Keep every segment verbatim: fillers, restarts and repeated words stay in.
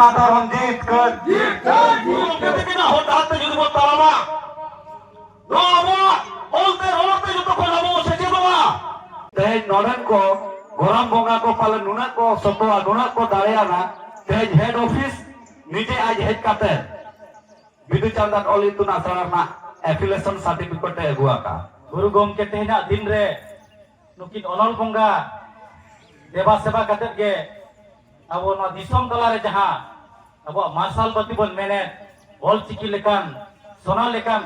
ᱟᱫᱚ ᱨᱚᱧᱡᱤᱛ ᱠᱟᱹᱨ᱾ ᱜᱩᱨᱩ ᱜᱚᱢᱠᱮ ᱛᱟᱹᱠᱤᱱᱟᱜ ᱦᱚᱨ ᱰᱟᱦᱟᱨ ᱛᱮ ᱡᱩᱫᱤ ᱵᱚᱱ ᱛᱟᱲᱟᱢᱟ, ᱱᱚᱣᱟ ᱟᱵᱚᱣᱟᱜ ᱚᱞᱛᱮ ᱨᱚᱲᱛᱮ ᱡᱚᱛᱚ ᱠᱷᱚᱱ ᱟᱵᱚ ᱵᱚᱱ ᱥᱮᱪᱮᱫᱚᱜᱼᱟ᱾ ᱛᱮᱦᱮᱧ ᱱᱚᱰᱮᱱ ᱠᱚ ᱜᱚᱨᱟᱢ ᱵᱚᱸᱜᱟ ᱠᱚ ᱯᱟᱞᱮ ᱱᱩᱱᱟᱹᱜ ᱠᱚ ᱥᱚᱛᱚᱣᱟ, ᱱᱩᱱᱟᱹᱜ ᱠᱚ ᱫᱟᱲᱮᱭᱟᱱᱟ᱾ ᱛᱮᱦᱮᱧ ᱦᱮᱰ ᱚᱯᱷᱤᱥ ᱱᱤᱡᱮ ᱟᱡ ᱦᱮᱡ ᱠᱟᱛᱮ ᱵᱤᱫᱩ ᱪᱟᱸᱫᱟᱱ ᱚᱞ ᱤᱛᱩᱱ ᱟᱥᱲᱟ ᱨᱮᱱᱟᱜ ᱮᱯᱷᱤᱞᱮᱥᱚᱱ ᱥᱟᱨᱴᱤᱯᱷᱤᱠᱮᱴ ᱮ ᱟᱹᱜᱩ ᱟᱠᱟᱫᱼᱟ᱾ ᱜᱩᱨᱩ ᱜᱚᱢᱠᱮ ᱛᱮᱦᱮᱧᱟᱜ ᱫᱤᱱ ᱨᱮ ᱱᱩᱠᱤᱱ ᱚᱱᱚᱞ ᱵᱚᱸᱜᱟ ᱫᱮᱵᱟ ᱥᱮᱵᱟ ᱠᱟᱛᱮᱫ ᱜᱮ ᱟᱵᱚ ᱱᱚᱣᱟ ᱫᱤᱥᱚᱢ ᱛᱟᱞᱟᱨᱮ ᱡᱟᱦᱟᱸ ᱟᱵᱚᱣᱟᱜ ᱢᱟᱨᱥᱟᱞ ᱵᱟᱹᱛᱤ ᱵᱚᱱ ᱢᱮᱱᱮᱫ, ᱚᱞ ᱪᱤᱠᱤ ᱞᱮᱠᱟᱱ ᱥᱚᱱᱟ ᱞᱮᱠᱟᱱ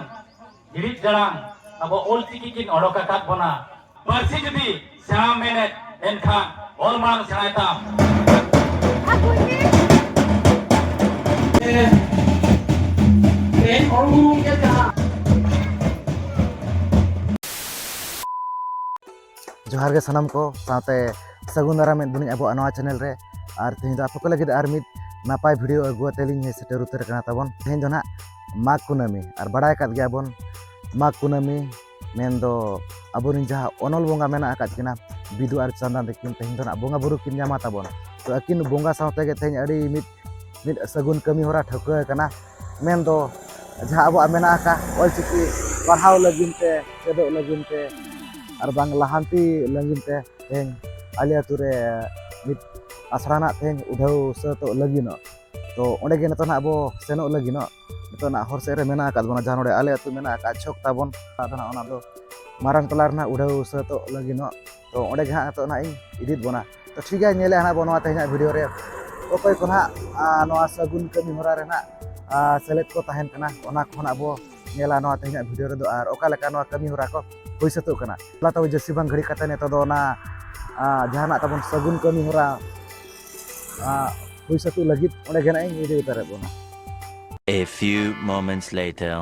ᱡᱤᱲᱤᱫ ᱡᱟᱲᱟᱝ ᱟᱵᱚ ᱚᱞ ᱪᱤᱠᱤ ᱠᱤᱱ ᱚᱰᱚᱠ ᱟᱠᱟᱫ ᱵᱚᱱᱟ᱾ ᱯᱟᱹᱨᱥᱤ ᱡᱩᱫᱤ ᱥᱮᱬᱟᱢ ᱢᱮᱱᱮᱫ, ᱮᱱᱠᱷᱟᱱ ᱚᱞ ᱢᱟᱲᱟᱝ ᱥᱮᱬᱟᱭ ᱛᱟᱢ᱾ ᱛᱮᱦᱮᱧ ᱚᱞ ᱜᱩᱨᱩ ᱜᱚᱢᱠᱮ ᱡᱟᱦᱟᱸ ᱡᱚᱦᱟᱨ ᱜᱮ ᱥᱟᱱᱟᱢ ᱠᱚ, ᱥᱟᱶᱛᱮ ᱥᱟᱹᱜᱩᱱ ᱫᱟᱨᱟᱢᱮᱫ ᱵᱚᱱᱟᱹᱧ ᱟᱵᱚᱣᱟᱜ ᱱᱚᱣᱟ ᱪᱮᱱᱮᱞ ᱨᱮ᱾ ᱟᱨ ᱛᱮᱦᱮᱧ ᱫᱚ ᱟᱯᱮ ᱠᱚ ᱞᱟᱹᱜᱤᱫ ᱟᱨ ᱢᱤᱫ ᱱᱟᱯᱟᱭ ᱵᱷᱤᱰᱤᱭᱳ ᱟᱹᱜᱩ ᱟᱛᱮ ᱞᱤᱧ ᱦᱮᱡ ᱥᱮᱴᱮᱨ ᱩᱛᱟᱹᱨ ᱟᱠᱟᱱᱟ ᱛᱟᱵᱚᱱ᱾ ᱛᱮᱦᱮᱧ ᱫᱚ ᱱᱟᱦᱟᱜ ᱢᱟᱜᱽ ᱠᱩᱱᱟᱹᱢᱤ, ᱟᱨ ᱵᱟᱲᱟᱭ ᱟᱠᱟᱫ ᱜᱮᱭᱟᱵᱚᱱ ᱢᱟᱜᱽ ᱠᱩᱱᱟᱹᱢᱤ ᱢᱮᱱᱫᱚ ᱟᱵᱚᱨᱮᱱ ᱡᱟᱦᱟᱸ ᱚᱱᱚᱞ ᱵᱚᱸᱜᱟ ᱢᱮᱱᱟᱜ ᱟᱠᱟᱫ ᱠᱤᱱᱟ, ᱵᱤᱫᱩ ᱟᱨ ᱪᱟᱸᱫᱟᱱ ᱛᱟᱹᱠᱤᱱ, ᱛᱮᱦᱮᱧ ᱫᱚ ᱱᱟᱦᱟᱜ ᱵᱚᱸᱜᱟ ᱵᱩᱨᱩ ᱠᱤᱱ ᱧᱟᱢᱟ ᱛᱟᱵᱚᱱ᱾ ᱛᱚ ᱟᱹᱠᱤᱱ ᱵᱚᱸᱜᱟ ᱥᱟᱶ ᱛᱮᱜᱮ ᱛᱮᱦᱮᱧ ᱟᱹᱰᱤ ᱢᱤᱫ, ᱢᱤᱫ ᱥᱟᱹᱜᱩᱱ ᱠᱟᱹᱢᱤ ᱦᱚᱨᱟ ᱴᱷᱟᱹᱣᱠᱟᱹ ᱟᱠᱟᱱᱟ᱾ ᱢᱮᱱᱫᱚ ᱡᱟᱦᱟᱸ ᱟᱵᱚᱣᱟᱜ ᱢᱮᱱᱟᱜ ᱟᱠᱟᱫ ᱚᱞᱪᱤᱠᱤ ᱯᱟᱲᱦᱟᱣ ᱞᱟᱹᱜᱤᱫ ᱛᱮ, ᱪᱮᱫᱚᱜ ᱞᱟᱹᱜᱤᱫ ᱛᱮ, ᱟᱨ ᱵᱟᱝ ᱞᱟᱦᱟᱱᱛᱤ ᱞᱟᱹᱜᱤᱫ ᱛᱮ ᱛᱮᱦᱮᱧ ᱟᱞᱮ ᱟᱹᱛᱩ ᱨᱮ ᱢᱤᱫ ᱟᱥᱲᱟ ᱨᱮᱱᱟᱜ ᱛᱮᱦᱮᱧ ᱩᱰᱷᱟᱹᱣ ᱥᱟᱹᱛᱚᱜ ᱞᱟᱹᱜᱤᱫᱚᱜ᱾ ᱛᱚ ᱚᱸᱰᱮ ᱜᱮ ᱱᱤᱛᱚᱜ ᱱᱟᱦᱟᱜ ᱟᱵᱚ ᱥᱮᱱᱚᱜ ᱞᱟᱹᱜᱤᱫᱚᱜ᱾ ᱱᱤᱛᱚᱜ ᱱᱟᱦᱟᱜ ᱦᱚᱨ ᱥᱮᱫ ᱨᱮ ᱢᱮᱱᱟᱜ ᱟᱠᱟᱫ ᱵᱚᱱᱟ, ᱡᱟᱦᱟᱸ ᱱᱚᱰᱮ ᱟᱞᱮ ᱟᱹᱛᱩ ᱢᱮᱱᱟᱜ ᱟᱠᱟᱫ ᱪᱷᱚᱠ ᱛᱟᱵᱚᱱ, ᱟᱫᱚ ᱱᱟᱦᱟᱜ ᱚᱱᱟ ᱫᱚ ᱢᱟᱨᱟᱝ ᱴᱚᱞᱟ ᱨᱮᱱᱟᱜ ᱩᱰᱷᱟᱹᱣ ᱥᱟᱹᱛᱚᱜ ᱞᱟᱹᱜᱤᱫᱚᱜ᱾ ᱛᱚ ᱚᱸᱰᱮ ᱜᱮ ᱦᱟᱸᱜ ᱱᱤᱛᱚᱜ ᱱᱟᱦᱟᱜ ᱤᱧ ᱤᱫᱤᱭᱮᱫ ᱵᱚᱱᱟ᱾ ᱛᱚ ᱴᱷᱤᱠ ᱜᱮᱭᱟ, ᱧᱮᱞᱮᱫ ᱦᱟᱸᱜ ᱵᱚᱱ ᱱᱚᱣᱟ ᱛᱮᱦᱮᱧᱟᱜ ᱵᱷᱤᱰᱤᱭᱳ ᱨᱮ ᱚᱠᱚᱭ ᱠᱚ ᱱᱟᱦᱟᱜ, ᱟ, ᱱᱚᱣᱟ ᱥᱟᱹᱜᱩᱱ ᱠᱟᱹᱢᱤ ᱦᱚᱨᱟ ᱨᱮ ᱱᱟᱦᱟᱜ, ᱟ, ᱥᱮᱞᱮᱫ ᱠᱚ ᱛᱟᱦᱮᱱ ᱠᱟᱱᱟ, ᱚᱱᱟ ᱠᱚ ᱱᱟᱦᱟᱜ ᱵᱚ ᱧᱮᱞᱟ ᱱᱚᱣᱟ ᱛᱮᱦᱮᱧᱟᱜ ᱵᱷᱤᱰᱤᱭᱳ ᱨᱮᱫᱚ, ᱟᱨ ᱚᱠᱟ ᱞᱮᱠᱟ ᱱᱚᱣᱟ ᱠᱟᱹᱢᱤ ᱦᱚᱨᱟ ᱠᱚ ᱦᱩᱭ ᱥᱟᱹᱛᱚᱜ ᱠᱟᱱᱟ᱾ ᱛᱟᱦᱚᱞᱮ ᱛᱚᱵᱮ ᱡᱟᱹᱥᱛᱤ ᱵᱟᱝ ᱜᱷᱟᱹᱲᱤ ᱠᱟᱛᱮ ᱱᱤᱛᱚᱜ ᱫᱚ ᱚᱱᱟ, ᱟ, ᱡᱟᱦᱟᱱᱟᱜ ᱛᱟᱵᱚᱱ ᱥᱟᱹᱜᱩᱱ ᱠᱟᱹᱢᱤ ᱦᱚᱨᱟ, ᱟ, ᱦᱩᱭ ᱥᱟᱹᱛᱚᱜ ᱞᱟᱹᱜᱤᱫ ᱚᱸᱰᱮ ᱜᱮ ᱱᱟᱦᱟᱜ ᱤᱧ ᱤᱫᱤ ᱩᱛᱟᱹᱨᱮᱫ ᱵᱚᱱᱟ᱾ A few moments later.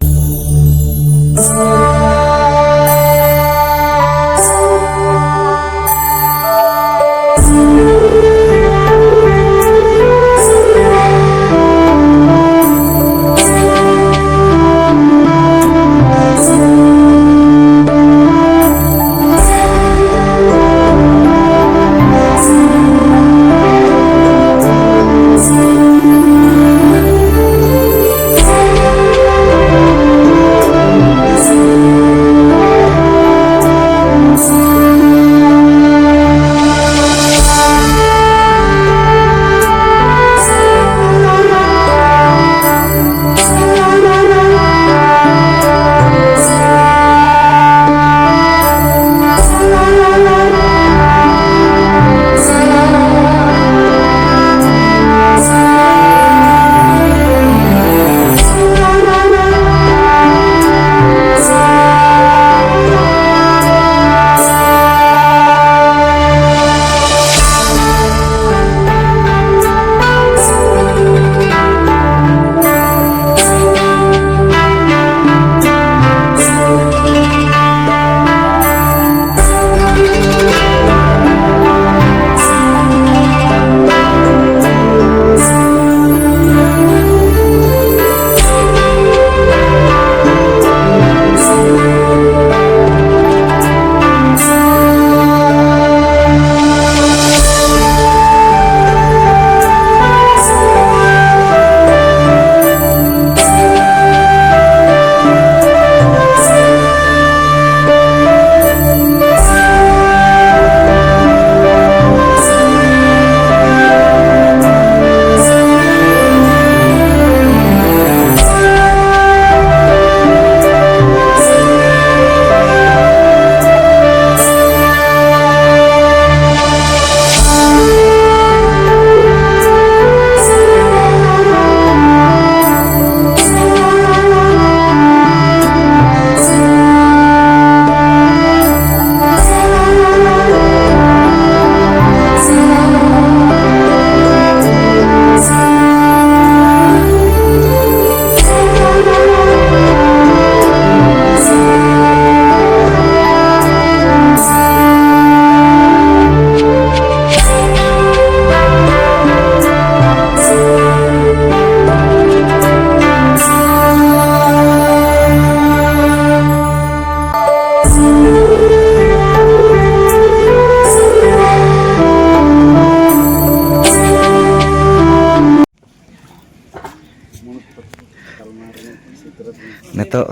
ᱱᱤᱛᱚᱜ,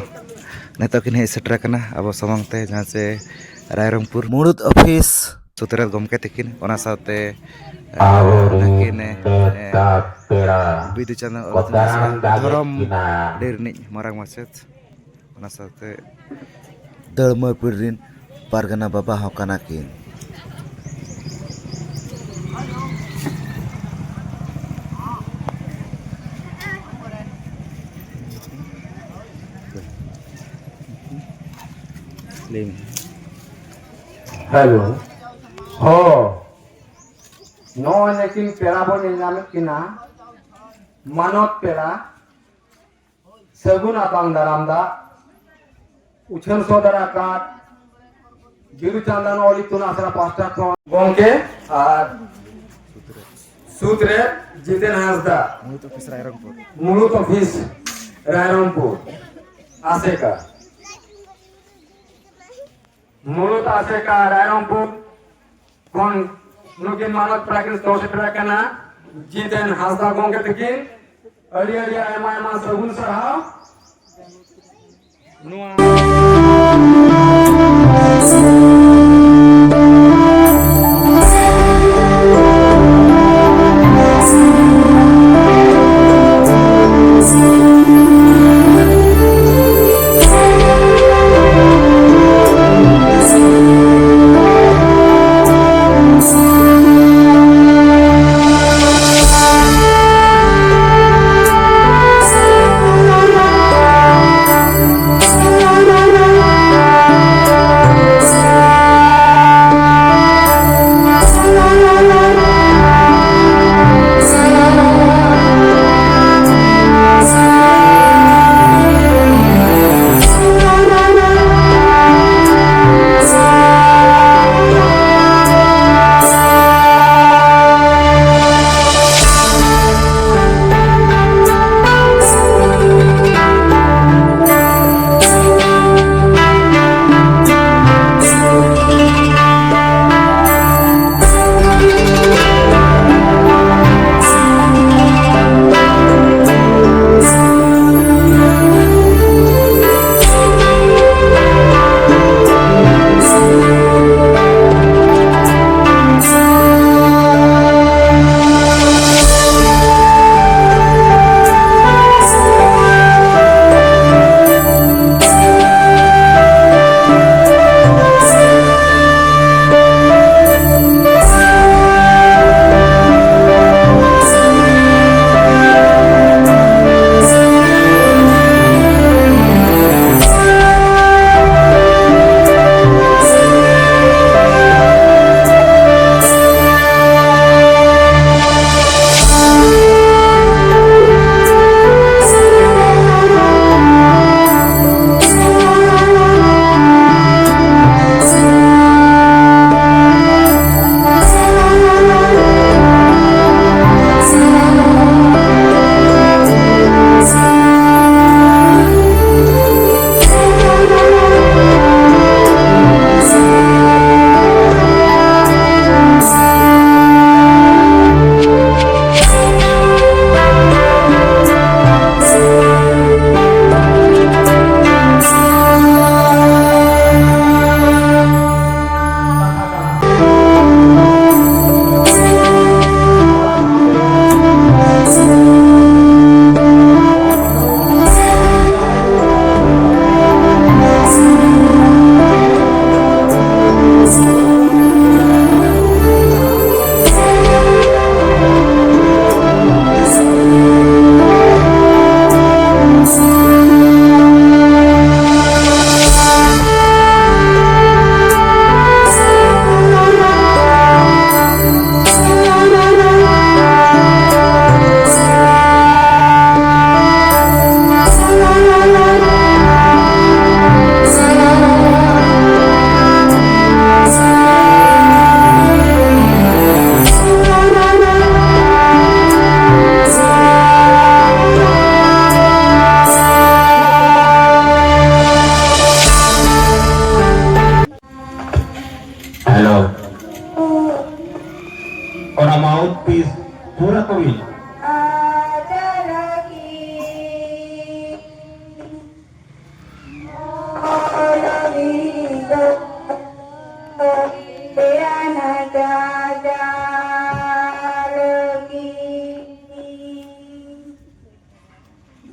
ᱱᱤᱛᱚᱜ ᱠᱤᱱ ᱦᱮᱡ ᱥᱮᱴᱮᱨ ᱟᱠᱟᱱᱟ ᱟᱵᱚ ᱥᱟᱢᱟᱝ ᱛᱮ, ᱡᱟᱦᱟᱸ ᱪᱮ ᱨᱟᱭᱨᱚᱝᱯᱩᱨ ᱢᱩᱬᱩᱫ ᱚᱯᱷᱤᱥ ᱥᱩᱛᱨᱮᱛ ᱜᱚᱢᱠᱮ ᱛᱟᱹᱠᱤᱱ, ᱚᱱᱟ ᱥᱟᱶᱛᱮ, ᱮ, ᱟᱵᱚᱨᱮᱱ ᱱᱩᱠᱤᱱ, ᱮ, ᱱᱮᱣᱛᱟ ᱯᱮᱲᱟ ᱵᱤᱫᱩ ᱪᱟᱸᱫᱟᱱ ᱠᱚ ᱚᱞ ᱪᱤᱠᱤ ᱫᱟᱨᱟᱢ ᱫᱟᱲᱮ ᱫᱷᱚᱨᱚᱢ ᱠᱤᱱᱟ᱾ ᱰᱟᱹᱦᱤ ᱨᱤᱱᱤᱡ ᱢᱟᱨᱟᱝ ᱢᱟᱪᱮᱛ, ᱚᱱᱟ ᱥᱟᱶᱛᱮ ᱫᱟᱹᱲᱢᱟᱹ ᱯᱤᱲ ᱨᱤᱱ ᱯᱟᱨᱜᱟᱱᱟ ᱵᱟᱵᱟ ᱦᱚᱸ ᱠᱟᱱᱟ ᱠᱤᱱ᱾ ᱞᱟᱹᱭ ᱢᱮ᱾ ᱦᱮᱞᱳ᱾ ᱦᱚᱸ᱾ ᱱᱚᱜᱼᱚᱭ ᱱᱩᱠᱤᱱ ᱯᱮᱲᱟ ᱵᱚᱱ ᱧᱮᱞ ᱧᱟᱢᱮᱫ ᱠᱤᱱᱟ, ᱢᱟᱱᱚᱛ ᱯᱮᱲᱟ, ᱥᱟᱹᱜᱩᱱ ᱟᱛᱟᱝ ᱫᱟᱨᱟᱢ ᱫᱟᱜ ᱩᱪᱷᱟᱹᱱ ᱥᱚᱫᱚᱨ ᱟᱠᱟᱫ ᱵᱤᱫᱩ ᱪᱟᱸᱫᱟᱱ ᱚᱞ ᱤᱛᱩᱱ ᱟᱥᱲᱟ ᱯᱟᱦᱴᱟ ᱠᱷᱚᱱ ᱜᱚᱢᱠᱮ ᱟᱨ ᱥᱩᱛᱨᱮ ᱡᱤᱛᱮᱱ ᱦᱟᱸᱥᱫᱟ, ᱢᱩᱬᱩᱫ ᱚᱯᱷᱤᱥ ᱨᱟᱭᱨᱚᱝᱯᱩᱨ᱾ ᱢᱩᱬᱩᱫ ᱚᱯᱷᱤᱥ ᱨᱟᱭᱨᱚᱝᱯᱩᱨ, ᱟᱥᱮᱠᱟ᱾ ᱢᱩᱬᱩᱫ ᱟᱥᱮᱠᱟ ᱨᱟᱭᱨᱚᱝᱯᱩᱨ ᱠᱷᱚᱱ ᱱᱩᱠᱤᱱ ᱢᱟᱱᱚᱛ ᱯᱮᱲᱟ ᱠᱤᱱ ᱥᱚᱦᱚᱨ ᱥᱮᱴᱮᱨ ᱟᱠᱟᱱᱟ, ᱡᱤᱛᱮᱱ ᱦᱟᱸᱥᱫᱟ ᱜᱚᱢᱠᱮ ᱛᱟᱹᱠᱤᱱ᱾ ᱟᱹᱰᱤ ᱟᱹᱰᱤ ᱟᱭᱢᱟ ᱟᱭᱢᱟ ᱥᱟᱹᱜᱩᱱ ᱥᱟᱨᱦᱟᱣ᱾ ᱱᱚᱣᱟ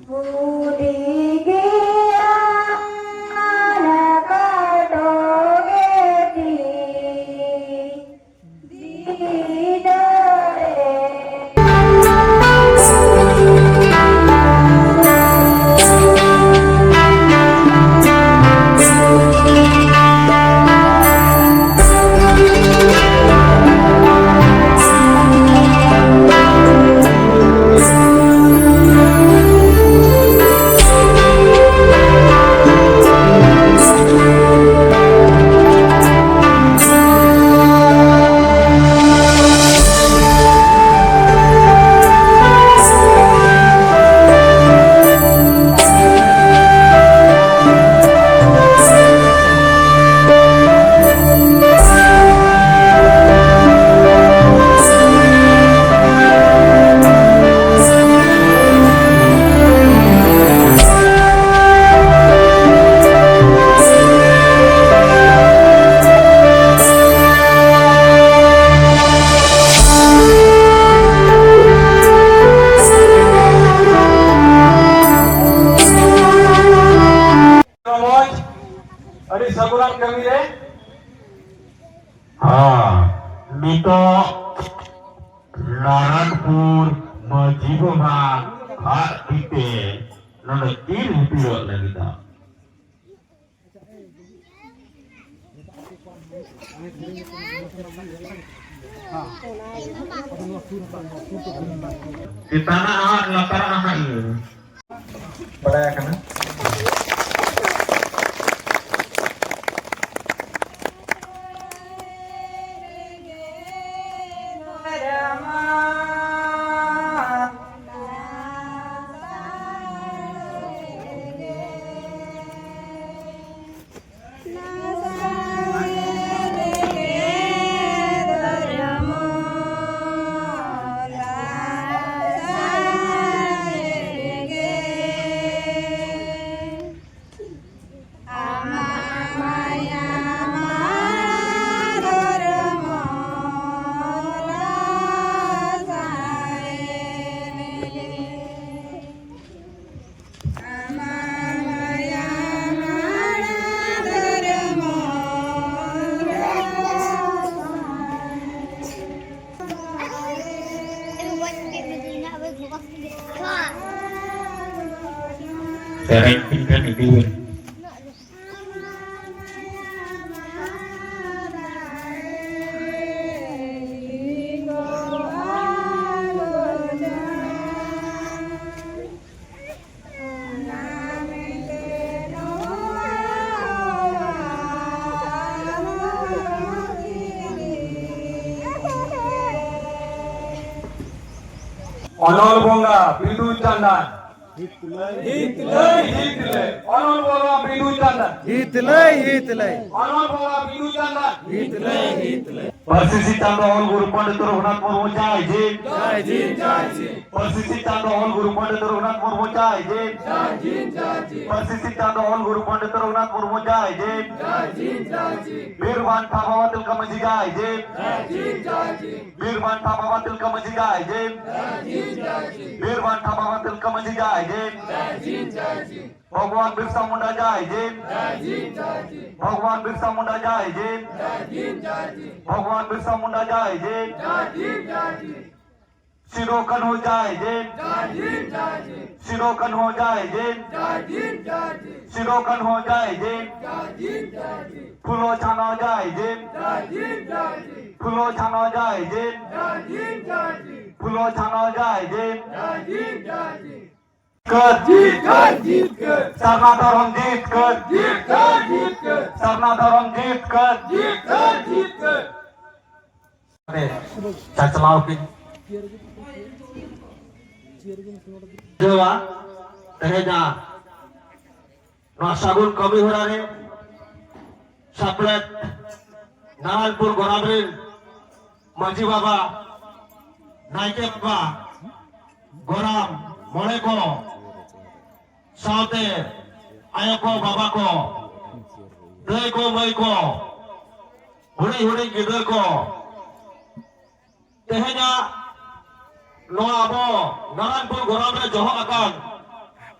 ᱵᱩᱰᱷᱤ ᱜᱮᱭᱟ ᱱᱟᱠᱟ ᱴᱚᱜᱮ ᱛᱤ ᱫᱤᱫᱟᱹᱨᱮ᱾ ᱨᱚᱢᱚᱡᱽ, ᱟᱹᱰᱤ ᱥᱟᱹᱜᱩᱱᱟᱱ ᱠᱟᱹᱢᱤ ᱨᱮ᱾ ᱦᱮᱸ, ᱱᱤᱛᱚᱜ ᱱᱟᱨᱟᱭᱚᱱᱯᱩᱨ ᱢᱟᱹᱡᱷᱤ ᱵᱟᱵᱟ ᱟᱜ ᱛᱤᱛᱮ ᱱᱚᱰᱮ ᱛᱤᱨ ᱦᱤᱯᱤᱲᱚᱜ ᱞᱟᱹᱜᱤᱫᱚᱜ᱾ ᱪᱮᱛᱟᱱᱟᱜ ᱟᱨ ᱞᱟᱛᱟᱨᱟᱜ ᱦᱟᱸᱜ ᱤᱭᱟᱹ᱾ ᱵᱟᱲᱟᱭ ᱟᱠᱟᱱᱟ᱾ ᱥᱮᱨᱮᱧ ᱠᱤᱱ ᱠᱷᱟᱱ ᱤᱫᱤᱭᱟᱹᱧ᱾ ᱚᱱᱚᱞ ᱵᱚᱸᱜᱟ ᱵᱤᱫᱩ ᱪᱟᱸᱫᱟᱱ᱾ ᱦᱤᱛ ᱞᱟᱹᱭ, ᱦᱤᱛ ᱞᱟᱹᱭ, ᱦᱤᱛ ᱞᱟᱹᱭ᱾ ᱚᱱᱚᱞ ᱵᱚᱸᱜᱟ ᱵᱤᱫᱩ ᱪᱟᱸᱫᱟᱱ᱾ ᱦᱤᱛ ᱞᱟᱹᱭ, ᱦᱤᱛ ᱞᱟᱹᱭ᱾ ᱚᱱᱚᱞ ᱵᱚᱸᱜᱟ ᱵᱤᱫᱩ ᱪᱟᱸᱫᱟᱱ᱾ ᱦᱤᱛ ᱞᱟᱹᱭ, ᱦᱤᱛ ᱞᱟᱹᱭ᱾ ᱯᱟᱹᱨᱥᱤ ᱥᱤᱧ ᱪᱟᱸᱫᱚ ᱚᱞ ᱜᱩᱨᱩ ᱯᱚᱱᱰᱤᱛ ᱨᱚᱜᱷᱩᱱᱟᱛᱷ ᱢᱩᱨᱢᱩ ᱡᱟᱭ ᱡᱤᱱ᱾ ᱡᱟᱭ ᱡᱤᱱ, ᱡᱟᱭ ᱡᱤᱱ᱾ ᱯᱟᱹᱨᱥᱤ ᱥᱤᱧ ᱪᱟᱸᱫᱚ ᱚᱞ ᱜᱩᱨᱩ ᱯᱚᱱᱰᱤᱛ ᱨᱚᱜᱷᱩᱱᱟᱛᱷ ᱢᱩᱨᱢᱩ ᱡᱟᱭ ᱡᱤᱱ᱾ ᱡᱟᱭ ᱡᱤᱱ, ᱡᱟᱭ ᱡᱤᱱ᱾ ᱯᱟᱹᱨᱥᱤ ᱥᱤᱧ ᱪᱟᱸᱫᱚ ᱚᱞ ᱜᱩᱨᱩ ᱯᱚᱱᱰᱤᱛ ᱨᱚᱜᱷᱩᱱᱟᱛᱷ ᱢᱩᱨᱢᱩ ᱡᱟᱭ ᱡᱤᱱ᱾ ᱡᱟᱭ ᱡᱤᱱ, ᱡᱟᱭ ᱡᱤᱱ᱾ ᱵᱤᱨ ᱵᱟᱱᱴᱟ ᱵᱟᱵᱟ ᱛᱤᱞᱠᱟᱹ ᱢᱟᱹᱡᱷᱤ ᱡᱟᱭ ᱡᱤᱱ᱾ ᱡᱟᱭ ᱡᱤᱱ, ᱡᱟᱭ ᱡᱤᱱ᱾ ᱵᱤᱨ ᱵᱟᱱᱴᱟ ᱵᱟᱵᱟ ᱛᱤᱞᱠᱟᱹ ᱢᱟᱹᱡᱷᱤ ᱡᱟᱭ ᱡᱤᱱ᱾ ᱡᱟᱭ ᱡᱤᱱ, ᱡᱟᱭ ᱡᱤᱱ᱾ ᱵᱤᱨ ᱵᱟᱱᱴᱟ ᱵᱟᱵᱟ ᱛᱤᱞᱠᱟᱹ ᱢᱟᱹᱡᱷᱤ ᱡᱟᱭ ᱡᱤᱱ᱾ ᱡᱟᱭ ᱡᱤᱱ, ᱡᱟᱭ ᱡᱤᱱ᱾ ᱵᱷᱚᱜᱚᱵᱟᱱ ᱵᱤᱨᱥᱟ ᱢᱩᱱᱰᱟ ᱡᱟᱭ ᱡᱤᱱ᱾ ᱡᱟᱭ ᱡᱤᱱ, ᱡᱟᱭ ᱡᱤᱱ᱾ ᱵᱷᱚᱜᱚᱵᱟᱱ ᱵᱤᱨᱥᱟ ᱢᱩᱱᱰᱟ ᱡᱟᱭ ᱡᱤᱱ᱾ ᱡᱟᱭ ᱡᱤᱱ, ᱡᱟᱭ ᱡᱤᱱ᱾ ᱵᱷᱚᱜᱚᱵᱟᱱ ᱵᱤᱨᱥᱟ ᱢᱩᱱᱰᱟ ᱡᱟᱭ ᱡᱤᱱ᱾ ᱡᱟᱭ ᱡᱤᱱ, ᱡᱟᱭ ᱡᱤᱱ᱾ ᱥᱤᱫᱚ ᱠᱟᱹᱱᱦᱩ ᱡᱟᱭ ᱡᱤᱱ᱾ ᱡᱟᱭ ᱡᱤᱱ, ᱡᱟᱭ ᱡᱤᱱ᱾ ᱥᱤᱫᱚ ᱠᱟᱹᱱᱦᱩ ᱡᱟᱭ ᱡᱤᱱ᱾ ᱡᱟᱭ ᱡᱤᱱ, ᱡᱟᱭ ᱡᱤᱱ᱾ ᱥᱤᱫᱚ ᱠᱟᱹᱱᱦᱩ ᱡᱟᱭ ᱡᱤᱱ᱾ ᱡᱟᱭ ᱡᱤᱱ, ᱡᱟᱭ ᱡᱤᱱ᱾ ᱯᱷᱩᱞᱚ ᱡᱷᱟᱱᱚ ᱡᱟᱭ ᱡᱤᱱ᱾ ᱡᱟᱭ ᱡᱤᱱ, ᱡᱟᱭ ᱡᱤᱱ᱾ ᱯᱷᱩᱞᱚ ᱡᱷᱟᱱᱚ ᱡᱟᱭ ᱡᱤᱱ᱾ ᱡᱟᱭ ᱡᱤᱱ, ᱡᱟᱭ ᱡᱤᱱ᱾ ᱯᱷᱩᱞᱚ ᱡᱷᱟᱱᱚ ᱡᱟᱭ ᱡᱤᱱ᱾ ᱡᱟᱭ ᱡᱤᱱ, ᱡᱟᱭ ᱡᱤᱱ᱾ ᱠᱟᱹᱨ᱾ ᱡᱤᱛᱠᱟᱹᱨ, ᱡᱤᱛᱠᱟᱹᱨ᱾ ᱥᱟᱨᱱᱟ ᱫᱷᱚᱨᱚᱢ ᱡᱤᱛᱠᱟᱹᱨ᱾ ᱡᱤᱛᱠᱟᱹᱨ, ᱡᱤᱛᱠᱟᱹᱨ᱾ ᱥᱟᱨᱱᱟ ᱫᱷᱚᱨᱚᱢ ᱡᱤᱛᱠᱟᱹᱨ᱾ ᱡᱤᱛᱠᱟᱹᱨ, ᱡᱤᱛᱠᱟᱹᱨ᱾ ᱪᱟᱪᱞᱟᱣ ᱠᱤᱱ ᱵᱩᱡᱷᱟᱹᱣᱟ᱾ ᱛᱮᱦᱮᱧᱟᱜ ᱱᱚᱣᱟ ᱥᱟᱹᱜᱩᱱ ᱠᱟᱹᱢᱤ ᱦᱚᱨᱟ ᱨᱮ ᱥᱟᱯᱲᱮᱫ ᱱᱟᱨᱟᱭᱚᱱᱯᱩᱨ ᱜᱚᱨᱟᱢ ᱨᱮᱱ ᱢᱟᱹᱡᱷᱤ ᱵᱟᱵᱟ, ᱱᱟᱭᱠᱮ ᱵᱟᱵᱟ, ᱜᱚᱨᱟᱢ ᱢᱚᱬᱮ ᱠᱚ, ᱥᱟᱶᱛᱮ ᱟᱭᱳ ᱠᱚ, ᱵᱟᱵᱟ ᱠᱚ, ᱫᱟᱹᱭ ᱠᱚ, ᱢᱟᱹᱭ ᱠᱚ, ᱦᱩᱰᱤᱧ ᱦᱩᱰᱤᱧ ᱜᱤᱫᱽᱨᱟᱹ ᱠᱚ, ᱛᱮᱦᱮᱧᱟᱜ ᱱᱚᱣᱟ ᱟᱵᱚ ᱱᱟᱨᱟᱭᱚᱱᱯᱩᱨ ᱜᱚᱨᱟᱢ ᱨᱮ ᱡᱚᱦᱚᱜ ᱟᱠᱟᱱ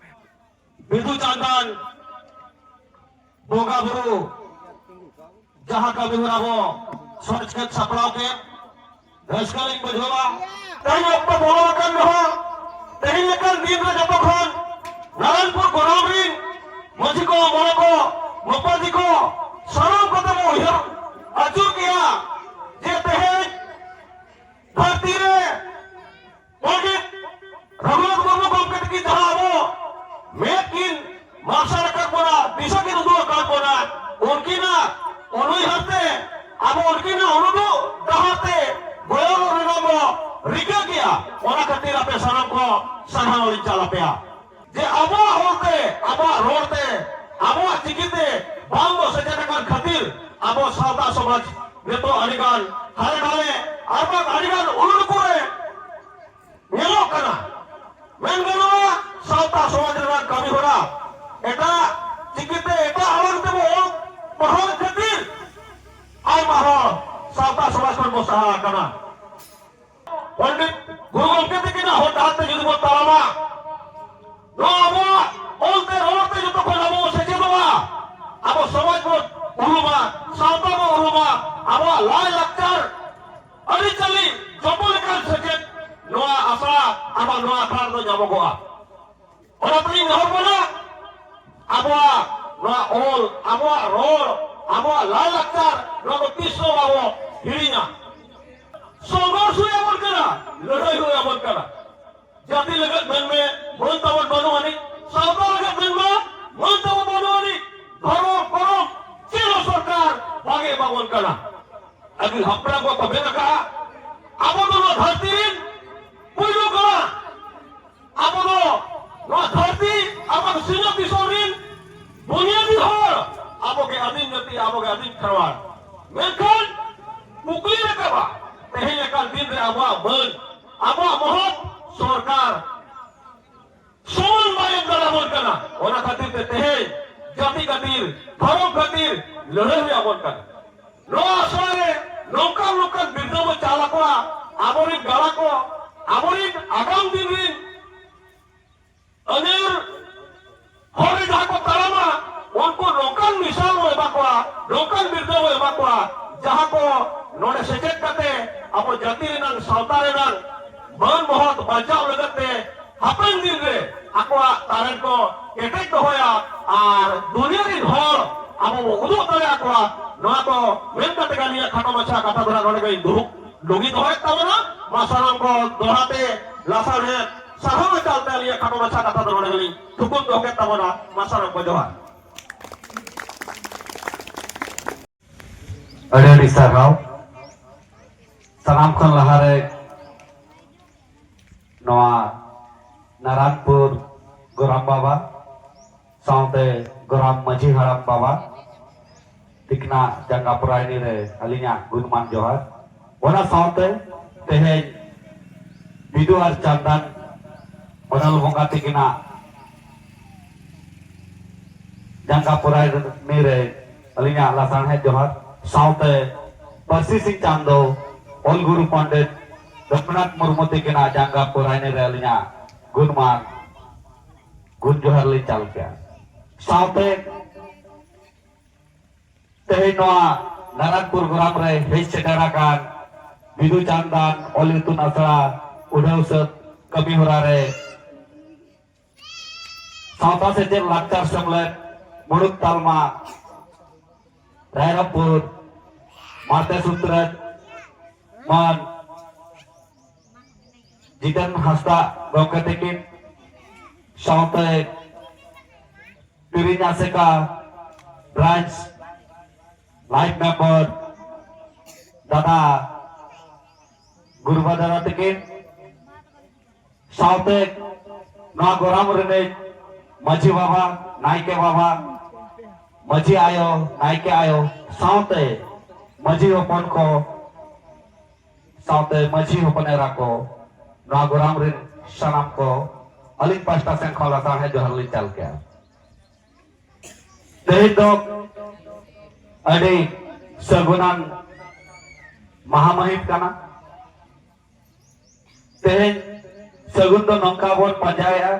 ᱵᱤᱫᱩ ᱪᱟᱸᱫᱟᱱ ᱵᱚᱸᱜᱟ ᱵᱩᱨᱩ ᱡᱟᱦᱟᱸ ᱠᱟᱹᱢᱤ ᱦᱚᱨᱟ ᱵᱚ ᱥᱚᱡᱽ ᱠᱮᱫ, ᱥᱟᱯᱲᱟᱣ ᱠᱮᱫ, ᱨᱟᱹᱥᱠᱟᱹ ᱞᱤᱧ ᱵᱩᱡᱷᱟᱹᱣᱟ᱾ ᱛᱮᱦᱮᱧ ᱚᱠᱛᱚ ᱵᱚᱞᱚ ᱟᱠᱟᱱ ᱨᱮᱦᱚᱸ, ᱛᱮᱦᱮᱧ ᱞᱮᱠᱟᱱ ᱫᱤᱱ ᱨᱮ ᱡᱚᱛᱚ ᱠᱷᱚᱱ ᱱᱟᱨᱟᱭᱚᱱᱯᱩᱨ ᱜᱚᱨᱟᱢ ᱨᱤᱱ ᱢᱟᱹᱡᱷᱤ ᱠᱚ, ᱢᱚᱬᱮ ᱠᱚ, ᱢᱟᱹᱯᱟᱡᱤ ᱠᱚ, ᱥᱟᱱᱟᱢ ᱠᱚᱛᱮ ᱵᱚ ᱩᱭᱦᱟᱹᱨ ᱟᱹᱪᱩᱨ ᱠᱮᱜᱼᱟ ᱡᱮ ᱛᱮᱦᱮᱧ ᱫᱷᱟᱹᱨᱛᱤ ᱨᱮ ᱯᱚᱱᱰᱤᱛ ᱨᱚᱜᱷᱩᱱᱟᱛᱷ ᱢᱩᱨᱢᱩ ᱜᱚᱢᱠᱮ ᱛᱟᱹᱠᱤᱱ ᱡᱟᱦᱟᱸ ᱟᱵᱚ ᱢᱮᱫ ᱠᱤᱱ ᱢᱟᱨᱥᱟᱞ ᱟᱠᱟᱫ ᱵᱚᱱᱟ, ᱫᱤᱥᱟᱹ ᱠᱤᱱ ᱩᱫᱩᱜ ᱟᱠᱟᱫ ᱵᱚᱱᱟ, ᱩᱱᱠᱤᱱᱟᱜ ᱩᱱᱩᱭᱦᱟᱹᱨ ᱛᱮ, ᱟᱵᱚ ᱩᱱᱠᱤᱱᱟᱜ ᱩᱱᱩᱫᱩᱜ ᱰᱟᱦᱟᱨ ᱛᱮ ᱜᱚᱭᱚᱱᱚᱜ ᱨᱮᱱᱟᱜ ᱵᱚ ᱨᱤᱠᱟᱹ ᱠᱮᱜᱼᱟ᱾ ᱚᱱᱟ ᱠᱷᱟᱹᱛᱤᱨ ᱟᱯᱮ ᱥᱟᱱᱟᱢ ᱠᱚ ᱥᱟᱨᱦᱟᱣ ᱞᱤᱧ ᱪᱟᱞ ᱟᱯᱮᱭᱟ᱾ ᱡᱮ ᱟᱵᱚᱣᱟᱜ ᱚᱞ ᱛᱮ, ᱟᱵᱚᱣᱟᱜ ᱨᱚᱲ ᱛᱮ, ᱟᱵᱚᱣᱟᱜ ᱪᱤᱠᱤ ᱛᱮ ᱵᱟᱝ ᱵᱚ ᱥᱮᱪᱮᱫ ᱟᱠᱟᱱ ᱠᱷᱟᱹᱛᱤᱨ ᱟᱵᱚ ᱥᱟᱶᱛᱟ ᱥᱚᱢᱟᱡᱽ ᱱᱤᱛᱚᱜ ᱟᱹᱰᱤ ᱜᱟᱱ ᱦᱟᱞᱮ ᱰᱷᱟᱞᱮ ᱟᱨ ᱵᱟᱝ ᱟᱹᱰᱤ ᱜᱟᱱ ᱩᱲᱩᱲ ᱠᱚᱨᱮ ᱧᱮᱞᱚᱜ ᱠᱟᱱᱟ᱾ ᱢᱮᱱ ᱜᱟᱱᱚᱜᱼᱟ, ᱥᱟᱶᱛᱟ ᱥᱚᱢᱟᱡᱽ ᱨᱮᱱᱟᱜ ᱠᱟᱹᱢᱤ ᱦᱚᱨᱟ ᱮᱴᱟᱜ ᱪᱤᱠᱤ ᱛᱮ, ᱮᱴᱟᱜ ᱟᱲᱟᱝ ᱛᱮᱵᱚ ᱚᱞ ᱯᱟᱲᱦᱟᱣ ᱠᱷᱟᱹᱛᱤᱨ ᱟᱭᱢᱟ ᱦᱚᱲ ᱥᱟᱶᱛᱟ ᱥᱚᱢᱟᱡᱽ ᱠᱷᱚᱱ ᱵᱚ ᱥᱟᱦᱟ ᱟᱠᱟᱱᱟ᱾ ᱯᱚᱱᱰᱤᱛ ᱜᱩᱨᱩ ᱜᱚᱢᱠᱮ ᱛᱟᱹᱠᱤᱱᱟᱜ ᱦᱚᱨ ᱰᱟᱦᱟᱨ ᱛᱮ ᱡᱩᱫᱤ ᱵᱚᱱ ᱛᱟᱲᱟᱢᱟ, ᱱᱚᱣᱟ ᱟᱵᱚᱣᱟᱜ ᱚᱞ ᱛᱮ ᱨᱚᱲ ᱛᱮ ᱡᱚᱛᱚ ᱠᱷᱚᱱ ᱟᱵᱚ ᱵᱚᱱ ᱥᱮᱪᱮᱫᱚᱜᱼᱟ, ᱟᱵᱚ ᱥᱚᱢᱟᱡᱽ ᱵᱚᱱ ᱩᱨᱩᱢᱟ, ᱥᱟᱶᱛᱟ ᱵᱚᱱ ᱩᱨᱩᱢᱟ, ᱟᱵᱚᱣᱟᱜ ᱞᱟᱭ ᱞᱟᱠᱪᱟᱨ ᱟᱹᱨᱤᱪᱟᱹᱞᱤ ᱡᱚᱛᱚ ᱞᱮᱠᱟᱱ ᱥᱮᱪᱮᱫ ᱱᱚᱣᱟ ᱟᱥᱲᱟ ᱟᱨ ᱵᱟᱝ ᱱᱚᱣᱟ ᱟᱠᱷᱲᱟ ᱨᱮᱫᱚ ᱧᱟᱢᱚᱜᱚᱜᱼᱟ᱾ ᱚᱱᱟ ᱛᱮᱞᱤᱧ ᱱᱮᱦᱚᱨ ᱠᱟᱱᱟ, ᱟᱵᱚᱣᱟᱜ ᱱᱚᱣᱟ ᱚᱞ, ᱟᱵᱚᱣᱟᱜ ᱨᱚᱲ, ᱟᱵᱚᱣᱟᱜ ᱞᱟᱭᱞᱟᱠᱪᱟᱨ, ᱱᱚᱣᱟ ᱫᱚ ᱛᱤᱥ ᱦᱚᱸ ᱵᱟᱵᱚ ᱦᱤᱲᱤᱧᱟ᱾ ᱥᱚᱝᱜᱷᱚᱨᱥ ᱦᱩᱭ ᱟᱵᱚᱱ ᱠᱟᱱᱟ, ᱞᱟᱹᱲᱦᱟᱹᱭ ᱦᱩᱭ ᱟᱵᱚᱱ ᱠᱟᱱᱟ᱾ ᱡᱟᱹᱛᱤ ᱞᱟᱹᱜᱤᱫ ᱢᱮᱱ ᱢᱮ, ᱢᱟᱹᱱ ᱛᱟᱵᱚᱱ ᱵᱟᱹᱱᱩᱜ ᱟᱹᱱᱤᱡ, ᱥᱟᱶᱛᱟ ᱞᱟᱹᱜᱤᱫ ᱢᱮᱱ ᱢᱮ, ᱢᱟᱹᱱ ᱛᱟᱵᱚᱱ ᱵᱟᱹᱱᱩᱜ ᱟᱹᱱᱤᱡ, ᱫᱷᱚᱨᱚᱢ ᱠᱚᱨᱚᱢ ᱪᱮᱫ ᱦᱚᱸ ᱥᱚᱨᱠᱟᱨ ᱵᱟᱝ ᱮ ᱮᱢᱟ ᱵᱚᱱ ᱠᱟᱱᱟ᱾ ᱟᱹᱜᱤᱞ ᱦᱟᱯᱲᱟᱢ ᱠᱚᱠᱚ ᱢᱮᱱ ᱟᱠᱟᱫᱼᱟ, ᱟᱵᱚ ᱫᱚ ᱱᱚᱣᱟ ᱫᱷᱟᱹᱨᱛᱤ ᱨᱮᱱ ᱯᱩᱭᱞᱩ ᱠᱟᱱᱟ᱾ ᱟᱵᱚ ᱫᱚ ᱱᱚᱣᱟ ᱫᱷᱟᱹᱨᱛᱤ ᱟᱨ ᱵᱟᱝ ᱥᱤᱧᱚᱛ ᱫᱤᱥᱚᱢ ᱨᱤᱱ ᱵᱩᱱᱤᱭᱟᱹᱫᱤ ᱦᱚᱲ, ᱟᱵᱚ ᱜᱮ ᱟᱹᱫᱤᱢ ᱡᱟᱹᱛᱤ, ᱟᱵᱚ ᱜᱮ ᱟᱹᱫᱤᱢ ᱠᱷᱮᱨᱣᱟᱲ᱾ ᱢᱮᱱᱠᱷᱟᱱ ᱠᱩᱠᱞᱤ ᱨᱟᱠᱟᱵᱼᱟ, ᱛᱮᱦᱮᱧ ᱞᱮᱠᱟᱱ ᱫᱤᱱ ᱨᱮ ᱟᱵᱚᱣᱟᱜ ᱢᱟᱹᱱ, ᱟᱵᱚᱣᱟᱜ ᱢᱚᱦᱚᱛ ᱥᱚᱨᱠᱟᱨ ᱥᱚᱢᱟᱱ ᱵᱟᱭ ᱮᱢ ᱫᱟᱲᱮᱭᱟᱵᱚᱱ ᱠᱟᱱᱟ᱾ ᱚᱱᱟ ᱠᱷᱟᱹᱛᱤᱨ ᱛᱮ ᱛᱮᱦᱮᱧ ᱡᱟᱹᱛᱤ ᱠᱷᱟᱹᱛᱤᱨ, ᱫᱷᱚᱨᱚᱢ ᱠᱷᱟᱹᱛᱤᱨ ᱞᱟᱹᱲᱦᱟᱹᱭ ᱦᱩᱭ ᱟᱵᱚᱱ ᱠᱟᱱᱟ᱾ ᱱᱚᱣᱟ ᱟᱥᱲᱟ ᱨᱮ ᱱᱚᱝᱠᱟᱱ ᱱᱚᱝᱠᱟᱱ ᱵᱤᱨᱫᱟᱹ ᱵᱚ ᱪᱟᱞ ᱟᱠᱚᱣᱟ, ᱟᱵᱚᱨᱤᱱ ᱜᱟᱬᱟ ᱠᱚ, ᱟᱵᱚᱨᱤᱱ ᱟᱜᱟᱢ ᱫᱤᱱ ᱨᱤᱱ ᱟᱹᱭᱩᱨ ᱦᱚᱨ ᱨᱮ ᱡᱟᱦᱟᱸ ᱠᱚ ᱛᱟᱲᱟᱢᱟ, ᱩᱱᱠᱩ ᱱᱚᱝᱠᱟᱱ ᱢᱤᱥᱟᱞ ᱵᱚ ᱮᱢᱟ ᱠᱚᱣᱟ, ᱱᱚᱝᱠᱟᱱ ᱵᱤᱨᱫᱟᱹ ᱵᱚ ᱮᱢᱟ ᱠᱚᱣᱟ, ᱡᱟᱦᱟᱸ ᱠᱚ ᱱᱚᱰᱮ ᱥᱮᱪᱮᱫ ᱠᱟᱛᱮ ᱟᱵᱚ ᱡᱟᱹᱛᱤ ᱨᱮᱱᱟᱜ, ᱥᱟᱶᱛᱟ ᱨᱮᱱᱟᱜ ᱢᱟᱹᱱ ᱢᱚᱦᱚᱛ ᱵᱟᱧᱪᱟᱣ ᱞᱟᱹᱜᱤᱫ ᱛᱮ ᱦᱟᱯᱮᱱ ᱫᱤᱱ ᱨᱮ ᱟᱠᱚᱣᱟᱜ ᱛᱟᱨᱮᱱ ᱠᱚ ᱠᱮᱴᱮᱡ ᱫᱚᱦᱚᱭᱟ ᱟᱨ ᱫᱩᱱᱤᱭᱟᱹ ᱨᱤᱱ ᱦᱚᱲ ᱟᱵᱚ ᱵᱚ ᱩᱫᱩᱜ ᱫᱟᱲᱮᱭᱟᱠᱚᱣᱟ᱾ ᱱᱚᱣᱟ ᱠᱚ ᱢᱮᱱ ᱠᱟᱛᱮ ᱜᱮ ᱟᱹᱞᱤᱧᱟᱜ ᱠᱷᱟᱴᱚ ᱢᱟᱪᱷᱟ ᱠᱟᱛᱷᱟ ᱫᱚ ᱱᱚᱰᱮ ᱜᱮᱧ ᱫᱩᱲᱩᱵ ᱰᱩᱜᱤ ᱫᱚᱦᱚᱭᱮᱫ ᱛᱟᱵᱚᱱᱟ᱾ ᱢᱟ ᱥᱟᱱᱟᱢ ᱠᱚ ᱫᱚᱦᱲᱟ ᱛᱮ ᱞᱟᱥᱟᱲᱦᱮᱫ ᱥᱟᱨᱦᱟᱣ ᱮᱠᱟᱞ ᱛᱮ ᱟᱹᱞᱤᱧᱟᱜ ᱠᱷᱟᱴᱚ ᱢᱟᱪᱷᱟ ᱠᱟᱛᱷᱟ ᱫᱚ ᱱᱚᱰᱮ ᱜᱮᱞᱤᱧ ᱛᱷᱩᱠᱩᱢ ᱫᱚᱦᱚ ᱠᱮᱫ ᱛᱟᱵᱚᱱᱟ᱾ ᱢᱟ ᱥᱟᱱᱟᱢ ᱠᱚ ᱡᱚᱦᱟᱨ᱾ ᱟᱹᱰᱤ ᱟᱹᱰᱤ ᱥᱟᱨᱦᱟᱣ᱾ ᱥᱟᱱᱟᱢ ᱠᱷᱚᱱ ᱞᱟᱦᱟᱨᱮ ᱱᱚᱣᱟ ᱱᱟᱨᱟᱱᱯᱩᱨ ᱜᱚᱨᱟᱢ ᱵᱟᱵᱟ ᱥᱟᱶᱛᱮ ᱜᱚᱨᱟᱢ ᱢᱟᱹᱡᱷᱤ ᱦᱟᱲᱟᱢ ᱵᱟᱵᱟ ᱛᱤᱠᱤᱱᱟᱜ ᱡᱟᱸᱜᱟ ᱯᱚᱨᱟᱭᱱᱤ ᱨᱮ ᱟᱹᱞᱤᱧᱟᱜ ᱜᱩᱱᱢᱟᱱ ᱡᱚᱦᱟᱨ᱾ ᱚᱱᱟ ᱥᱟᱶᱛᱮ ᱛᱮᱦᱮᱧ ᱵᱤᱫᱩ ᱟᱨ ᱪᱟᱸᱫᱟᱱ ᱚᱱᱚᱞ ᱵᱚᱸᱜᱟ ᱛᱤᱠᱤᱱᱟᱜ ᱡᱟᱸᱜᱟ ᱯᱚᱨᱟᱭᱱᱤ ᱨᱮ ᱟᱹᱞᱤᱧᱟᱜ ᱞᱟᱥᱟᱬᱦᱮᱫ ᱡᱚᱦᱟᱨ ᱥᱟᱶᱛᱮ ᱯᱟᱹᱨᱥᱤ ᱥᱤᱧ ᱪᱟᱸᱫᱚ ᱚᱞ ᱜᱩᱨᱩ ᱯᱚᱱᱰᱤᱛ ᱨᱚᱜᱷᱩᱱᱟᱛᱷ ᱢᱩᱨᱢᱩ ᱛᱤᱠᱤᱱᱟᱜ ᱡᱟᱸᱜᱟ ᱯᱚᱨᱟᱭᱱᱤ ᱨᱮ ᱟᱹᱞᱤᱧᱟᱜ ᱜᱩᱱᱢᱟᱱ ᱜᱩᱱ ᱡᱚᱦᱟᱨ ᱞᱤᱧ ᱪᱟᱞ ᱠᱮᱜᱼᱟ᱾ ᱥᱟᱶᱛᱮ ᱛᱮᱦᱮᱧ ᱱᱚᱣᱟ ᱱᱟᱨᱟᱱᱯᱩᱨ ᱜᱚᱨᱟᱢ ᱨᱮ ᱦᱮᱡ ᱥᱮᱴᱮᱨ ᱟᱠᱟᱱ ᱵᱤᱫᱩ ᱪᱟᱸᱫᱟᱱ ᱚᱞ ᱤᱛᱩᱱ ᱟᱥᱲᱟ ᱩᱰᱷᱟᱹᱣ ᱥᱟᱹᱛ ᱠᱟᱹᱢᱤ ᱦᱚᱨᱟ ᱨᱮ ᱥᱟᱶᱛᱟ ᱥᱮᱪᱮᱫ ᱞᱟᱠᱪᱟᱨ ᱥᱮᱢᱞᱮᱫ ᱢᱩᱲᱩᱫ ᱛᱟᱞᱢᱟ ᱨᱟᱭᱨᱚᱝᱯᱩᱨ ᱢᱟᱨᱛᱮ ᱥᱩᱛᱨᱮᱛ ᱢᱟᱱ ᱡᱤᱛᱮᱱ ᱦᱟᱸᱥᱫᱟ ᱜᱚᱢᱠᱮ ᱛᱤᱠᱤᱱ ᱥᱟᱶᱛᱮ ᱛᱤᱨᱤᱧ ᱟᱥᱮᱠᱟ ᱵᱨᱟᱧᱪ ᱞᱟᱭᱤᱵ ᱢᱮᱢᱵᱟᱨ ᱫᱟᱫᱟ ᱜᱩᱨᱵᱟ ᱫᱟᱫᱟ ᱛᱤᱠᱤᱱ ᱥᱟᱶᱛᱮ ᱱᱚᱣᱟ ᱜᱚᱨᱟᱢ ᱨᱤᱱᱤᱡ ᱢᱟᱹᱡᱷᱤ ᱵᱟᱵᱟ, ᱱᱟᱭᱠᱮ ᱵᱟᱵᱟ, ᱢᱟᱹᱡᱷᱤ ᱟᱭᱳ, ᱱᱟᱭᱠᱮ ᱟᱭᱳ ᱥᱟᱶᱛᱮ ᱢᱟᱹᱡᱷᱤ ᱦᱚᱯᱚᱱ ᱠᱚ ᱥᱟᱶᱛᱮ ᱢᱟᱹᱡᱷᱤ ᱦᱚᱯᱚᱱ ᱮᱨᱟ ᱠᱚ, ᱱᱚᱣᱟ ᱜᱚᱨᱟᱢ ᱨᱤᱱ ᱥᱟᱱᱟᱢ ᱠᱚ ᱟᱹᱞᱤᱧ ᱯᱟᱦᱴᱟ ᱥᱮᱱ ᱠᱷᱚᱱ ᱞᱟᱥᱟᱬᱦᱮᱫ ᱡᱚᱦᱟᱨ ᱞᱤᱧ ᱪᱟᱞ ᱠᱮᱜᱼᱟ᱾ ᱛᱮᱦᱮᱧ ᱫᱚ ᱟᱹᱰᱤ ᱥᱟᱹᱜᱩᱱᱟᱱ ᱢᱟᱦᱟ ᱢᱟᱹᱦᱤᱛ ᱠᱟᱱᱟ᱾ ᱛᱮᱦᱮᱧ ᱥᱟᱹᱜᱩᱱ ᱫᱚ ᱱᱚᱝᱠᱟ ᱵᱚᱱ ᱯᱟᱸᱡᱟᱭᱮᱜᱼᱟ,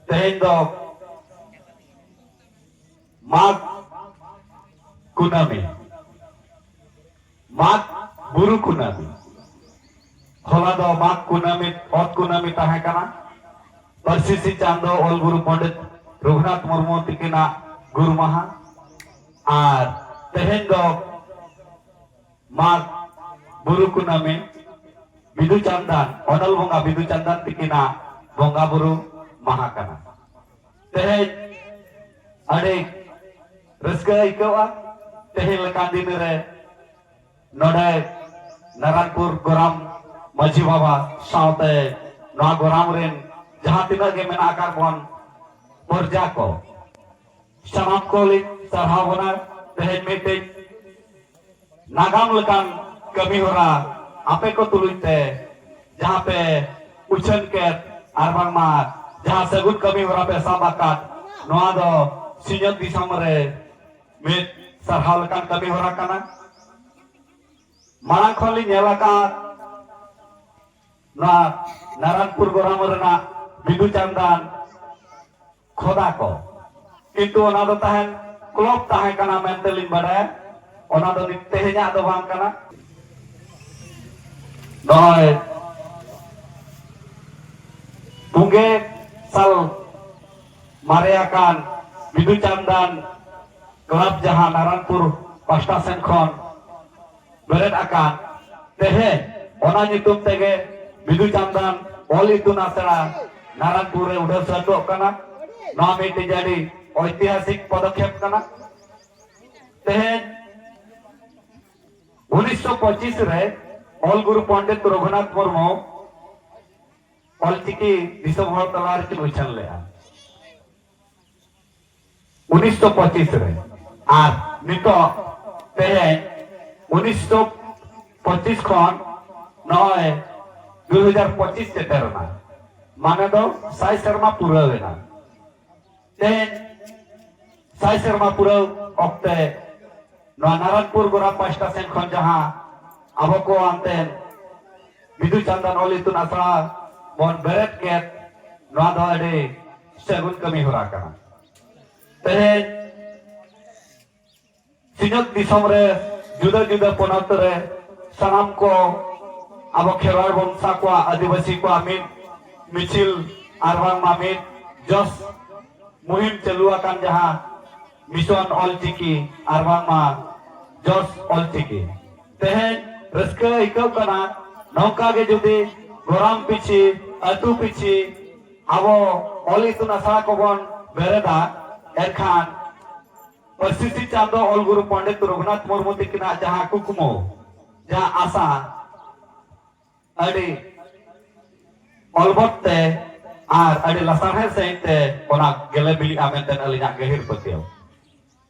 ᱛᱮᱦᱮᱧ ᱫᱚ ᱢᱟᱜᱽ ᱠᱩᱱᱟᱹᱢᱤ, ᱢᱟᱜᱽ ᱵᱩᱨᱩ ᱠᱩᱱᱟᱹᱢᱤ᱾ ᱦᱚᱞᱟ ᱫᱚ ᱢᱟᱜᱽ ᱠᱩᱱᱟᱹᱢᱤ, ᱚᱛ ᱠᱩᱱᱟᱹᱢᱤ ᱛᱟᱦᱮᱸ ᱠᱟᱱᱟ᱾ ᱯᱟᱹᱨᱥᱤ ᱥᱤᱧ ᱪᱟᱸᱫᱚ ᱚᱞ ᱜᱩᱨᱩ ᱯᱚᱱᱰᱤᱛ ᱨᱚᱜᱷᱩᱱᱟᱛᱷ ᱢᱩᱨᱢᱩ ᱛᱤᱠᱤᱱᱟᱜ ᱜᱩᱨ ᱢᱟᱦᱟ᱾ ᱟᱨ ᱛᱮᱦᱮᱧ ᱫᱚ ᱢᱟᱜᱽ ᱵᱩᱨᱩ ᱠᱩᱱᱟᱹᱢᱤ, ᱵᱤᱫᱩ ᱪᱟᱸᱫᱟᱱ, ᱚᱱᱚᱞ ᱵᱚᱸᱜᱟ ᱵᱤᱫᱩ ᱪᱟᱸᱫᱟᱱ ᱛᱤᱠᱤᱱᱟᱜ ᱵᱚᱸᱜᱟ ᱵᱩᱨᱩ ᱢᱟᱦᱟ ᱠᱟᱱᱟ᱾ ᱛᱮᱦᱮᱧ ᱟᱹᱰᱤ ᱨᱟᱹᱥᱠᱟᱹ ᱟᱹᱭᱠᱟᱹᱜᱼᱟ ᱛᱮᱦᱮᱧ ᱞᱮᱠᱟᱱ ᱫᱤᱱ ᱨᱮ ᱱᱚᱰᱮ ᱱᱟᱨᱟᱱᱯᱩᱨ ᱜᱚᱨᱟᱢ ᱢᱟᱹᱡᱷᱤ ᱵᱟᱵᱟ ᱥᱟᱶᱛᱮ ᱱᱚᱣᱟ ᱜᱚᱨᱟᱢ ᱨᱮᱱ ᱡᱟᱦᱟᱸ ᱛᱤᱱᱟᱹᱜ ᱜᱮ ᱢᱮᱱᱟᱜ ᱟᱠᱟᱫ ᱵᱚᱱ ᱯᱨᱚᱡᱟ ᱠᱚ, ᱥᱟᱱᱟᱢ ᱠᱚᱞᱤᱧ ᱥᱟᱨᱦᱟᱣ ᱵᱚᱱᱟ᱾ ᱛᱮᱦᱮᱧ ᱢᱤᱫᱴᱤᱡ ᱱᱟᱜᱟᱢ ᱞᱮᱠᱟᱱ ᱠᱟᱹᱢᱤ ᱦᱚᱨᱟ ᱟᱯᱮ ᱠᱚ ᱛᱩᱞᱩᱡ ᱛᱮ ᱡᱟᱦᱟᱸ ᱯᱮ ᱩᱪᱷᱟᱹᱱ ᱠᱮᱫ ᱟᱨ ᱵᱟᱝᱢᱟ ᱡᱟᱦᱟᱸ ᱥᱟᱹᱜᱩᱱ ᱠᱟᱹᱢᱤ ᱦᱚᱨᱟ ᱯᱮ ᱥᱟᱵ ᱟᱠᱟᱫ, ᱱᱚᱣᱟ ᱫᱚ ᱥᱤᱧᱚᱛ ᱫᱤᱥᱚᱢ ᱨᱮ ᱢᱤᱫ ᱥᱟᱨᱦᱟᱣ ᱞᱮᱠᱟᱱ ᱠᱟᱹᱢᱤ ᱦᱚᱨᱟ ᱠᱟᱱᱟ᱾ ᱢᱟᱲᱟᱝ ᱠᱷᱚᱱ ᱞᱤᱧ ᱧᱮᱞ ᱟᱠᱟᱫ ᱱᱚᱣᱟ ᱱᱟᱨᱟᱱᱯᱩᱨ ᱜᱚᱨᱟᱢ ᱨᱮᱱᱟᱜ ᱵᱤᱫᱩ ᱪᱟᱸᱫᱟᱱ ᱠᱷᱚᱫᱟ ᱠᱚ, ᱠᱤᱱᱛᱩ ᱚᱱᱟ ᱫᱚ ᱛᱟᱦᱮᱱ ᱠᱞᱚᱵ ᱛᱟᱦᱮᱸ ᱠᱟᱱᱟ ᱢᱮᱱᱛᱮ ᱞᱤᱧ ᱵᱟᱰᱟᱭᱟ᱾ ᱚᱱᱟ ᱫᱚ ᱱᱤᱛ ᱛᱮᱦᱮᱧᱟᱜ ᱫᱚ ᱵᱟᱝ ᱠᱟᱱᱟ᱾ ᱱᱚᱜᱼᱚᱭ ᱯᱩᱸᱜᱮ ᱥᱟᱞ ᱢᱟᱨᱮ ᱟᱠᱟᱱ ᱵᱤᱫᱩ ᱪᱟᱸᱫᱟᱱ ᱠᱞᱟᱵᱽ, ᱡᱟᱦᱟᱸ ᱱᱟᱨᱟᱱᱯᱩᱨ ᱯᱟᱥᱴᱟ ᱥᱮᱱ ᱠᱷᱚᱱ ᱵᱮᱨᱮᱫ ᱟᱠᱟᱱ, ᱛᱮᱦᱮᱧ ᱚᱱᱟ ᱧᱩᱛᱩᱢ ᱛᱮᱜᱮ ᱵᱤᱫᱩ ᱪᱟᱸᱫᱟᱱ ᱚᱞ ᱤᱛᱩᱱ ᱟᱥᱲᱟ ᱱᱟᱨᱟᱱᱯᱩᱨ ᱨᱮ ᱩᱰᱷᱟᱹᱣ ᱥᱟᱹᱛᱚᱜ ᱠᱟᱱᱟ᱾ ᱱᱚᱣᱟ ᱢᱤᱫᱴᱤᱡ ᱟᱹᱰᱤ ᱳᱭᱛᱤᱦᱟᱥᱤᱠ ᱯᱚᱫᱚᱠᱷᱮᱯ ᱠᱟᱱᱟ᱾ ᱛᱮᱦᱮᱧ ᱩᱱᱤᱥᱥᱚ ᱯᱚᱸᱪᱤᱥ ᱨᱮ ᱚᱞ ᱜᱩᱨᱩ ᱯᱚᱱᱰᱤᱛ ᱨᱚᱜᱷᱩᱱᱟᱛᱷ ᱢᱩᱨᱢᱩ ᱚᱞᱪᱤᱠᱤ ᱫᱤᱥᱚᱢ ᱦᱚᱲ ᱛᱟᱞᱟ ᱨᱮᱠᱤᱱ ᱩᱪᱷᱟᱹᱱ ᱞᱮᱫᱼᱟ᱾ ᱩᱱᱤᱥᱥᱚ ᱯᱚᱸᱪᱤᱥ ᱨᱮ᱾ ᱟᱨ ᱱᱤᱛᱚᱜ ᱛᱮᱦᱮᱧ ᱩᱱᱤᱥᱥᱚ ᱯᱚᱸᱪᱤᱥ ᱠᱷᱚᱱ ᱱᱚᱜᱼᱚᱭ ᱫᱩ ᱦᱟᱡᱟᱨ ᱯᱚᱸᱪᱤᱥ ᱥᱮᱴᱮᱨ ᱮᱱᱟ, ᱢᱟᱱᱮ ᱫᱚ ᱥᱟᱭ ᱥᱮᱨᱢᱟ ᱯᱩᱨᱟᱹᱣ ᱮᱱᱟ᱾ ᱛᱮᱦᱮᱧ ᱥᱟᱭ ᱥᱮᱨᱢᱟ ᱯᱩᱨᱟᱹᱣ ᱚᱠᱛᱮ ᱱᱚᱣᱟ ᱱᱟᱨᱟᱱᱯᱩᱨ ᱜᱚᱨᱟᱢ ᱯᱟᱥᱴᱟ ᱥᱮᱱ ᱠᱷᱚᱱ ᱡᱟᱦᱟᱸ ᱟᱵᱚ ᱠᱚ ᱟᱱᱛᱮ ᱵᱤᱫᱩ ᱪᱟᱸᱫᱟᱱ ᱚᱞ ᱤᱛᱩᱱ ᱟᱥᱲᱟ ᱵᱚᱱ ᱵᱮᱨᱮᱫ ᱠᱮᱫ, ᱱᱚᱣᱟ ᱫᱚ ᱟᱹᱰᱤ ᱥᱟᱹᱜᱩᱱ ᱠᱟᱹᱢᱤ ᱦᱚᱨᱟ ᱠᱟᱱᱟ᱾ ᱛᱮᱦᱮᱧ ᱥᱤᱧᱚᱛ ᱫᱤᱥᱚᱢ ᱨᱮ ᱡᱩᱫᱟᱹ ᱡᱩᱫᱟᱹ ᱯᱚᱱᱚᱛ ᱨᱮ ᱥᱟᱱᱟᱢ ᱠᱚ ᱟᱵᱚ ᱠᱷᱮᱨᱣᱟᱲ ᱵᱚᱝᱥᱟ ᱠᱚᱣᱟᱜ, ᱟᱹᱫᱤᱵᱟᱹᱥᱤ ᱠᱚᱣᱟᱜ ᱢᱤᱫ ᱢᱤᱪᱷᱤᱞ ᱟᱨ ᱵᱟᱝᱢᱟ ᱢᱤᱫ ᱡᱚᱥ ᱢᱩᱦᱤᱢ ᱪᱟᱹᱞᱩ ᱟᱠᱟᱱ ᱡᱟᱦᱟᱸ ᱢᱤᱥᱚᱱ ᱚᱞᱪᱤᱠᱤ ᱟᱨ ᱵᱟᱝᱢᱟ ᱡᱚᱥ ᱚᱞᱪᱤᱠᱤ᱾ ᱛᱮᱦᱮᱧ ᱨᱟᱹᱥᱠᱟᱹ ᱟᱹᱭᱠᱟᱹᱜ ᱠᱟᱱᱟ, ᱱᱚᱝᱠᱟ ᱜᱮ ᱡᱩᱫᱤ ᱜᱚᱨᱟᱢ ᱯᱤᱪᱷᱤ, ᱟᱹᱛᱩ ᱯᱤᱪᱷᱤ ᱟᱵᱚ ᱚᱞ ᱤᱛᱩᱱ ᱟᱥᱲᱟ ᱠᱚᱵᱚᱱ ᱵᱮᱨᱮᱫᱟ, ᱮᱱᱠᱷᱟᱱ ᱯᱟᱹᱨᱥᱤ ᱥᱤᱧ ᱪᱟᱸᱫᱚ ᱚᱞ ᱜᱩᱨᱩ ᱯᱚᱱᱰᱤᱛ ᱨᱚᱜᱷᱩᱱᱟᱛᱷ ᱢᱩᱨᱢᱩ ᱛᱤᱠᱤᱱᱟᱜ ᱡᱟᱦᱟᱸ ᱠᱩᱠᱢᱩ, ᱡᱟᱦᱟᱸ ᱟᱥᱟ, ᱟᱹᱰᱤ ᱚᱞᱵᱚᱛ ᱛᱮ ᱟᱨ ᱟᱹᱰᱤ ᱞᱟᱥᱟᱲᱦᱮᱫ ᱥᱟᱺᱦᱤᱡ ᱛᱮ ᱚᱱᱟ ᱜᱮᱞᱮ ᱵᱤᱞᱤᱜᱼᱟ ᱢᱮᱱᱛᱮ ᱟᱹᱞᱤᱧᱟᱜ ᱜᱟᱹᱦᱤᱨ ᱯᱟᱹᱛᱭᱟᱹᱣ᱾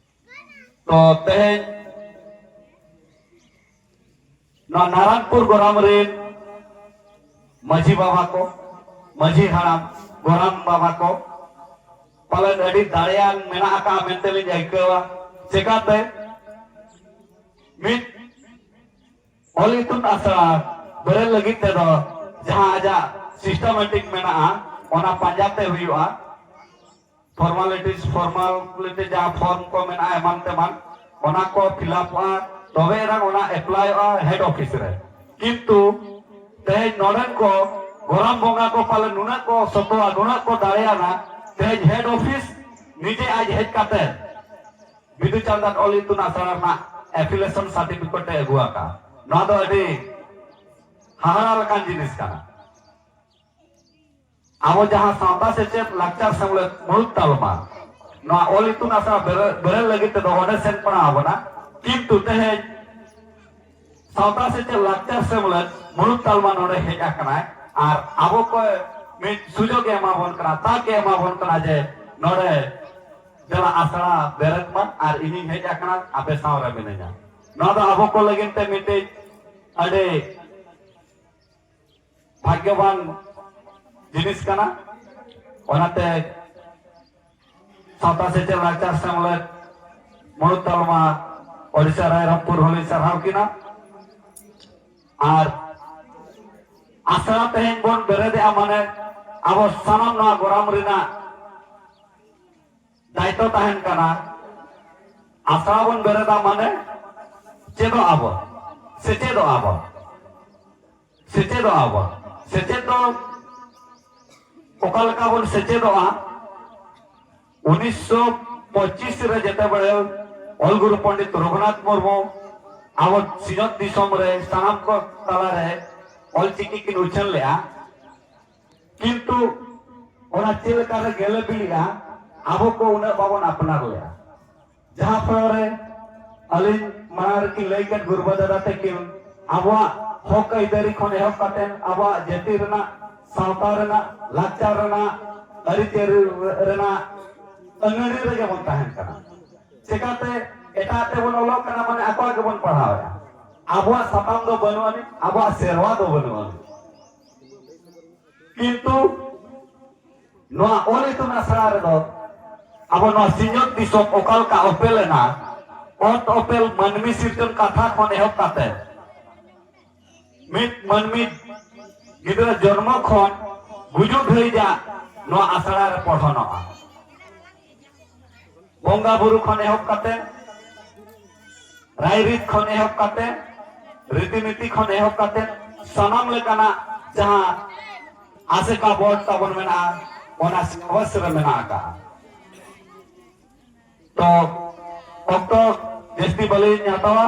ᱛᱚ ᱛᱮᱦᱮᱧ ᱱᱚᱣᱟ ᱱᱟᱨᱟᱱᱯᱩᱨ ᱜᱚᱨᱟᱢ ᱨᱮᱱ ᱢᱟᱹᱡᱷᱤ ᱵᱟᱵᱟ ᱠᱚ, ᱢᱟᱹᱡᱷᱤ ᱦᱟᱲᱟᱢ, ᱜᱚᱨᱟᱢ ᱵᱟᱵᱟ ᱠᱚ ᱯᱟᱞᱮᱱ ᱟᱹᱰᱤ ᱫᱟᱲᱮᱭᱟᱱ ᱢᱮᱱᱟᱜ ᱟᱠᱟᱫᱼᱟ ᱢᱮᱱᱛᱮ ᱞᱤᱧ ᱟᱹᱭᱠᱟᱹᱣᱟ᱾ ᱪᱮᱠᱟᱛᱮ ᱢᱤᱫ ᱚᱞ ᱤᱛᱩᱱ ᱟᱥᱲᱟ ᱵᱮᱨᱮᱫ ᱞᱟᱹᱜᱤᱫ ᱛᱮᱫᱚ ᱡᱟᱦᱟᱸ ᱟᱡᱟᱜ systematic ᱢᱮᱱᱟᱜᱼᱟ, ᱚᱱᱟ ᱯᱟᱸᱡᱟ ᱛᱮ ᱦᱩᱭᱩᱜᱼᱟ᱾ ᱯᱷᱚᱨᱢᱟᱞᱤᱴᱤᱥ, ᱯᱷᱚᱨᱢᱟᱞᱤᱴᱤ ᱡᱟᱦᱟᱸ ᱯᱷᱚᱨᱢ ᱠᱚ ᱢᱮᱱᱟᱜᱼᱟ ᱮᱢᱟᱱ ᱛᱮᱢᱟᱱ, ᱚᱱᱟ ᱠᱚ ᱯᱷᱤᱞᱟᱯᱚᱜᱼᱟ, ᱛᱚᱵᱮ ᱮᱱᱟᱝ ᱚᱱᱟ ᱮᱯᱞᱟᱭᱚᱜᱼᱟ ᱦᱮᱰ ᱚᱯᱷᱤᱥ ᱨᱮ᱾ ᱠᱤᱱᱛᱩ ᱛᱮᱦᱮᱧ ᱱᱚᱰᱮᱱ ᱠᱚ ᱜᱚᱨᱟᱢ ᱵᱚᱸᱜᱟ ᱠᱚ ᱯᱟᱞᱮ ᱱᱩᱱᱟᱹᱜ ᱠᱚ ᱥᱚᱛᱚᱣᱟ, ᱱᱩᱱᱟᱹᱜ ᱠᱚ ᱫᱟᱲᱮᱭᱟᱱᱟ, ᱛᱮᱦᱮᱧ ᱦᱮᱰ ᱚᱯᱷᱤᱥ ᱱᱤᱡᱮ ᱟᱡ ᱦᱮᱡ ᱠᱟᱛᱮ ᱵᱤᱫᱩ ᱪᱟᱸᱫᱟᱱ ᱚᱞ ᱤᱛᱩᱱ ᱟᱥᱲᱟ ᱨᱮᱱᱟᱜ ᱮᱯᱷᱤᱞᱮᱥᱚᱱ ᱥᱟᱨᱴᱤᱯᱷᱤᱠᱮᱴ ᱮ ᱟᱹᱜᱩ ᱟᱠᱟᱫᱼᱟ᱾ ᱱᱚᱣᱟ ᱫᱚ ᱟᱹᱰᱤ ᱦᱟᱦᱟᱲᱟ ᱞᱮᱠᱟᱱ ᱡᱤᱱᱤᱥ ᱠᱟᱱᱟ᱾ ᱟᱵᱚ ᱡᱟᱦᱟᱸ ᱥᱟᱶᱛᱟ ᱥᱮᱪᱮᱫ ᱞᱟᱠᱪᱟᱨ ᱥᱮᱢᱞᱮᱫ ᱢᱩᱲᱩᱫ ᱛᱟᱞᱢᱟ, ᱱᱚᱣᱟ ᱚᱞ ᱤᱛᱩᱱ ᱟᱥᱲᱟ ᱵᱮᱨᱮᱫ, ᱵᱮᱨᱮᱫ ᱞᱟᱹᱜᱤᱫ ᱛᱮᱫᱚ ᱚᱸᱰᱮ ᱥᱮᱱ ᱯᱟᱲᱟᱣ ᱟᱵᱚᱱᱟ᱾ ᱠᱤᱱᱛᱩ ᱛᱮᱦᱮᱧ ᱥᱟᱶᱛᱟ ᱥᱮᱪᱮᱫ ᱞᱟᱠᱪᱟᱨ ᱥᱮᱢᱞᱮᱫ ᱢᱩᱲᱩᱫ ᱛᱟᱞᱢᱟ ᱱᱚᱰᱮ ᱦᱮᱡ ᱟᱠᱟᱱᱟᱭ ᱟᱨ ᱟᱵᱚ ᱠᱚ ᱢᱤᱫ ᱥᱩᱡᱳᱜᱽ ᱮ ᱮᱢᱟᱵᱚᱱ ᱠᱟᱱᱟ, ᱛᱟᱠ ᱮ ᱮᱢᱟᱵᱚᱱ ᱠᱟᱱᱟ ᱡᱮ ᱱᱚᱰᱮ ᱫᱮᱞᱟ ᱟᱥᱲᱟ ᱵᱮᱨᱮᱫ ᱢᱟ ᱟᱨ ᱤᱧᱤᱧ ᱦᱮᱡ ᱟᱠᱟᱱᱟ, ᱟᱯᱮ ᱥᱟᱶ ᱨᱮ ᱢᱤᱱᱟᱹᱧᱟ᱾ ᱱᱚᱣᱟ ᱫᱚ ᱟᱵᱚ ᱠᱚ ᱞᱟᱹᱜᱤᱫ ᱛᱮ ᱢᱤᱫᱴᱤᱡ ᱟᱹᱰᱤ ᱵᱷᱟᱜᱽᱭᱚᱵᱟᱱ ᱡᱤᱱᱤᱥ ᱠᱟᱱᱟ᱾ ᱚᱱᱟᱛᱮ ᱥᱟᱶᱛᱟ ᱥᱮᱪᱮᱫ ᱞᱟᱠᱪᱟᱨ ᱥᱮᱢᱞᱮᱫ ᱢᱩᱲᱩᱫ ᱛᱟᱞᱢᱟ ᱳᱰᱤᱥᱟ ᱨᱟᱭᱨᱚᱝᱯᱩᱨ ᱦᱚᱸᱞᱤᱧ ᱥᱟᱨᱦᱟᱣ ᱠᱤᱱᱟ᱾ ᱟᱨ ᱟᱥᱲᱟ ᱛᱮᱦᱮᱧ ᱵᱚᱱ ᱵᱮᱨᱮᱫᱮᱜᱼᱟ, ᱢᱟᱱᱮ ᱟᱵᱚ ᱥᱟᱱᱟᱢ ᱱᱚᱣᱟ ᱜᱚᱨᱟᱢ ᱨᱮᱱᱟᱜ ᱫᱟᱭᱤᱛᱛᱚ ᱛᱟᱦᱮᱱ ᱠᱟᱱᱟ᱾ ᱟᱥᱲᱟ ᱵᱚᱱ ᱵᱮᱨᱮᱫᱟ ᱢᱟᱱᱮ ᱪᱮᱫᱚᱜ ᱟᱵᱚ, ᱥᱮᱪᱮᱫᱚᱜ ᱟᱵᱚ, ᱥᱮᱪᱮᱫᱚᱜ ᱟᱵᱚ᱾ ᱥᱮᱪᱮᱫ ᱫᱚ ᱚᱠᱟ ᱞᱮᱠᱟ ᱵᱚᱱ ᱥᱮᱪᱮᱫᱚᱜᱼᱟ? ᱩᱱᱤᱥᱥᱚ ᱯᱚᱸᱪᱤᱥ ᱨᱮ ᱡᱮᱛᱮ ᱵᱮᱲᱮ ᱚᱞ ᱜᱩᱨᱩ ᱯᱚᱱᱰᱤᱛ ᱨᱚᱜᱷᱩᱱᱟᱛᱷ ᱢᱩᱨᱢᱩ ᱟᱵᱚ ᱥᱤᱧᱚᱛ ᱫᱤᱥᱚᱢ ᱨᱮ ᱥᱟᱱᱟᱢ ᱠᱚ ᱛᱟᱞᱟᱨᱮ ᱚᱞ ᱪᱤᱠᱤ ᱠᱤᱱ ᱩᱪᱷᱟᱹᱱ ᱞᱮᱫᱼᱟ, ᱠᱤᱱᱛᱩ ᱚᱱᱟ ᱪᱮᱫ ᱞᱮᱠᱟ ᱨᱮ ᱜᱮᱞᱮ ᱵᱤᱞᱤᱜᱼᱟ, ᱟᱵᱚ ᱠᱚ ᱩᱱᱟᱹᱜ ᱵᱟᱵᱚᱱ ᱟᱯᱱᱟᱨ ᱞᱮᱫᱼᱟ᱾ ᱡᱟᱦᱟᱸ ᱯᱷᱚᱞᱚ ᱨᱮ ᱟᱹᱞᱤᱧ ᱢᱟᱲᱟᱝ ᱨᱮᱠᱤᱱ ᱞᱟᱹᱭ ᱠᱮᱫ ᱜᱩᱨᱵᱟ ᱫᱟᱫᱟ ᱛᱟᱹᱠᱤᱱ, ᱟᱵᱚᱣᱟᱜ ᱦᱚᱠ ᱟᱹᱭᱫᱟᱹᱨᱤ ᱠᱷᱚᱱ ᱮᱦᱚᱵ ᱠᱟᱛᱮ, ᱟᱵᱚᱣᱟᱜ ᱡᱟᱹᱛᱤ ᱨᱮᱱᱟᱜ, ᱥᱟᱶᱛᱟ ᱨᱮᱱᱟᱜ, ᱞᱟᱠᱪᱟᱨ ᱨᱮᱱᱟᱜ, ᱟᱹᱨᱤᱪᱟᱹᱞᱤ ᱨᱮᱱᱟᱜ ᱟᱹᱱᱟᱹᱲᱤ ᱨᱮᱜᱮ ᱵᱚᱱ ᱛᱟᱦᱮᱱ ᱠᱟᱱᱟ᱾ ᱪᱮᱠᱟᱛᱮ ᱮᱴᱟᱜ ᱛᱮᱵᱚᱱ ᱚᱞᱚᱜ ᱠᱟᱱᱟ, ᱢᱟᱱᱮ ᱟᱠᱚᱣᱟᱜ ᱜᱮᱵᱚᱱ ᱯᱟᱲᱦᱟᱣᱮᱫᱼᱟ᱾ ᱟᱵᱚᱣᱟᱜ ᱥᱟᱛᱟᱢ ᱫᱚ ᱵᱟᱹᱱᱩᱜ ᱟᱹᱱᱤᱡ, ᱟᱵᱚᱣᱟᱜ ᱥᱮᱨᱣᱟ ᱫᱚ ᱵᱟᱹᱱᱩᱜ ᱟᱹᱱᱤᱡ᱾ ᱠᱤᱱᱛᱩ ᱱᱚᱣᱟ ᱚᱞ ᱤᱛᱩᱱ ᱟᱥᱲᱟ ᱨᱮᱫᱚ ᱟᱵᱚ ᱱᱚᱣᱟ ᱥᱤᱧᱚᱛ ᱫᱤᱥᱚᱢ ᱚᱠᱟ ᱞᱮᱠᱟ ᱚᱯᱮᱞ ᱮᱱᱟ, ᱚᱛ ᱚᱯᱮᱞ ᱢᱟᱹᱱᱢᱤ ᱥᱤᱨᱡᱚᱱ ᱠᱟᱛᱷᱟ ᱠᱷᱚᱱ ᱮᱦᱚᱵ ᱠᱟᱛᱮ ᱢᱤᱫ ᱢᱟᱹᱱᱢᱤ ᱜᱤᱫᱽᱨᱟᱹ ᱡᱚᱱᱢᱚ ᱠᱷᱚᱱ ᱜᱩᱡᱩᱜ ᱫᱷᱟᱹᱨᱤᱡᱟᱜ ᱱᱚᱣᱟ ᱟᱥᱲᱟ ᱨᱮ ᱯᱚᱲᱦᱚᱱᱚᱜᱼᱟ᱾ ᱵᱚᱸᱜᱟ ᱵᱩᱨᱩ ᱠᱷᱚᱱ ᱮᱦᱚᱵ ᱠᱟᱛᱮ, ᱨᱟᱭᱨᱤᱛ ᱠᱷᱚᱱ ᱮᱦᱚᱵ ᱠᱟᱛᱮ, ᱨᱤᱛᱤᱱᱤᱛᱤ ᱠᱷᱚᱱ ᱮᱦᱚᱵ ᱠᱟᱛᱮ, ᱥᱟᱱᱟᱢ ᱞᱮᱠᱟᱱᱟᱜ ᱡᱟᱦᱟᱸ ᱟᱥᱮᱠᱟ ᱵᱳᱨᱰ ᱛᱟᱵᱚᱱ ᱢᱮᱱᱟᱜᱼᱟ, ᱚᱱᱟ ᱥᱤᱞᱮᱵᱟᱥ ᱨᱮ ᱢᱮᱱᱟᱜ ᱟᱠᱟᱫᱼᱟ᱾ ᱛᱚ ᱚᱠᱛᱚ ᱡᱟᱹᱥᱛᱤ ᱵᱟᱹᱞᱤᱧ ᱦᱟᱛᱟᱣᱟ,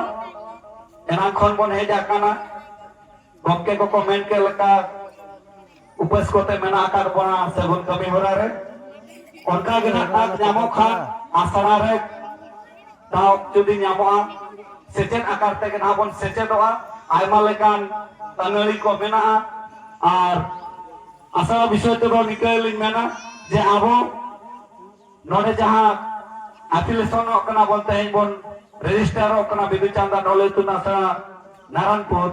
ᱮᱱᱟᱝ ᱠᱷᱚᱱ ᱵᱚᱱ ᱦᱮᱡ ᱟᱠᱟᱱᱟ, ᱜᱚᱢᱠᱮ ᱠᱚᱠᱚ ᱢᱮᱱ ᱠᱮᱫ ᱞᱮᱠᱟ ᱩᱯᱟᱹᱥ ᱠᱚᱛᱮ ᱢᱮᱱᱟᱜ ᱟᱠᱟᱫ ᱵᱚᱱᱟ ᱥᱟᱹᱜᱩᱱ ᱠᱟᱹᱢᱤ ᱦᱚᱨᱟ ᱨᱮ᱾ ᱚᱱᱠᱟ ᱜᱮ ᱱᱟᱜ ᱫᱟᱜ ᱧᱟᱢᱚᱜ ᱠᱷᱟᱱ ᱟᱥᱲᱟ ᱨᱮ ᱫᱟᱣ ᱡᱩᱫᱤ ᱧᱟᱢᱚᱜᱼᱟ, ᱥᱮᱪᱮᱫ ᱟᱠᱟᱨ ᱛᱮᱜᱮ ᱱᱟᱦᱟᱜ ᱵᱚᱱ ᱥᱮᱪᱮᱫᱚᱜᱼᱟ᱾ ᱟᱭᱢᱟ ᱞᱮᱠᱟᱱ ᱟᱹᱱᱟᱹᱲᱤ ᱠᱚ ᱢᱮᱱᱟᱜᱼᱟ᱾ ᱟᱨ ᱟᱥᱲᱟ ᱵᱤᱥᱚᱭ ᱛᱮᱫᱚ ᱱᱤᱠᱟᱹ ᱞᱤᱧ ᱢᱮᱱᱟ ᱡᱮ ᱟᱵᱚ ᱱᱚᱰᱮ ᱡᱟᱦᱟᱸ ᱟᱯᱷᱤᱞᱮᱥᱚᱱᱚᱜ ᱠᱟᱱᱟ ᱵᱚᱱ, ᱛᱮᱦᱮᱧ ᱵᱚᱱ ᱨᱮᱡᱤᱥᱴᱟᱨᱚᱜ ᱠᱟᱱᱟ ᱵᱤᱫᱩ ᱪᱟᱸᱫᱟᱱ ᱚᱞ ᱤᱛᱩᱱ ᱟᱥᱲᱟ ᱱᱟᱨᱟᱱᱯᱩᱨ,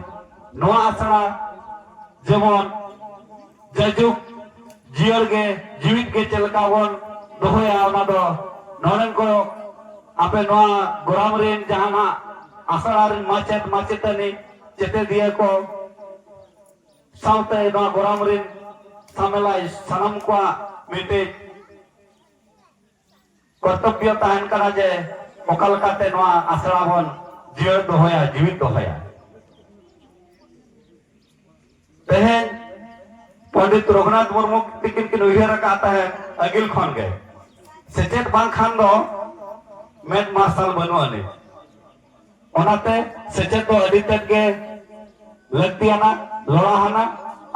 ᱱᱚᱣᱟ ᱟᱥᱲᱟ ᱡᱮᱢᱚᱱ ᱡᱟᱭᱡᱩᱜᱽ ᱡᱤᱭᱟᱹᱲ ᱜᱮ, ᱡᱤᱣᱤᱫ ᱜᱮ ᱪᱮᱫ ᱞᱮᱠᱟ ᱵᱚᱱ ᱫᱚᱦᱚᱭᱟ, ᱚᱱᱟ ᱫᱚ ᱱᱚᱰᱮᱱ ᱠᱚ ᱟᱯᱮ ᱱᱚᱣᱟ ᱜᱚᱨᱟᱢ ᱨᱮᱱ ᱡᱟᱦᱟᱱᱟᱜ ᱟᱥᱲᱟ ᱨᱮᱱ ᱢᱟᱪᱮᱫ, ᱢᱟᱪᱮᱛᱟᱹᱱᱤ, ᱪᱮᱛᱮᱫᱤᱭᱟᱹ ᱠᱚ ᱥᱟᱶᱛᱮ ᱱᱚᱣᱟ ᱜᱚᱨᱟᱢ ᱨᱮᱱ ᱥᱟᱢᱮᱞᱟᱭ ᱥᱟᱱᱟᱢ ᱠᱚᱣᱟᱜ ᱢᱤᱫᱴᱤᱡ ᱠᱚᱨᱛᱚᱵᱽᱵᱚ ᱛᱟᱦᱮᱱ ᱠᱟᱱᱟ ᱡᱮ ᱚᱠᱟ ᱞᱮᱠᱟᱛᱮ ᱱᱚᱣᱟ ᱟᱥᱲᱟ ᱵᱚᱱ ᱡᱤᱭᱟᱹᱲ ᱫᱚᱦᱚᱭᱟ, ᱡᱤᱣᱤᱫ ᱫᱚᱦᱚᱭᱟ᱾ ᱛᱮᱦᱮᱧ ᱯᱚᱱᱰᱤᱛ ᱨᱚᱜᱷᱩᱱᱟᱛᱷ ᱢᱩᱨᱢᱩ ᱛᱤᱠᱤᱱ ᱠᱤᱱ ᱩᱭᱦᱟᱹᱨ ᱟᱠᱟᱫ ᱛᱟᱦᱮᱸᱫ ᱟᱹᱜᱤᱞ ᱠᱷᱚᱱ ᱜᱮ, ᱥᱮᱪᱮᱫ ᱵᱟᱝᱠᱷᱟᱱ ᱫᱚ ᱢᱮᱫ ᱢᱟᱨᱥᱟᱞ ᱵᱟᱹᱱᱩᱜ ᱟᱹᱱᱤᱡ᱾ ᱚᱱᱟᱛᱮ ᱥᱮᱪᱮᱫ ᱫᱚ ᱟᱹᱰᱤ ᱛᱮᱫ ᱜᱮ ᱞᱟᱹᱠᱛᱤᱭᱟᱱᱟ, ᱞᱚᱲᱟᱣᱟᱱᱟ᱾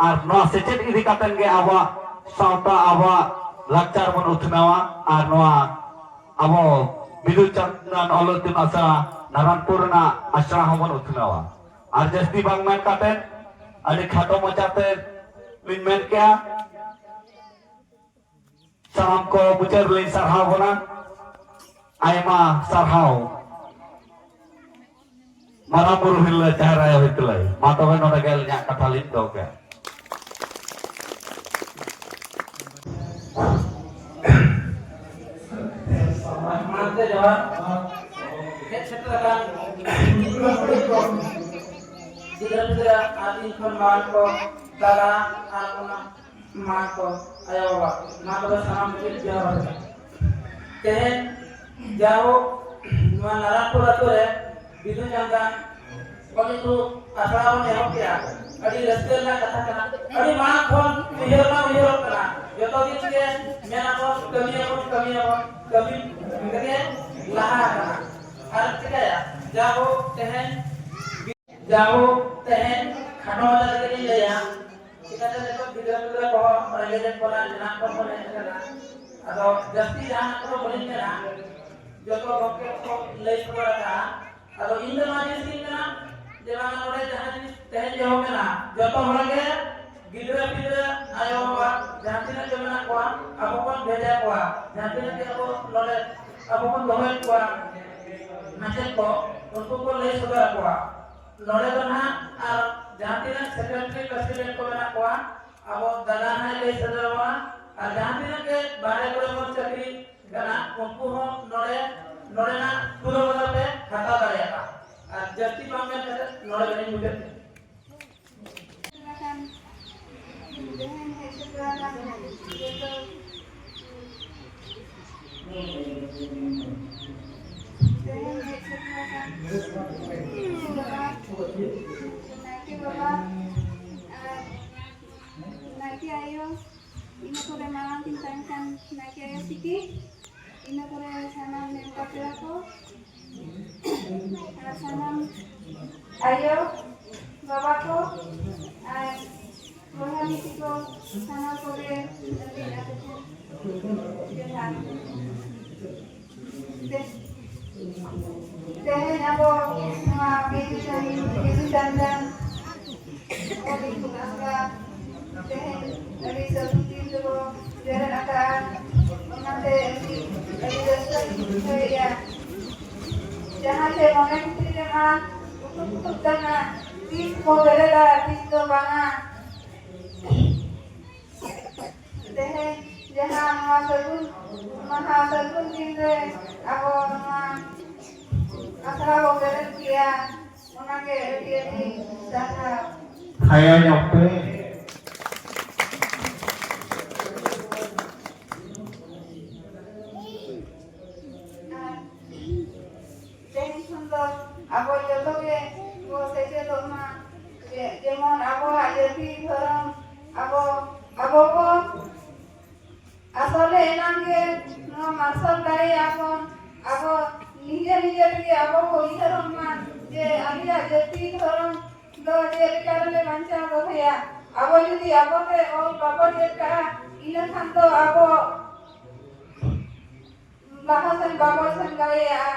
ᱟᱨ ᱱᱚᱣᱟ ᱥᱮᱪᱮᱫ ᱤᱫᱤ ᱠᱟᱛᱮᱫ ᱜᱮ ᱟᱵᱚᱣᱟᱜ ᱥᱟᱶᱛᱟ, ᱟᱵᱚᱣᱟᱜ ᱞᱟᱠᱪᱟᱨ ᱵᱚᱱ ᱩᱛᱷᱱᱟᱹᱣᱟ᱾ ᱟᱨ ᱱᱚᱣᱟ ᱟᱵᱚ ᱵᱤᱫᱩ ᱪᱟᱸᱫᱟᱱ ᱚᱞ ᱤᱛᱩᱱ ᱟᱥᱲᱟ ᱱᱟᱨᱟᱱᱯᱩᱨ ᱨᱮᱱᱟᱜ ᱟᱥᱲᱟ ᱦᱚᱸᱵᱚᱱ ᱩᱛᱷᱱᱟᱹᱣᱟ᱾ ᱟᱨ ᱡᱟᱹᱥᱛᱤ ᱵᱟᱝ ᱢᱮᱱ ᱠᱟᱛᱮᱫ ᱟᱹᱰᱤ ᱠᱷᱟᱴᱚ ᱢᱟᱪᱷᱟᱛᱮ ᱞᱤᱧ ᱢᱮᱱ ᱠᱮᱜᱼᱟ᱾ ᱥᱟᱱᱟᱢ ᱠᱚ ᱢᱩᱪᱟᱹᱫ ᱨᱮᱞᱤᱧ ᱥᱟᱨᱦᱟᱣ ᱵᱚᱱᱟ᱾ ᱟᱭᱢᱟ ᱥᱟᱨᱦᱟᱣ᱾ ᱢᱟᱨᱟᱝ ᱵᱩᱨᱩ ᱦᱤᱨᱞᱟᱹ ᱡᱟᱦᱮᱨ ᱟᱭᱳ ᱦᱤᱨᱞᱟᱹ᱾ ᱢᱟ ᱛᱚᱵᱮ ᱱᱚᱰᱮ ᱜᱮ ᱟᱹᱞᱤᱧᱟᱜ ᱠᱟᱛᱷᱟ ᱞᱤᱧ ᱫᱚᱦᱚ ᱠᱮᱫᱟ᱾ ᱢᱟᱲᱟᱝ ᱛᱮ ᱡᱚᱦᱟᱨ᱾ ᱦᱮᱡ ᱥᱮᱴᱮᱨ ᱟᱠᱟᱱ ᱜᱤᱫᱽᱨᱟᱹ ᱯᱤᱫᱽᱨᱟᱹ ᱟᱨ ᱤᱧ ᱠᱷᱚᱱ ᱢᱟᱨᱟᱝ ᱠᱚ, ᱫᱟᱫᱟ ᱟᱨ ᱚᱱᱟ ᱢᱟ ᱠᱚ, ᱟᱭᱳ ᱵᱟᱵᱟ, ᱢᱟ ᱛᱚᱵᱮ ᱥᱟᱱᱟᱢ ᱠᱚᱜᱮ ᱡᱚᱦᱟᱨ᱾ ᱛᱮᱦᱮᱧ ᱡᱟᱭᱦᱳᱠ ᱱᱚᱣᱟ ᱱᱟᱨᱟᱱᱯᱩᱨ ᱟᱛᱳ ᱨᱮ ᱵᱤᱫᱩ ᱪᱟᱸᱫᱟᱱ ᱚᱞ ᱤᱛᱩᱱ ᱟᱥᱲᱟ ᱵᱚᱱ ᱮᱦᱚᱵ ᱠᱮᱜᱼᱟ᱾ ᱟᱹᱰᱤ ᱨᱟᱹᱥᱠᱟᱹ ᱨᱮᱱᱟᱜ ᱠᱟᱛᱷᱟ ᱠᱟᱱᱟ᱾ ᱟᱹᱰᱤ ᱢᱟᱲᱟᱝ ᱠᱷᱚᱱ ᱩᱭᱦᱟᱹᱨ ᱢᱟ ᱩᱭᱦᱟᱹᱨᱚᱜ ᱠᱟᱱᱟ, ᱡᱚᱛᱚ ᱫᱤᱱ ᱜᱮ ᱢᱮᱱᱟᱵᱚᱱ ᱠᱟᱹᱢᱤᱭᱟᱵᱚᱱ, ᱠᱟᱹᱢᱤᱭᱟᱵᱚᱱ, ᱠᱟᱹᱢᱤ ᱛᱮᱜᱮ ᱞᱟᱦᱟ ᱟᱠᱟᱱᱟ᱾ ᱟᱨ ᱪᱤᱠᱟᱹᱭᱟ, ᱡᱟᱭᱦᱳᱠ ᱛᱮᱦᱮᱧ ᱡᱟᱭᱦᱳᱠ, ᱛᱮᱦᱮᱧ ᱠᱷᱟᱴᱚ ᱢᱟᱪᱷᱟ ᱛᱮᱜᱮ ᱞᱤᱧ ᱞᱟᱹᱭᱟ, ᱪᱤᱠᱟᱹᱛᱮ ᱱᱤᱛᱚᱜ ᱜᱤᱫᱽᱨᱟᱹ ᱯᱤᱫᱽᱨᱟᱹ ᱠᱚᱦᱚᱸ ᱨᱮᱸᱜᱮᱡ ᱮᱫ ᱵᱚᱱᱟ, ᱮᱱᱟᱝ ᱠᱷᱚᱱ ᱵᱚᱱ ᱦᱮᱡ ᱟᱠᱟᱱᱟ᱾ ᱟᱫᱚ ᱡᱟᱹᱥᱛᱤ ᱡᱟᱦᱟᱸ ᱠᱚᱫᱚ ᱵᱟᱹᱞᱤᱧ ᱢᱮᱱᱟ, ᱡᱚᱛᱚ ᱜᱚᱢᱠᱮ ᱠᱚ ᱞᱟᱹᱭ ᱥᱚᱫᱚᱨ ᱟᱠᱟᱫᱼᱟ᱾ ᱟᱫᱚ ᱤᱧ ᱫᱚ ᱱᱚᱣᱟ ᱡᱤᱱᱤᱥ ᱜᱤᱧ ᱢᱮᱱᱟ ᱡᱮ ᱵᱟᱝ ᱱᱚᱰᱮ ᱡᱟᱦᱟᱸ ᱡᱤᱱᱤᱥ ᱛᱮᱦᱮᱧ ᱮᱦᱚᱵ ᱮᱱᱟ, ᱡᱚᱛᱚ ᱦᱚᱲ ᱜᱮ ᱜᱤᱫᱽᱨᱟᱹ ᱯᱤᱫᱽᱨᱟᱹ, ᱟᱭᱳ ᱵᱟᱵᱟ ᱡᱟᱦᱟᱸ ᱛᱤᱱᱟᱹᱜ ᱜᱮ ᱢᱮᱱᱟᱜ ᱠᱚᱣᱟ, ᱟᱵᱚ ᱵᱚᱱ ᱵᱷᱮᱡᱟ ᱠᱚᱣᱟ᱾ ᱡᱟᱦᱟᱸ ᱛᱤᱱᱟᱹᱜ ᱜᱮ ᱟᱵᱚ ᱱᱚᱰᱮ ᱟᱵᱚ ᱵᱚᱱ ᱫᱚᱦᱚᱭᱮᱫ ᱠᱚᱣᱟ ᱢᱟᱪᱮᱫ ᱠᱚ, ᱩᱱᱠᱩ ᱠᱚ ᱞᱟᱹᱭ ᱥᱚᱫᱚᱨ ᱟᱠᱚᱣᱟ᱾ ᱱᱚᱰᱮ ᱫᱚ ᱱᱟᱦᱟᱜ ᱟᱨ ᱡᱟᱦᱟᱸ ᱛᱤᱱᱟᱹᱜ ᱥᱮᱠᱨᱮᱴᱟᱨᱤ ᱯᱨᱮᱥᱤᱰᱮᱱᱴ ᱠᱚ ᱢᱮᱱᱟᱜ ᱠᱚᱣᱟ, ᱟᱵᱚ ᱫᱟᱫᱟ ᱱᱟᱦᱟᱜ ᱞᱟᱹᱭ ᱥᱚᱫᱚᱨ ᱟᱵᱚᱱᱟ᱾ ᱟᱨ ᱡᱟᱦᱟᱸ ᱛᱤᱱᱟᱹᱜ ᱜᱮ ᱵᱟᱦᱨᱮ ᱠᱚᱨᱮ ᱵᱚᱱ ᱪᱟᱹᱠᱨᱤ ᱠᱟᱱᱟ, ᱩᱱᱠᱩ ᱦᱚᱸ ᱱᱚᱰᱮ, ᱱᱚᱰᱮᱱᱟᱜ ᱯᱩᱨᱟᱹ ᱵᱚᱫᱚᱞ ᱯᱮ ᱦᱟᱛᱟᱣ ᱫᱟᱲᱮᱭᱟᱜᱼᱟ᱾ ᱟᱨ ᱡᱟᱹᱥᱛᱤ ᱵᱟᱝ ᱢᱮᱱ ᱠᱟᱛᱮ ᱱᱚᱰᱮ ᱜᱮᱞᱤᱧ ᱢᱩᱪᱟᱹᱫ ᱠᱮᱫᱟ᱾ ᱛᱮᱦᱮᱧ ᱦᱮᱡ ᱥᱮᱴᱮᱨ ᱟᱠᱟᱱ ᱡᱚᱛᱚ, ᱛᱮᱦᱮᱧ ᱦᱮᱡ ᱥᱮᱴᱮᱨ ᱟᱠᱟᱱ ᱱᱟᱭᱠᱮ ᱵᱟᱵᱟ, ᱱᱟᱭᱠᱮ ᱵᱟᱵᱟ ᱟᱨ ᱟᱭᱳ, ᱤᱱᱟᱹ ᱯᱚᱨᱮ ᱢᱟᱨᱟᱝ ᱠᱤᱱ ᱛᱟᱦᱮᱸ ᱠᱟᱱ ᱱᱟᱭᱠᱮ ᱟᱭᱳ ᱛᱤᱠᱤ, ᱤᱱᱟᱹ ᱯᱚᱨᱮ ᱥᱟᱱᱟᱢ ᱱᱮᱣᱛᱟ ᱯᱮᱲᱟ ᱠᱚ ᱟᱨ ᱥᱟᱱᱟᱢ ᱟᱭᱳ ᱵᱟᱵᱟ ᱠᱚ ᱟᱨ ᱵᱚᱭᱦᱟ ᱢᱤᱥᱤ ᱠᱚ, ᱥᱟᱱᱟᱢ ᱠᱚᱜᱮ ᱟᱹᱞᱤᱧ ᱟᱯᱮ ᱴᱷᱮᱱ ᱡᱚᱦᱟᱨ᱾ ᱛᱮᱦᱮᱧ ᱟᱵᱚ ᱱᱚᱣᱟ ᱵᱤᱫᱩ ᱪᱟᱸᱫᱟᱱ, ᱵᱤᱫᱩ ᱪᱟᱸᱫᱟᱱ ᱚᱞ ᱤᱛᱩᱱ ᱟᱥᱲᱟ ᱛᱮᱦᱮᱧ ᱟᱹᱰᱤ ᱥᱟᱹᱜᱩᱱ ᱫᱤᱱ ᱨᱮᱵᱚ ᱵᱮᱨᱮᱫ ᱟᱠᱟᱫᱼᱟ, ᱚᱱᱟᱛᱮ ᱟᱹᱰᱤ, ᱟᱹᱰᱤ ᱨᱟᱹᱥᱠᱟᱹ ᱜᱤᱧ ᱵᱩᱡᱷᱟᱹᱣᱮᱫᱼᱟ᱾ ᱡᱟᱦᱟᱸ ᱪᱮ ᱢᱚᱱᱮ ᱵᱷᱤᱛᱨᱤ ᱨᱮᱢᱟ ᱩᱛᱩᱜ ᱩᱛᱩᱜ ᱠᱟᱱᱟ, ᱛᱤᱥ ᱵᱚ ᱵᱮᱨᱮᱫᱟ, ᱛᱤᱥ ᱫᱚ ᱵᱟᱝᱟ᱾ ᱛᱮᱦᱮᱧ ᱡᱟᱦᱟᱸ ᱱᱚᱣᱟ ᱥᱟᱹᱜᱩᱱ ᱢᱟᱦᱟ, ᱥᱟᱹᱜᱩᱱ ᱫᱤᱱ ᱨᱮ ᱟᱵᱚ ᱱᱚᱣᱟ ᱟᱥᱲᱟ ᱵᱚ ᱵᱮᱨᱮᱫ ᱠᱮᱜᱼᱟ, ᱚᱱᱟᱜᱮ ᱟᱹᱰᱤ ᱟᱹᱰᱤ ᱥᱟᱨᱦᱟᱣ᱾ ᱛᱷᱟᱭᱚ ᱧᱚᱜ ᱯᱮ᱾ ᱟᱨ ᱛᱮᱦᱮᱧ ᱠᱷᱚᱱ ᱫᱚ ᱟᱵᱚ ᱡᱚᱛᱚ ᱜᱮ ᱵᱚ ᱥᱮᱪᱮᱫᱚᱜ ᱢᱟ, ᱡᱮ, ᱡᱮᱢᱚᱱ ᱟᱵᱚᱣᱟᱜ ᱡᱟᱹᱛᱤ ᱫᱷᱚᱨᱚᱢ ᱟᱵᱚ, ᱟᱵᱚ ᱵᱚ ᱟᱥᱚᱞᱮ ᱮᱱᱟᱝ ᱜᱮ ᱱᱚᱣᱟ ᱢᱟᱨᱥᱟᱞ ᱫᱟᱲᱮᱭᱟᱜᱼᱟ ᱵᱚᱱ᱾ ᱟᱵᱚ ᱱᱤᱡᱮ ᱱᱤᱡᱮ ᱛᱮᱜᱮ ᱟᱵᱚ ᱵᱚ ᱩᱭᱦᱟᱹᱨᱚᱜ ᱢᱟ ᱡᱮ ᱟᱞᱮᱭᱟᱜ ᱡᱟᱹᱛᱤ ᱫᱷᱚᱨᱚᱢ ᱫᱚ ᱪᱮᱫ ᱞᱮᱠᱟ ᱨᱮᱞᱮ ᱵᱟᱧᱪᱟᱣ ᱫᱚᱦᱚᱭᱟ᱾ ᱟᱵᱚ ᱡᱩᱫᱤ ᱟᱵᱚᱛᱮ ᱚᱞ ᱵᱟᱵᱚ ᱪᱮᱫ ᱠᱟᱜᱼᱟ, ᱤᱱᱟᱹ ᱠᱷᱟᱱ ᱫᱚ ᱟᱵᱚ ᱞᱟᱦᱟ ᱥᱮᱱ ᱵᱟᱵᱚ ᱥᱮᱱ ᱫᱟᱲᱮᱭᱟᱜᱼᱟ᱾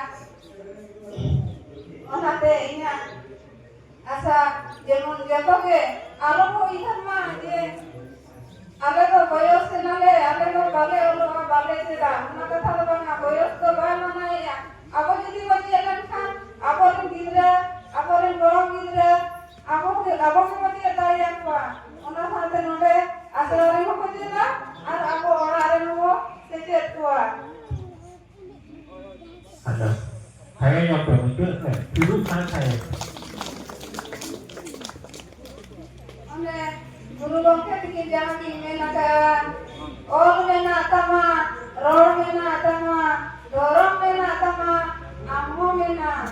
ᱚᱱᱟᱛᱮ ᱤᱧᱟᱹᱜ ᱟᱥᱟ ᱡᱮᱢᱚᱱ ᱡᱚᱛᱚ ᱜᱮ ᱟᱞᱚ ᱠᱚ ᱩᱭᱦᱟᱹᱨ ᱢᱟ ᱡᱮ ᱟᱞᱮ ᱫᱚ ᱵᱚᱭᱚᱥ ᱮᱱᱟᱞᱮ, ᱟᱞᱮ ᱫᱚ ᱵᱟᱞᱮ ᱚᱞᱚᱜᱼᱟ, ᱵᱟᱞᱮ ᱪᱮᱫᱟ, ᱚᱱᱟ ᱠᱟᱛᱷᱟ ᱫᱚ ᱵᱟᱝᱟ᱾ ᱵᱚᱭᱚᱥ ᱫᱚ ᱵᱟᱭ ᱢᱟᱱᱟᱭᱮᱫᱼᱟ᱾ ᱟᱵᱚ ᱡᱩᱫᱤ ᱵᱚᱱ ᱪᱮᱫ ᱞᱮᱱᱠᱷᱟᱱ ᱟᱵᱚᱨᱮᱱ ᱜᱤᱫᱽᱨᱟᱹ, ᱟᱵᱚᱨᱮᱱ ᱜᱚᱲᱚᱢ ᱜᱤᱫᱽᱨᱟᱹ ᱟᱵᱚ ᱜᱮ, ᱟᱵᱚ ᱜᱮᱵᱚᱱ ᱪᱮᱫ ᱫᱟᱲᱮᱭᱟᱠᱚᱣᱟ᱾ ᱚᱱᱟ ᱥᱟᱶᱛᱮ ᱱᱚᱰᱮ ᱟᱥᱲᱟ ᱨᱮᱦᱚᱸ ᱠᱚ ᱪᱮᱫᱟ ᱟᱨ ᱟᱵᱚ ᱚᱲᱟᱜ ᱨᱮᱦᱚᱸ ᱵᱚ ᱥᱮᱪᱮᱫ ᱠᱚᱣᱟ᱾ ᱟᱫᱚ ᱦᱟᱭ ᱧᱚᱜ ᱯᱮ, ᱢᱩᱪᱟᱹᱫ ᱯᱮ, ᱛᱤᱨᱩᱵ ᱠᱷᱟᱱ ᱦᱟᱭ᱾ ᱚᱱᱮ ᱜᱩᱨᱩ ᱜᱚᱢᱠᱮ ᱛᱟᱹᱠᱤᱱ ᱡᱟᱦᱟᱸ ᱠᱤᱱ ᱢᱮᱱ ᱟᱠᱟᱫᱼᱟ, "ᱚᱞ ᱢᱮᱱᱟᱜ ᱛᱟᱢᱟ, ᱨᱚᱲ ᱢᱮᱱᱟᱜ ᱛᱟᱢᱟ, ᱫᱷᱚᱨᱚᱢ ᱢᱮᱱᱟᱜ ᱛᱟᱢᱟ, ᱟᱢ ᱦᱚᱸ ᱢᱮᱱᱟᱢ᱾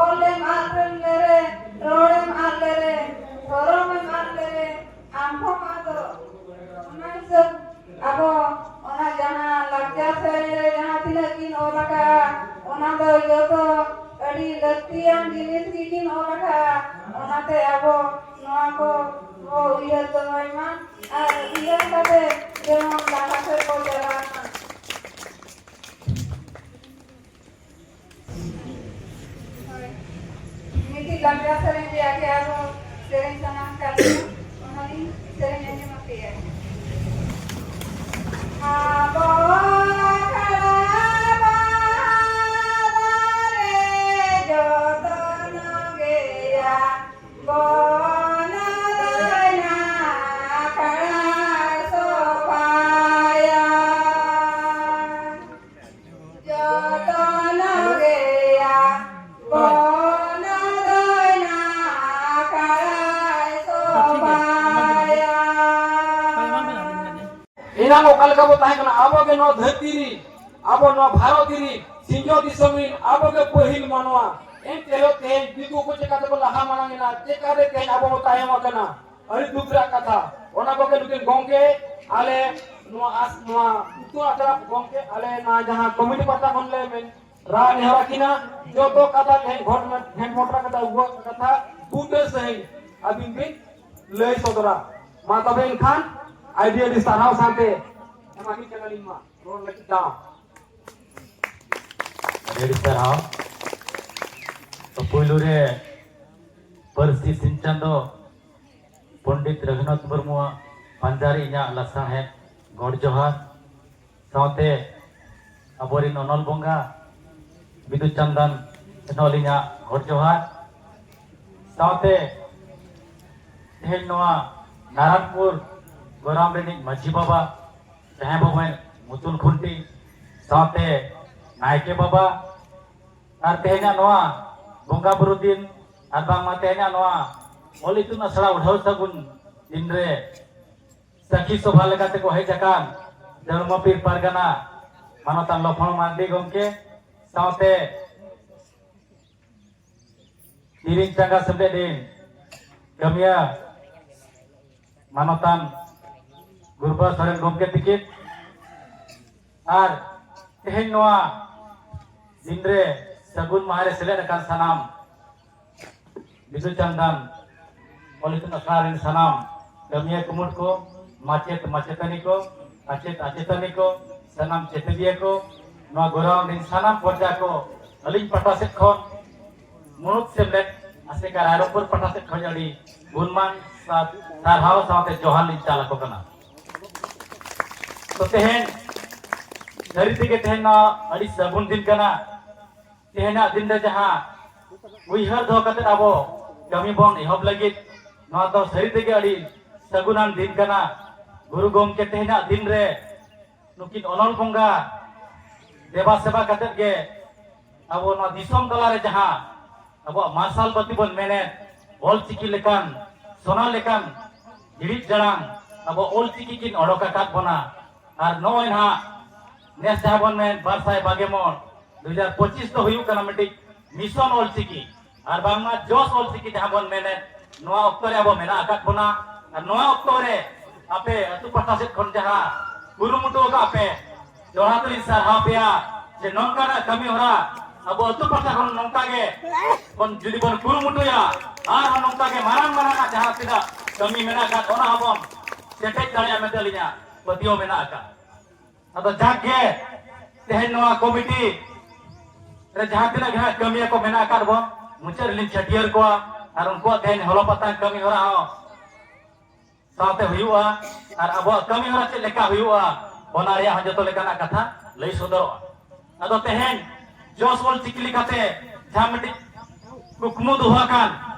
ᱚᱞ ᱮᱢ ᱟᱫ ᱞᱮᱨᱮ, ᱨᱚᱲ ᱮᱢ ᱟᱫ ᱞᱮᱨᱮ, ᱫᱷᱚᱨᱚᱢ ᱮᱢ ᱟᱫ ᱞᱮᱨᱮ, ᱟᱢ ᱦᱚᱸᱢ ᱟᱫᱚᱜ᱾ ᱟᱵᱚ ᱚᱱᱟ ᱡᱟᱦᱟᱸ ᱞᱟᱠᱪᱟᱨ ᱥᱮᱨᱮᱧ ᱨᱮ ᱡᱟᱦᱟᱸ ᱛᱤᱱᱟᱹᱜ ᱠᱤᱱ ᱚᱞ ᱟᱠᱟᱫᱼᱟ, ᱚᱱᱟ ᱫᱚ ᱡᱚᱛᱚ ᱟᱹᱰᱤ ᱞᱟᱹᱠᱛᱤᱭᱟᱱ ᱡᱤᱱᱤᱥ ᱜᱮᱠᱤᱱ ᱚᱞ ᱟᱠᱟᱫᱼᱟ᱾ ᱚᱱᱟᱛᱮ ᱟᱵᱚ ᱱᱚᱣᱟ ᱠᱚ ᱵᱚ ᱩᱭᱦᱟᱹᱨ ᱫᱚᱦᱚᱭ ᱢᱟ ᱟᱨ ᱩᱭᱦᱟᱹᱨ ᱠᱟᱛᱮ ᱡᱮᱢᱚᱱ ᱞᱟᱦᱟ ᱥᱮᱫ ᱵᱚ ᱪᱟᱞᱟᱜ ᱢᱟ᱾ ᱦᱳᱭ᱾ ᱢᱤᱫᱴᱤᱡ ᱞᱟᱠᱪᱟᱨ ᱥᱮᱨᱮᱧ ᱨᱮᱭᱟᱜ ᱜᱮ ᱟᱨᱦᱚᱸ ᱥᱮᱨᱮᱧ ᱥᱟᱱᱟ ᱟᱠᱟᱫ ᱞᱤᱧᱟ, ᱚᱱᱟᱞᱤᱧ ᱥᱮᱨᱮᱧ ᱟᱸᱡᱚᱢ ᱟᱯᱮᱭᱟ᱾ ᱟᱵᱚ ᱠᱷᱟᱲᱟ ᱵᱟᱦᱟ ᱫᱟᱨᱮ ᱡᱚᱛᱚᱱ ᱜᱮᱭᱟ, ᱵᱚᱱ ᱫᱟᱹᱭᱱᱟ ᱠᱷᱟᱲᱟ ᱥᱚᱵᱷᱟᱭᱟ᱾ ᱡᱚᱛᱚᱱ ᱜᱮᱭᱟ ᱵᱚᱱ ᱫᱟᱹᱭᱱᱟ ᱠᱷᱟᱲᱟᱭ ᱥᱚᱵᱷᱟᱭᱟ᱾ ᱮᱱᱟᱝ ᱚᱠᱟ ᱞᱮᱠᱟ ᱵᱚ ᱛᱟᱦᱮᱸ ᱠᱟᱱᱟ, ᱟᱵᱚ ᱜᱮ ᱱᱚᱣᱟ ᱫᱷᱟᱹᱨᱛᱤ ᱨᱤᱱ, ᱟᱵᱚ ᱱᱚᱣᱟ ᱵᱷᱟᱨᱚᱛ ᱨᱤᱱ, ᱥᱤᱧᱚᱛ ᱫᱤᱥᱚᱢ ᱨᱤᱱ ᱟᱵᱚ ᱜᱮ ᱯᱟᱹᱦᱤᱞ ᱢᱟᱱᱣᱟ᱾ ᱮᱱᱛᱮ ᱨᱮᱦᱚᱸ ᱛᱮᱦᱮᱧ ᱫᱤᱠᱩ ᱠᱚ ᱪᱮᱠᱟ ᱛᱮᱠᱚ ᱞᱟᱦᱟ ᱢᱟᱲᱟᱝ ᱮᱱᱟ, ᱪᱮᱠᱟ ᱛᱮ ᱛᱮᱦᱮᱧ ᱟᱵᱚ ᱵᱚ ᱛᱟᱭᱚᱢ ᱟᱠᱟᱱᱟ? ᱟᱹᱰᱤ ᱫᱩᱠ ᱨᱮᱭᱟᱜ ᱠᱟᱛᱷᱟ᱾ ᱚᱱᱟ ᱠᱚᱜᱮ ᱱᱩᱠᱤᱱ ᱜᱚᱢᱠᱮ, ᱟᱞᱮ ᱱᱚᱣᱟ ᱟᱥ-, ᱱᱚᱣᱟ ᱤᱛᱩᱱ ᱟᱥᱲᱟ ᱜᱚᱢᱠᱮ, ᱟᱞᱮ ᱱᱚᱣᱟ ᱡᱟᱦᱟᱸ ᱠᱚᱢᱤᱴᱤ ᱯᱟᱦᱴᱟ ᱠᱷᱚᱱ ᱞᱮ ᱢᱮᱱ ᱨᱟᱜ ᱱᱮᱦᱚᱨ ᱟᱹᱠᱤᱱᱟ, ᱡᱚᱛᱚ ᱠᱟᱛᱷᱟ ᱛᱮᱦᱮᱧ ᱜᱷᱚᱴ-, ᱜᱷᱮᱸᱴ ᱢᱚᱴᱨᱟ ᱠᱟᱛᱷᱟ, ᱩᱵᱟᱹᱜ ᱠᱟᱛᱷᱟ ᱵᱩᱴᱟᱹ ᱥᱟᱹᱦᱤᱡ ᱟᱹᱵᱤᱱ ᱵᱤᱱ ᱞᱟᱹᱭ ᱥᱚᱫᱚᱨᱟ᱾ ᱢᱟ ᱛᱚᱵᱮ ᱮᱱᱠᱷᱟᱱ ᱟᱹᱰᱤ ᱟᱹᱰᱤ ᱥᱟᱨᱦᱟᱣ ᱥᱟᱶᱛᱮ ᱮᱢᱟ ᱠᱤᱱ ᱠᱟᱱᱟᱞᱤᱧ ᱢᱟ ᱨᱚᱲ ᱞᱟᱹᱜᱤᱫ ᱫᱟᱣ᱾ ᱟᱹᱰᱤ ᱟᱹᱰᱤ ᱥᱟᱨᱦᱟᱣ᱾ ᱛᱚ, ᱯᱩᱭᱞᱩ ᱨᱮ ᱯᱟᱹᱨᱥᱤ ᱥᱤᱧ ᱪᱟᱸᱫᱚ ᱯᱚᱱᱰᱤᱛ ᱨᱚᱜᱷᱩᱱᱟᱛᱷ ᱢᱩᱨᱢᱩᱣᱟᱜ ᱯᱟᱸᱡᱟᱨᱤ ᱤᱧᱟᱹᱜ ᱞᱟᱥᱟᱬᱦᱮᱫ ᱜᱚᱰ ᱡᱚᱦᱟᱨ, ᱥᱟᱶᱛᱮ ᱟᱵᱚᱨᱤᱱ ᱚᱱᱚᱞ ᱵᱚᱸᱜᱟ ᱵᱤᱫᱩ ᱪᱟᱸᱫᱟᱱ ᱚᱱᱚᱞᱤᱧᱟᱜ ᱜᱚᱰ ᱡᱚᱦᱟᱨ, ᱥᱟᱶᱛᱮ ᱛᱮᱦᱮᱧ ᱱᱚᱣᱟ ᱱᱟᱨᱟᱱᱯᱩᱨ ᱜᱚᱨᱟᱢ ᱨᱤᱱᱤᱡ ᱢᱟᱹᱡᱷᱤ ᱵᱟᱵᱟ, ᱡᱟᱦᱮᱨ ᱵᱟᱵᱟ ᱢᱩᱛᱩᱞ ᱠᱷᱩᱱᱴᱤ, ᱥᱟᱶᱛᱮ ᱱᱟᱭᱠᱮ ᱵᱟᱵᱟ, ᱟᱨ ᱛᱮᱦᱮᱧᱟᱜ ᱱᱚᱣᱟ ᱵᱚᱸᱜᱟ ᱵᱩᱨᱩ ᱫᱤᱱ ᱟᱨ ᱵᱟᱝᱢᱟ ᱛᱮᱦᱮᱧᱟᱜ ᱱᱚᱣᱟ ᱚᱞ ᱤᱛᱩᱱ ᱟᱥᱲᱟ ᱩᱰᱷᱟᱹᱣ ᱥᱟᱹᱜᱩᱱ ᱫᱤᱱ ᱨᱮ ᱥᱟᱹᱠᱷᱤ ᱥᱚᱵᱷᱟ ᱞᱮᱠᱟᱛᱮ ᱠᱚ ᱦᱮᱡ ᱟᱠᱟᱱ ᱫᱷᱚᱨᱢᱚᱯᱤᱨ ᱯᱟᱨᱜᱟᱱᱟ ᱢᱟᱱᱚᱛᱟᱱ ᱞᱚᱠᱷᱢᱚᱬ ᱢᱟᱨᱰᱤ ᱜᱚᱢᱠᱮ, ᱥᱟᱶᱛᱮ ᱛᱤᱨᱤᱧ ᱪᱟᱸᱜᱟ ᱥᱮᱢᱞᱮᱫ ᱨᱤᱱ ᱠᱟᱹᱢᱤᱭᱟᱹ ᱢᱟᱱᱚᱛᱟᱱ ᱜᱩᱨᱵᱟ ᱥᱚᱨᱮᱱ ᱜᱚᱢᱠᱮ ᱛᱤᱠᱤᱱ ᱟᱨ ᱛᱮᱦᱮᱧ ᱱᱚᱣᱟ ᱫᱤᱱ ᱨᱮ ᱥᱟᱹᱜᱩᱱ ᱢᱟᱦᱟ ᱨᱮ ᱥᱮᱞᱮᱫ ᱟᱠᱟᱱ ᱥᱟᱱᱟᱢ ᱵᱤᱫᱩ ᱪᱟᱸᱫᱟᱱ ᱚᱞ ᱤᱛᱩᱱ ᱟᱥᱲᱟ ᱨᱮᱱ ᱥᱟᱱᱟᱢ ᱠᱟᱹᱢᱤᱭᱟᱹ ᱠᱩᱢᱩᱴ ᱠᱚ, ᱢᱟᱪᱮᱛ ᱢᱟᱪᱮᱛᱟᱹᱱᱤ ᱠᱚ, ᱟᱪᱮᱛ ᱟᱪᱮᱛᱟᱹᱱᱤ ᱠᱚ, ᱥᱟᱱᱟᱢ ᱪᱮᱛᱮᱫᱤᱭᱟᱹ ᱠᱚ, ᱱᱚᱣᱟ ᱜᱚᱨᱟᱣᱟᱱ ᱨᱮᱱ ᱥᱟᱱᱟᱢ ᱯᱚᱨᱡᱟ ᱠᱚ ᱟᱹᱞᱤᱧ ᱯᱟᱦᱴᱟ ᱥᱮᱫ ᱠᱷᱚᱱ ᱢᱩᱬᱩᱫ ᱥᱮᱢᱞᱮᱫ ᱟᱥᱮᱠᱟ ᱨᱟᱭᱨᱚᱝᱯᱩᱨ ᱯᱟᱦᱴᱟ ᱥᱮᱫ ᱠᱷᱚᱱ ᱟᱹᱰᱤ ᱜᱩᱱᱢᱟᱱ ᱥᱟᱨ-, ᱥᱟᱨᱦᱟᱣ ᱥᱟᱶᱛᱮ ᱡᱚᱦᱟᱨ ᱞᱤᱧ ᱪᱟᱞ ᱟᱠᱚ ᱠᱟᱱᱟ᱾ ᱛᱚ ᱛᱮᱦᱮᱧ ᱥᱟᱹᱨᱤ ᱛᱮᱜᱮ ᱛᱮᱦᱮᱧ ᱱᱚᱣᱟ ᱟᱹᱰᱤ ᱥᱟᱹᱜᱩᱱ ᱫᱤᱱ ᱠᱟᱱᱟ᱾ ᱛᱮᱦᱮᱧᱟᱜ ᱫᱤᱱ ᱨᱮ ᱡᱟᱦᱟᱸ ᱩᱭᱦᱟᱹᱨ ᱫᱚᱦᱚ ᱠᱟᱛᱮ ᱟᱵᱚ ᱠᱟᱹᱢᱤ ᱵᱚᱱ ᱮᱦᱚᱵ ᱞᱟᱹᱜᱤᱫ, ᱱᱚᱣᱟ ᱫᱚ ᱥᱟᱹᱨᱤ ᱛᱮᱜᱮ ᱟᱹᱰᱤ ᱥᱟᱹᱜᱩᱱᱟᱱ ᱫᱤᱱ ᱠᱟᱱᱟ᱾ ᱜᱩᱨᱩ ᱜᱚᱢᱠᱮ ᱛᱮᱦᱮᱧᱟᱜ ᱫᱤᱱ ᱨᱮ ᱱᱩᱠᱤᱱ ᱚᱱᱚᱞ ᱵᱚᱸᱜᱟ ᱫᱮᱵᱟ ᱥᱮᱵᱟ ᱠᱟᱛᱮ ᱜᱮ ᱟᱵᱚ ᱱᱚᱣᱟ ᱫᱤᱥᱚᱢ ᱛᱟᱞᱟᱨᱮ ᱡᱟᱦᱟᱸ ᱟᱵᱚᱣᱟᱜ ᱢᱟᱨᱥᱟᱞ ᱵᱟᱹᱛᱤ ᱵᱚᱱ ᱢᱮᱱᱮᱫ, ᱚᱞ ᱪᱤᱠᱤ ᱞᱮᱠᱟᱱ ᱥᱚᱱᱟ ᱞᱮᱠᱟᱱ ᱡᱤᱲᱤᱫ ᱡᱟᱲᱟᱝ ᱟᱵᱚ ᱚᱞ ᱪᱤᱠᱤ ᱠᱤᱱ ᱚᱰᱚᱠ ᱟᱠᱟᱫ ᱵᱚᱱᱟ᱾ ᱟᱨ ᱱᱚᱜᱼᱚᱭ ᱱᱟᱦᱟᱜ ᱱᱮᱥ ᱡᱟᱦᱟᱸ ᱵᱚᱱ ᱢᱮᱱ ᱵᱟᱨ ᱥᱟᱭ ᱵᱟᱜᱮ ᱢᱚᱬ, ᱫᱩ ᱦᱟᱡᱟᱨ ᱯᱚᱸᱪᱤᱥ ᱫᱚ ᱦᱩᱭᱩᱜ ᱠᱟᱱᱟ ᱢᱤᱫᱴᱤᱡ ᱢᱤᱥᱚᱱ ᱚᱞ ᱪᱤᱠᱤ, ᱟᱨ ᱵᱟᱝᱢᱟ ᱡᱚᱥ ᱚᱞ ᱪᱤᱠᱤ ᱡᱟᱦᱟᱸ ᱵᱚᱱ ᱢᱮᱱᱮᱫ, ᱱᱚᱣᱟ ᱚᱠᱛᱚ ᱨᱮ ᱟᱵᱚ ᱢᱮᱱᱟᱜ ᱟᱠᱟᱫ ᱵᱚᱱᱟ᱾ ᱟᱨ ᱱᱚᱣᱟ ᱚᱠᱛᱚ ᱨᱮ ᱟᱯᱮ ᱟᱹᱛᱩ ᱯᱟᱦᱴᱟ ᱥᱮᱫ ᱠᱷᱚᱱ ᱡᱟᱦᱟᱸ ᱠᱩᱨᱩᱢᱩᱴᱩ ᱟᱠᱟᱫ ᱯᱮ, ᱫᱚᱦᱲᱟ ᱛᱮᱞᱤᱧ ᱥᱟᱨᱦᱟᱣ ᱯᱮᱭᱟ ᱡᱮ ᱱᱚᱝᱠᱟᱱᱟᱜ ᱠᱟᱹᱢᱤ ᱦᱚᱨᱟ ᱟᱵᱚ ᱟᱹᱛᱩ ᱯᱟᱦᱴᱟ ᱠᱷᱚᱱ ᱱᱚᱝᱠᱟ ᱜᱮ ᱵᱚᱱ, ᱡᱩᱫᱤ ᱵᱚᱱ ᱠᱩᱨᱩᱢᱩᱴᱩᱭᱟ, ᱟᱨᱦᱚᱸ ᱱᱚᱝᱠᱟ ᱜᱮ ᱢᱟᱨᱟᱝ ᱢᱟᱨᱟᱝ ᱟᱜ ᱡᱟᱦᱟᱸ ᱛᱤᱱᱟᱹᱜ ᱠᱟᱹᱢᱤ ᱢᱮᱱᱟᱜ ᱟᱠᱟᱫ, ᱚᱱᱟ ᱦᱚᱸᱵᱚᱱ ᱥᱮᱴᱮᱡ ᱫᱟᱲᱮᱭᱟᱜᱼᱟ ᱢᱮᱱᱛᱮ ᱟᱹᱞᱤᱧᱟᱜ ᱯᱟᱹᱛᱭᱟᱹᱣ ᱢᱮᱱᱟᱜ ᱟᱠᱟᱫ᱾ ᱟᱫᱚ ᱡᱟᱠ ᱜᱮ, ᱛᱮᱦᱮᱧ ᱱᱚᱣᱟ ᱠᱚᱢᱤᱴᱤ ᱨᱮ ᱡᱟᱦᱟᱸ ᱛᱤᱱᱟᱹᱜ ᱜᱮ ᱦᱟᱸᱜ ᱠᱟᱹᱢᱤᱭᱟᱹ ᱠᱚ ᱢᱮᱱᱟᱜ ᱟᱠᱟᱫ ᱵᱚᱱ, ᱢᱩᱪᱟᱹᱫ ᱨᱮᱞᱤᱧ ᱪᱷᱟᱹᱴᱭᱟᱹᱨ ᱠᱚᱣᱟ ᱟᱨ ᱩᱱᱠᱩᱣᱟᱜ ᱛᱮᱦᱮᱧ ᱦᱚᱞᱚ ᱯᱟᱛᱟ ᱠᱟᱹᱢᱤ ᱦᱚᱨᱟ ᱦᱚᱸ ᱥᱟᱶᱛᱮ ᱦᱩᱭᱩᱜᱼᱟ ᱟᱨ ᱟᱵᱚᱣᱟᱜ ᱠᱟᱹᱢᱤ ᱦᱚᱨᱟ ᱪᱮᱫ ᱞᱮᱠᱟ ᱦᱩᱭᱩᱜᱼᱟ, ᱚᱱᱟ ᱨᱮᱭᱟᱜ ᱦᱚᱸ ᱡᱚᱛᱚ ᱞᱮᱠᱟᱱᱟᱜ ᱠᱟᱛᱷᱟ ᱞᱟᱹᱭ ᱥᱚᱫᱚᱨᱚᱜᱼᱟ᱾ ᱟᱫᱚ ᱛᱮᱦᱮᱧ ᱡᱚᱥ ᱚᱞ ᱪᱤᱠᱤ ᱞᱮᱠᱟᱛᱮ ᱡᱟᱦᱟᱸ ᱢᱤᱫᱴᱤᱡ ᱠᱩᱠᱢᱩ ᱫᱚᱦᱚ ᱟᱠᱟᱱ,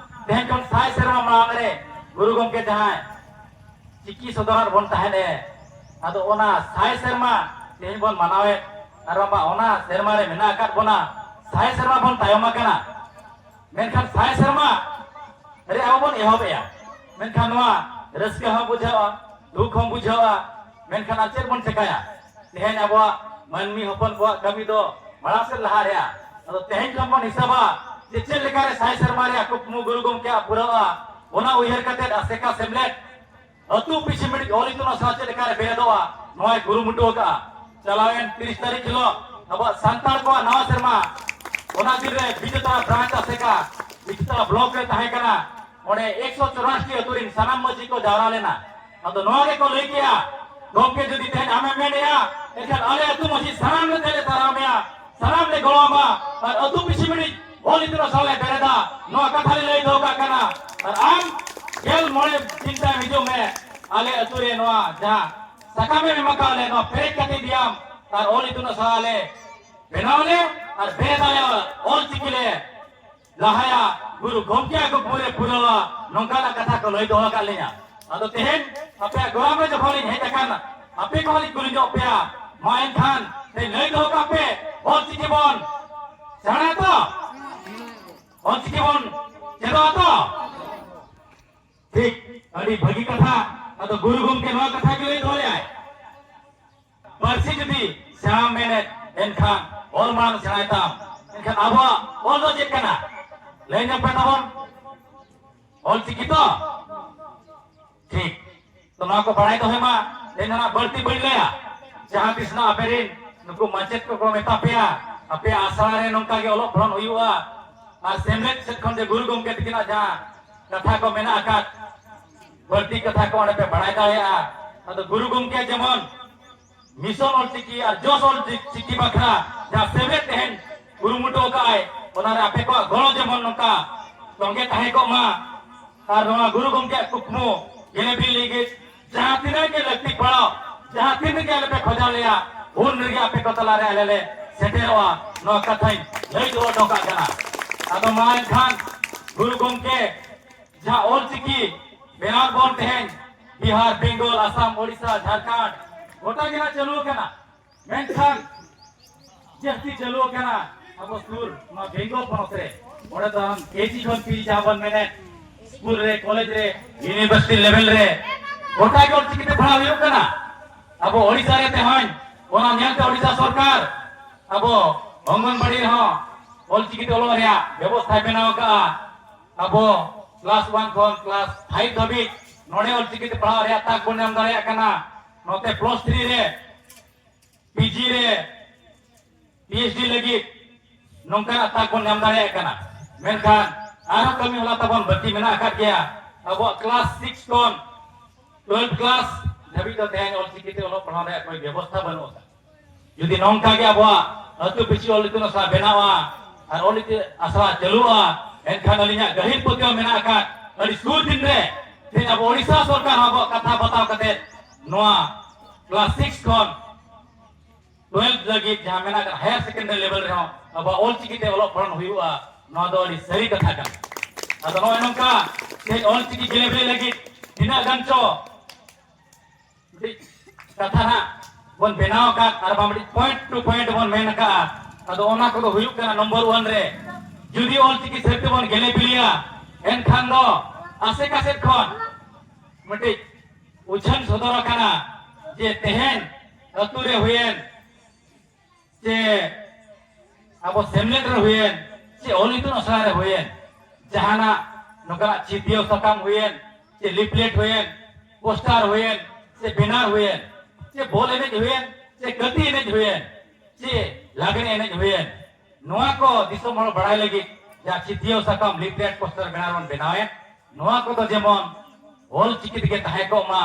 ᱛᱮᱦᱮᱧ ᱠᱷᱚᱱ ᱥᱟᱭ ᱥᱮᱨᱢᱟ ᱢᱟᱲᱟᱝ ᱨᱮ ᱜᱩᱨᱩ ᱜᱚᱢᱠᱮ ᱡᱟᱦᱟᱸᱭ ᱪᱤᱠᱤ ᱥᱚᱫᱚᱨᱟᱫ ᱵᱚᱱ ᱛᱟᱦᱮᱸᱫ ᱮ, ᱟᱫᱚ ᱚᱱᱟ ᱥᱟᱭ ᱥᱮᱨᱢᱟ ᱛᱮᱦᱮᱧ ᱵᱚᱱ ᱢᱟᱱᱟᱣᱮᱫ, ᱟᱨ ᱵᱟᱝᱢᱟ ᱚᱱᱟ ᱥᱮᱨᱢᱟ ᱨᱮ ᱢᱮᱱᱟᱜ ᱟᱠᱟᱫ ᱵᱚᱱᱟ, ᱥᱟᱭ ᱥᱮᱨᱢᱟ ᱵᱚᱱ ᱛᱟᱭᱚᱢ ᱟᱠᱟᱱᱟ᱾ ᱢᱮᱱᱠᱷᱟᱱ ᱥᱟᱭ ᱥᱮᱨᱢᱟ ᱨᱮ ᱟᱵᱚ ᱵᱚᱱ ᱮᱦᱚᱵᱮᱜᱼᱟ, ᱢᱮᱱᱠᱷᱟᱱ ᱱᱚᱣᱟ ᱨᱟᱹᱥᱠᱟᱹ ᱦᱚᱸ ᱵᱩᱡᱷᱟᱹᱜᱼᱟ, ᱫᱩᱠ ᱦᱚᱸ ᱵᱩᱡᱷᱟᱹᱜᱼᱟ᱾ ᱢᱮᱱᱠᱷᱟᱱ ᱟᱨ ᱪᱮᱫ ᱵᱚᱱ ᱪᱮᱠᱟᱭᱟ? ᱛᱮᱦᱮᱧ ᱟᱵᱚᱣᱟᱜ ᱢᱟᱹᱱᱢᱤ ᱦᱚᱯᱚᱱ ᱠᱚᱣᱟᱜ ᱠᱟᱹᱢᱤ ᱫᱚ ᱢᱟᱲᱟᱝ ᱥᱮᱫ ᱞᱟᱦᱟ ᱨᱮᱭᱟᱜ᱾ ᱟᱫᱚ ᱛᱮᱦᱮᱧ ᱠᱷᱚᱱ ᱵᱚᱱ ᱦᱤᱥᱟᱹᱵᱟ ᱡᱮ ᱪᱮᱫ ᱞᱮᱠᱟᱨᱮ ᱥᱟᱭ ᱥᱮᱨᱢᱟ ᱨᱮᱭᱟᱜ ᱠᱩᱠᱢᱩ ᱜᱩᱨᱩ ᱜᱚᱢᱠᱮᱭᱟᱜ ᱯᱩᱨᱟᱹᱜᱼᱟ, ᱚᱱᱟ ᱩᱭᱦᱟᱹᱨ ᱠᱟᱛᱮ ᱟᱥᱮᱠᱟ ᱥᱮᱢᱞᱮᱫ ᱟᱹᱛᱩ ᱯᱤᱪᱷᱤ ᱢᱤᱫᱴᱤᱡ ᱚᱞ ᱤᱛᱩᱱ ᱟᱥᱲᱟ ᱪᱮᱫ ᱞᱮᱠᱟᱨᱮ ᱵᱮᱨᱮᱫᱚᱜᱼᱟ, ᱱᱚᱣᱟᱭ ᱠᱩᱨᱩᱢᱩᱴᱩ ᱟᱠᱟᱫᱼᱟ᱾ ᱪᱟᱞᱟᱣᱮᱱ ᱛᱤᱨᱤᱥ ᱛᱟᱹᱨᱤᱠᱷ ᱦᱤᱞᱳᱜ ᱟᱵᱚᱣᱟᱜ ᱥᱟᱱᱛᱟᱲ ᱠᱚᱣᱟᱜ ᱱᱟᱣᱟ ᱥᱮᱨᱢᱟ, ᱚᱱᱟ ᱫᱤᱱ ᱨᱮ ᱵᱤᱡᱮᱛᱟᱲᱟ ᱵᱨᱟᱧᱪ ᱟᱥᱮᱠᱟ, ᱵᱤᱡᱮᱛᱟᱲᱟ ᱵᱞᱚᱠ ᱨᱮ ᱛᱟᱦᱮᱸ ᱠᱟᱱᱟ᱾ ᱚᱸᱰᱮ ᱮᱠᱥᱚ ᱪᱩᱨᱟᱥᱤ ᱟᱹᱛᱩ ᱨᱤᱱ ᱥᱟᱱᱟᱢ ᱢᱟᱹᱡᱷᱤ ᱠᱚ ᱡᱟᱣᱨᱟ ᱞᱮᱱᱟ᱾ ᱟᱫᱚ ᱱᱚᱣᱟ ᱜᱮᱠᱚ ᱞᱟᱹᱭ ᱠᱮᱜᱼᱟ, "ᱜᱚᱢᱠᱮ, ᱡᱩᱫᱤ ᱛᱮᱦᱮᱧ ᱟᱢᱮᱢ ᱢᱮᱱᱮᱜᱼᱟ, ᱮᱱᱠᱷᱟᱱ ᱟᱞᱮ ᱟᱹᱛᱩ ᱢᱟᱹᱡᱷᱤ ᱥᱟᱱᱟᱢ ᱞᱮ ᱛᱮᱞᱮ ᱫᱟᱨᱟᱢᱮᱜᱼᱟ, ᱥᱟᱱᱟᱢ ᱞᱮ ᱜᱚᱲᱚ ᱟᱢᱟ ᱟᱨ ᱟᱹᱛᱩ ᱯᱤᱪᱷᱤ ᱢᱤᱫᱴᱤᱡ ᱚᱞ ᱤᱛᱩᱱ ᱟᱥᱲᱟ ᱞᱮ ᱵᱮᱨᱮᱫᱟ, ᱱᱚᱣᱟ ᱠᱟᱛᱷᱟ ᱞᱮ ᱞᱟᱹᱭ ᱫᱚᱦᱚ ᱠᱟᱜ ᱠᱟᱱᱟ᱾ ᱟᱨ ᱟᱢ ᱜᱮᱞ ᱢᱚᱬᱮ ᱫᱤᱱ ᱛᱟᱭᱚᱢ ᱦᱤᱡᱩᱜ ᱢᱮ, ᱟᱞᱮ ᱟᱹᱛᱩ ᱨᱮ ᱱᱚᱣᱟ ᱡᱟᱦᱟᱸ ᱥᱟᱠᱟᱢᱮᱢ ᱮᱢ ᱟᱠᱟᱫ ᱞᱮ, ᱱᱚᱣᱟ ᱯᱮᱨᱮᱡ ᱠᱟᱛᱮ ᱤᱫᱤᱭᱟᱢ ᱟᱨ ᱚᱞ ᱤᱛᱩᱱ ᱟᱥᱲᱟ ᱞᱮ ᱵᱮᱱᱟᱣ ᱟᱞᱮ ᱟᱨ ᱵᱮᱨᱮᱫ ᱟᱞᱮ, ᱚᱞ ᱪᱤᱠᱤ ᱞᱮ ᱞᱟᱦᱟᱭᱟ, ᱜᱩᱨᱩ ᱜᱚᱢᱠᱮᱭᱟᱜ ᱠᱩᱠᱢᱩ ᱞᱮ ᱯᱩᱨᱟᱹᱣᱟ", ᱱᱚᱝᱠᱟᱱᱟᱜ ᱠᱟᱛᱷᱟ ᱠᱚ ᱞᱟᱹᱭ ᱫᱚᱦᱚ ᱟᱠᱟᱫ ᱞᱤᱧᱟ᱾ ᱟᱫᱚ ᱛᱮᱦᱮᱧ ᱟᱯᱮᱭᱟᱜ ᱜᱚᱲᱟᱢ ᱨᱮ ᱡᱚᱠᱷᱚᱱ ᱞᱤᱧ ᱦᱮᱡ ᱟᱠᱟᱱᱟ, ᱟᱯᱮ ᱠᱚᱦᱚᱸ ᱞᱤᱧ ᱠᱩᱞᱤ ᱧᱚᱜ ᱯᱮᱭᱟ, ᱢᱟ ᱮᱱᱠᱷᱟᱱ ᱛᱮᱦᱮᱧ ᱞᱟᱹᱭ ᱫᱚᱦᱚ ᱠᱟᱜ ᱯᱮ, ᱚᱞ ᱪᱤᱠᱤ ᱵᱚᱱ ᱥᱮᱬᱟᱭᱟ ᱛᱚ? ᱚᱞ ᱪᱤᱠᱤ ᱵᱚᱱ ᱪᱮᱫᱚᱜᱼᱟ ᱛᱚ? ᱴᱷᱤᱠ, ᱟᱹᱰᱤ ᱵᱷᱟᱹᱜᱤ ᱠᱟᱛᱷᱟ᱾ ᱟᱫᱚ ᱜᱩᱨᱩ ᱜᱚᱢᱠᱮ ᱱᱚᱣᱟ ᱠᱟᱛᱷᱟ ᱜᱮ ᱞᱟᱹᱭ ᱫᱚᱦᱚ ᱞᱮᱫᱟᱭ, ᱯᱟᱹᱨᱥᱤ ᱡᱩᱫᱤ ᱥᱮᱬᱟᱢ ᱢᱮᱱᱮᱫ, ᱮᱱᱠᱷᱟᱱ ᱚᱞ ᱢᱟᱲᱟᱝ ᱥᱮᱬᱟᱭ ᱛᱟᱢ᱾ ᱮᱱᱠᱷᱟᱱ ᱟᱵᱚᱣᱟᱜ ᱚᱞ ᱫᱚ ᱪᱮᱫ ᱠᱟᱱᱟ? ᱞᱟᱹᱭ ᱧᱚᱜ ᱯᱮ ᱛᱟᱵᱚᱱ, ᱚᱞ ᱪᱤᱠᱤ ᱛᱚ? ᱴᱷᱤᱠ᱾ ᱛᱚ, ᱱᱚᱣᱟ ᱠᱚ ᱵᱟᱲᱟᱭ ᱫᱚᱦᱚᱭ ᱢᱟ᱾ ᱮᱱᱠᱷᱟᱱ ᱵᱟᱹᱲᱛᱤ ᱵᱟᱹᱧ ᱞᱟᱹᱭᱟ᱾ ᱡᱟᱦᱟᱸ ᱛᱤᱥ ᱱᱟᱜ ᱟᱯᱮ ᱨᱤᱱ ᱱᱩᱠᱩ ᱢᱟᱪᱮᱫ ᱠᱚᱠᱚ ᱢᱮᱛᱟ ᱯᱮᱭᱟ, ᱟᱯᱮᱭᱟᱜ ᱟᱥᱲᱟ ᱨᱮ ᱱᱚᱝᱠᱟ ᱜᱮ ᱚᱞᱚᱜ ᱯᱚᱲᱦᱚᱱ ᱦᱩᱭᱩᱜᱼᱟ, ᱟᱨ ᱥᱮᱢᱞᱮᱫ ᱥᱮᱫ ᱠᱷᱚᱱ ᱡᱮ ᱜᱩᱨᱩ ᱜᱚᱢᱠᱮ ᱛᱟᱹᱠᱤᱱᱟᱜ ᱡᱟᱦᱟᱸ ᱠᱟᱛᱷᱟ ᱠᱚ ᱢᱮᱱᱟᱜ ᱟᱠᱟᱫ, ᱵᱟᱹᱲᱛᱤ ᱠᱟᱛᱷᱟ ᱠᱚ ᱚᱸᱰᱮ ᱯᱮ ᱵᱟᱲᱟᱭ ᱫᱟᱲᱮᱭᱟᱜᱼᱟ᱾ ᱟᱫᱚ ᱜᱩᱨᱩ ᱜᱚᱢᱠᱮ ᱡᱮᱢᱚᱱ ᱢᱤᱥᱚᱱ ᱚᱞᱪᱤᱠᱤ ᱟᱨ ᱡᱚᱥ ᱚᱞᱪᱤᱠᱤ ᱵᱟᱠᱷᱨᱟ ᱡᱟᱦᱟᱸ ᱥᱮᱢᱞᱮᱫ ᱛᱮᱦᱮᱧ ᱠᱩᱨᱩᱢᱩᱴᱩ ᱟᱠᱟᱫ ᱟᱭ, ᱚᱱᱟᱨᱮ ᱟᱯᱮ ᱠᱚᱣᱟᱜ ᱜᱚᱲᱚ ᱡᱮᱢᱚᱱ ᱱᱚᱝᱠᱟ ᱛᱚᱸᱜᱮ ᱛᱟᱦᱮᱸ ᱠᱚᱜ ᱢᱟ᱾ ᱟᱨ ᱱᱚᱣᱟ ᱜᱩᱨᱩ ᱜᱚᱢᱠᱮᱭᱟᱜ ᱠᱩᱠᱢᱩ ᱜᱮᱞᱮ ᱵᱤᱱ ᱞᱟᱹᱜᱤᱫ ᱡᱟᱦᱟᱸ ᱛᱤᱱᱟᱹᱜ ᱜᱮ ᱞᱟᱹᱠᱛᱤ ᱯᱟᱲᱟᱣ, ᱡᱟᱦᱟᱸ ᱛᱤᱱᱟᱹᱜ ᱜᱮ ᱟᱞᱮ ᱯᱮ ᱠᱷᱚᱡᱟᱣ ᱞᱮᱭᱟ, ᱩᱱ ᱨᱮᱜᱮ ᱟᱯᱮ ᱠᱚ ᱛᱟᱞᱟᱨᱮ ᱟᱞᱮ ᱞᱮ ᱥᱮᱴᱮᱨᱚᱜᱼᱟ, ᱱᱚᱣᱟ ᱠᱟᱛᱷᱟᱧ ᱞᱟᱹᱭ ᱫᱚᱦᱚ ᱦᱚᱴᱚ ᱠᱟᱜ ᱠᱟᱱᱟ᱾ ᱟᱫᱚ ᱢᱟ ᱮᱱᱠᱷᱟᱱ ᱜᱩᱨᱩ ᱜᱚᱢᱠᱮ ᱡᱟᱦᱟᱸ ᱚᱞ ᱪᱤᱠᱤ ᱵᱮᱱᱟᱣ ᱵᱚᱱ ᱛᱮᱦᱮᱧ ᱵᱤᱦᱟᱨ, ᱵᱮᱝᱜᱚᱞ, ᱟᱥᱟᱢ, ᱳᱰᱤᱥᱟ, ᱡᱷᱟᱲᱠᱷᱚᱸᱰ ᱜᱚᱴᱟ ᱜᱮ ᱱᱟᱜ ᱪᱟᱹᱞᱩ ᱟᱠᱟᱱᱟ, ᱢᱮᱱᱠᱷᱟᱱ ᱡᱟᱹᱥᱛᱤ ᱪᱟᱹᱞᱩ ᱟᱠᱟᱱᱟ ᱟᱵᱚ ᱥᱩᱨ ᱱᱚᱣᱟ ᱵᱮᱝᱜᱚᱞ ᱯᱚᱱᱚᱛ ᱨᱮ᱾ ᱚᱸᱰᱮ ᱫᱚ ᱟᱢ ᱠᱮᱡᱤ ᱠᱷᱚᱱ ᱯᱤᱡᱤ ᱡᱟᱦᱟᱸ ᱵᱚᱱ ᱢᱮᱱᱮᱫ, ᱥᱠᱩᱞ ᱨᱮ, ᱠᱚᱞᱮᱡᱽ ᱨᱮ, ᱤᱭᱩᱱᱤᱵᱷᱟᱨᱥᱤᱴᱤ ᱞᱮᱵᱮᱞ ᱨᱮ ᱜᱚᱴᱟ ᱜᱮ ᱚᱞᱪᱤᱠᱤ ᱛᱮ ᱯᱟᱲᱦᱟᱣ ᱦᱩᱭᱩᱜ ᱠᱟᱱᱟ᱾ ᱟᱵᱚ ᱳᱰᱤᱥᱟ ᱨᱮ ᱛᱮᱦᱮᱧ ᱚᱱᱟ ᱧᱮᱞᱛᱮ ᱳᱰᱤᱥᱟ ᱥᱚᱨᱠᱟᱨ ᱟᱵᱚ ᱚᱝᱜᱚᱱᱵᱟᱲᱤ ᱨᱮᱦᱚᱸ ᱚᱞᱪᱤᱠᱤ ᱛᱮ ᱚᱞᱚᱜ ᱨᱮᱭᱟᱜ ᱵᱮᱵᱚᱥᱛᱷᱟᱭ ᱵᱮᱱᱟᱣ ᱟᱠᱟᱫᱼᱟ᱾ ᱟᱵᱚ ᱠᱞᱟᱥ ᱚᱣᱟᱱ ᱠᱷᱚᱱ ᱠᱞᱟᱥ ᱯᱷᱟᱭᱤᱵᱷ ᱫᱷᱟᱹᱵᱤᱡ ᱱᱚᱰᱮ ᱚᱞᱪᱤᱠᱤ ᱛᱮ ᱯᱟᱲᱦᱟᱣ ᱨᱮᱭᱟᱜ ᱛᱟᱠ ᱵᱚᱱ ᱧᱟᱢ ᱫᱟᱲᱮᱭᱟᱜ ᱠᱟᱱᱟ᱾ ᱱᱚᱛᱮ ᱯᱞᱟᱥ ᱛᱷᱨᱤ ᱨᱮ, ᱯᱤᱡᱤ ᱨᱮ, ᱯᱤᱮᱭᱤᱪᱰᱤ ᱞᱟᱹᱜᱤᱫ ᱱᱚᱝᱠᱟᱱᱟᱜ ᱛᱟᱠ ᱵᱚᱱ ᱧᱟᱢ ᱫᱟᱲᱮᱭᱟᱜ ᱠᱟᱱᱟ᱾ ᱢᱮᱱᱠᱷᱟᱱ ᱟᱨᱦᱚᱸ ᱠᱟᱹᱢᱤ ᱦᱚᱨᱟ ᱛᱟᱵᱚᱱ ᱵᱟᱹᱠᱤ ᱢᱮᱱᱟᱜ ᱟᱠᱟᱫ ᱜᱮᱭᱟ᱾ ᱟᱵᱚᱣᱟᱜ ᱠᱞᱟᱥ ᱥᱤᱠᱥ ᱠᱷᱚᱱ ᱴᱩᱭᱮᱞᱵᱷ ᱠᱞᱟᱥ ᱫᱷᱟᱹᱵᱤᱡ ᱫᱚ ᱛᱮᱦᱮᱧ ᱚᱞᱪᱤᱠᱤ ᱛᱮ ᱚᱞᱚᱜ ᱯᱟᱲᱦᱟᱣ ᱨᱮᱭᱟᱜ ᱠᱳᱭ ᱵᱮᱵᱚᱥᱛᱷᱟ ᱵᱟᱹᱱᱩᱜ ᱟᱠᱟᱫᱟ᱾ ᱡᱩᱫᱤ ᱱᱚᱝᱠᱟ ᱜᱮ ᱟᱵᱚᱣᱟᱜ ᱟᱹᱛᱩ ᱯᱤᱪᱷᱤ ᱚᱞ ᱤᱛᱩᱱ ᱟᱥᱲᱟ ᱵᱮᱱᱟᱣᱟ ᱟᱨ ᱚᱞ ᱤᱛᱩᱱ ᱟᱥᱲᱟ ᱪᱟᱹᱞᱩᱜᱼᱟ, ᱮᱱᱠᱷᱟᱱ ᱟᱹᱞᱤᱧᱟᱜ ᱜᱟᱹᱦᱤᱨ ᱯᱟᱹᱛᱭᱟᱹᱣ ᱢᱮᱱᱟᱜ ᱟᱠᱟᱫ, ᱟᱹᱰᱤ ᱥᱩᱨ ᱫᱤᱱ ᱨᱮ ᱛᱮᱦᱮᱧ ᱟᱵᱚ ᱳᱰᱤᱥᱟ ᱥᱚᱨᱠᱟᱨ ᱦᱚᱸ ᱟᱵᱚᱣᱟᱜ ᱠᱟᱛᱷᱟ ᱵᱟᱛᱟᱣ ᱠᱟᱛᱮ ᱱᱚᱣᱟ ᱠᱞᱟᱥ ᱥᱤᱠᱥ ᱠᱷᱚᱱ ᱴᱩᱭᱮᱞᱵᱷ ᱞᱟᱹᱜᱤᱫ ᱡᱟᱦᱟᱸ ᱢᱮᱱᱟᱜ ᱟᱠᱟᱫ ᱦᱟᱭᱟᱨ ᱥᱮᱠᱮᱱᱰᱟᱨᱤ ᱞᱮᱵᱮᱞ ᱨᱮᱦᱚᱸ ᱟᱵᱚᱣᱟᱜ ᱚᱞᱪᱤᱠᱤ ᱛᱮ ᱚᱞᱚᱜ ᱯᱟᱲᱦᱟᱣ ᱦᱩᱭᱩᱜᱼᱟ, ᱱᱚᱣᱟ ᱫᱚ ᱟᱹᱰᱤ ᱥᱟᱹᱨᱤ ᱠᱟᱛᱷᱟ ᱠᱟᱱᱟ᱾ ᱟᱫᱚ ᱱᱚᱜᱼᱚᱭ ᱱᱚᱝᱠᱟ ᱛᱮᱦᱮᱧ ᱚᱞᱪᱤᱠᱤ ᱜᱮᱞᱮᱵᱤᱞᱤ ᱞᱟᱹᱜᱤᱫ ᱛᱤᱱᱟᱹᱜ ᱜᱟᱱ ᱪᱚ ᱢᱤᱫᱴᱤᱡ ᱠᱟᱛᱷᱟ ᱱᱟᱜ ᱵᱚᱱ ᱵᱮᱱᱟᱣ ᱟᱠᱟᱫ ᱟᱨ ᱵᱟᱝ ᱢᱤᱫᱴᱤᱡ ᱯᱚᱭᱮᱱᱴ ᱴᱩ ᱯᱚᱭᱮᱱᱴ ᱵᱚᱱ ᱢᱮᱱ ᱟᱠᱟᱫᱼᱟ᱾ ᱟᱫᱚ ᱚᱱᱟ ᱠᱚᱫᱚ ᱦᱩᱭᱩᱜ ᱠᱟᱱᱟ, ᱱᱚᱢᱵᱚᱨ ᱚᱣᱟᱱ ᱨᱮ ᱡᱩᱫᱤ ᱚᱞᱪᱤᱠᱤ ᱥᱟᱹᱨᱤ ᱛᱮᱵᱚᱱ ᱜᱮᱞᱮᱵᱤᱞᱤᱭᱟ, ᱮᱱᱠᱷᱟᱱ ᱫᱚ ᱟᱥᱮᱠᱟ ᱥᱮᱫ ᱠᱷᱚᱱ ᱢᱤᱫᱴᱤᱡ ᱩᱪᱷᱟᱹᱱ ᱥᱚᱫᱚᱨ ᱟᱠᱟᱱᱟ ᱡᱮ ᱛᱮᱦᱮᱧ ᱟᱹᱛᱩ ᱨᱮ ᱦᱩᱭᱮᱱ, ᱪᱮ ᱟᱵᱚ ᱥᱮᱢᱞᱮᱫ ᱨᱮ ᱦᱩᱭᱮᱱ, ᱪᱮ ᱚᱞ ᱤᱛᱩᱱ ᱟᱥᱲᱟ ᱨᱮ ᱦᱩᱭᱮᱱ, ᱡᱟᱦᱟᱱᱟᱜ ᱱᱚᱝᱠᱟᱱᱟᱜ ᱪᱤᱛᱤᱭᱟᱹᱣ ᱥᱟᱠᱟᱢ ᱦᱩᱭᱮᱱ, ᱪᱮ ᱞᱤᱯᱞᱮᱴ ᱦᱩᱭᱮᱱ, ᱯᱳᱥᱴᱟᱨ ᱦᱩᱭᱮᱱ, ᱪᱮ ᱵᱮᱱᱟᱨ ᱦᱩᱭᱮᱱ, ᱪᱮ ᱵᱚᱞ ᱮᱱᱮᱡ ᱦᱩᱭᱮᱱ, ᱪᱮ ᱠᱟᱹᱛᱤ ᱮᱱᱮᱡ ᱦᱩᱭᱮᱱ, ᱪᱮ ᱞᱟᱜᱽᱬᱮ ᱮᱱᱮᱡ ᱦᱩᱭᱮᱱ, ᱱᱚᱣᱟ ᱠᱚ ᱫᱤᱥᱚᱢ ᱦᱚᱲ ᱵᱟᱲᱟᱭ ᱞᱟᱹᱜᱤᱫ ᱡᱟᱦᱟᱸ ᱪᱤᱛᱤᱭᱟᱹᱣ ᱥᱟᱠᱟᱢ, ᱞᱤᱯᱞᱮᱴ, ᱯᱳᱥᱴᱟᱨ, ᱵᱮᱱᱟᱨ ᱵᱚᱱ ᱵᱮᱱᱟᱣᱮᱫ, ᱱᱚᱣᱟ ᱠᱚᱫᱚ ᱡᱮᱢᱚᱱ ᱚᱞ ᱪᱤᱠᱤ ᱛᱮᱜᱮ ᱛᱟᱦᱮᱸ ᱠᱚᱜ ᱢᱟ᱾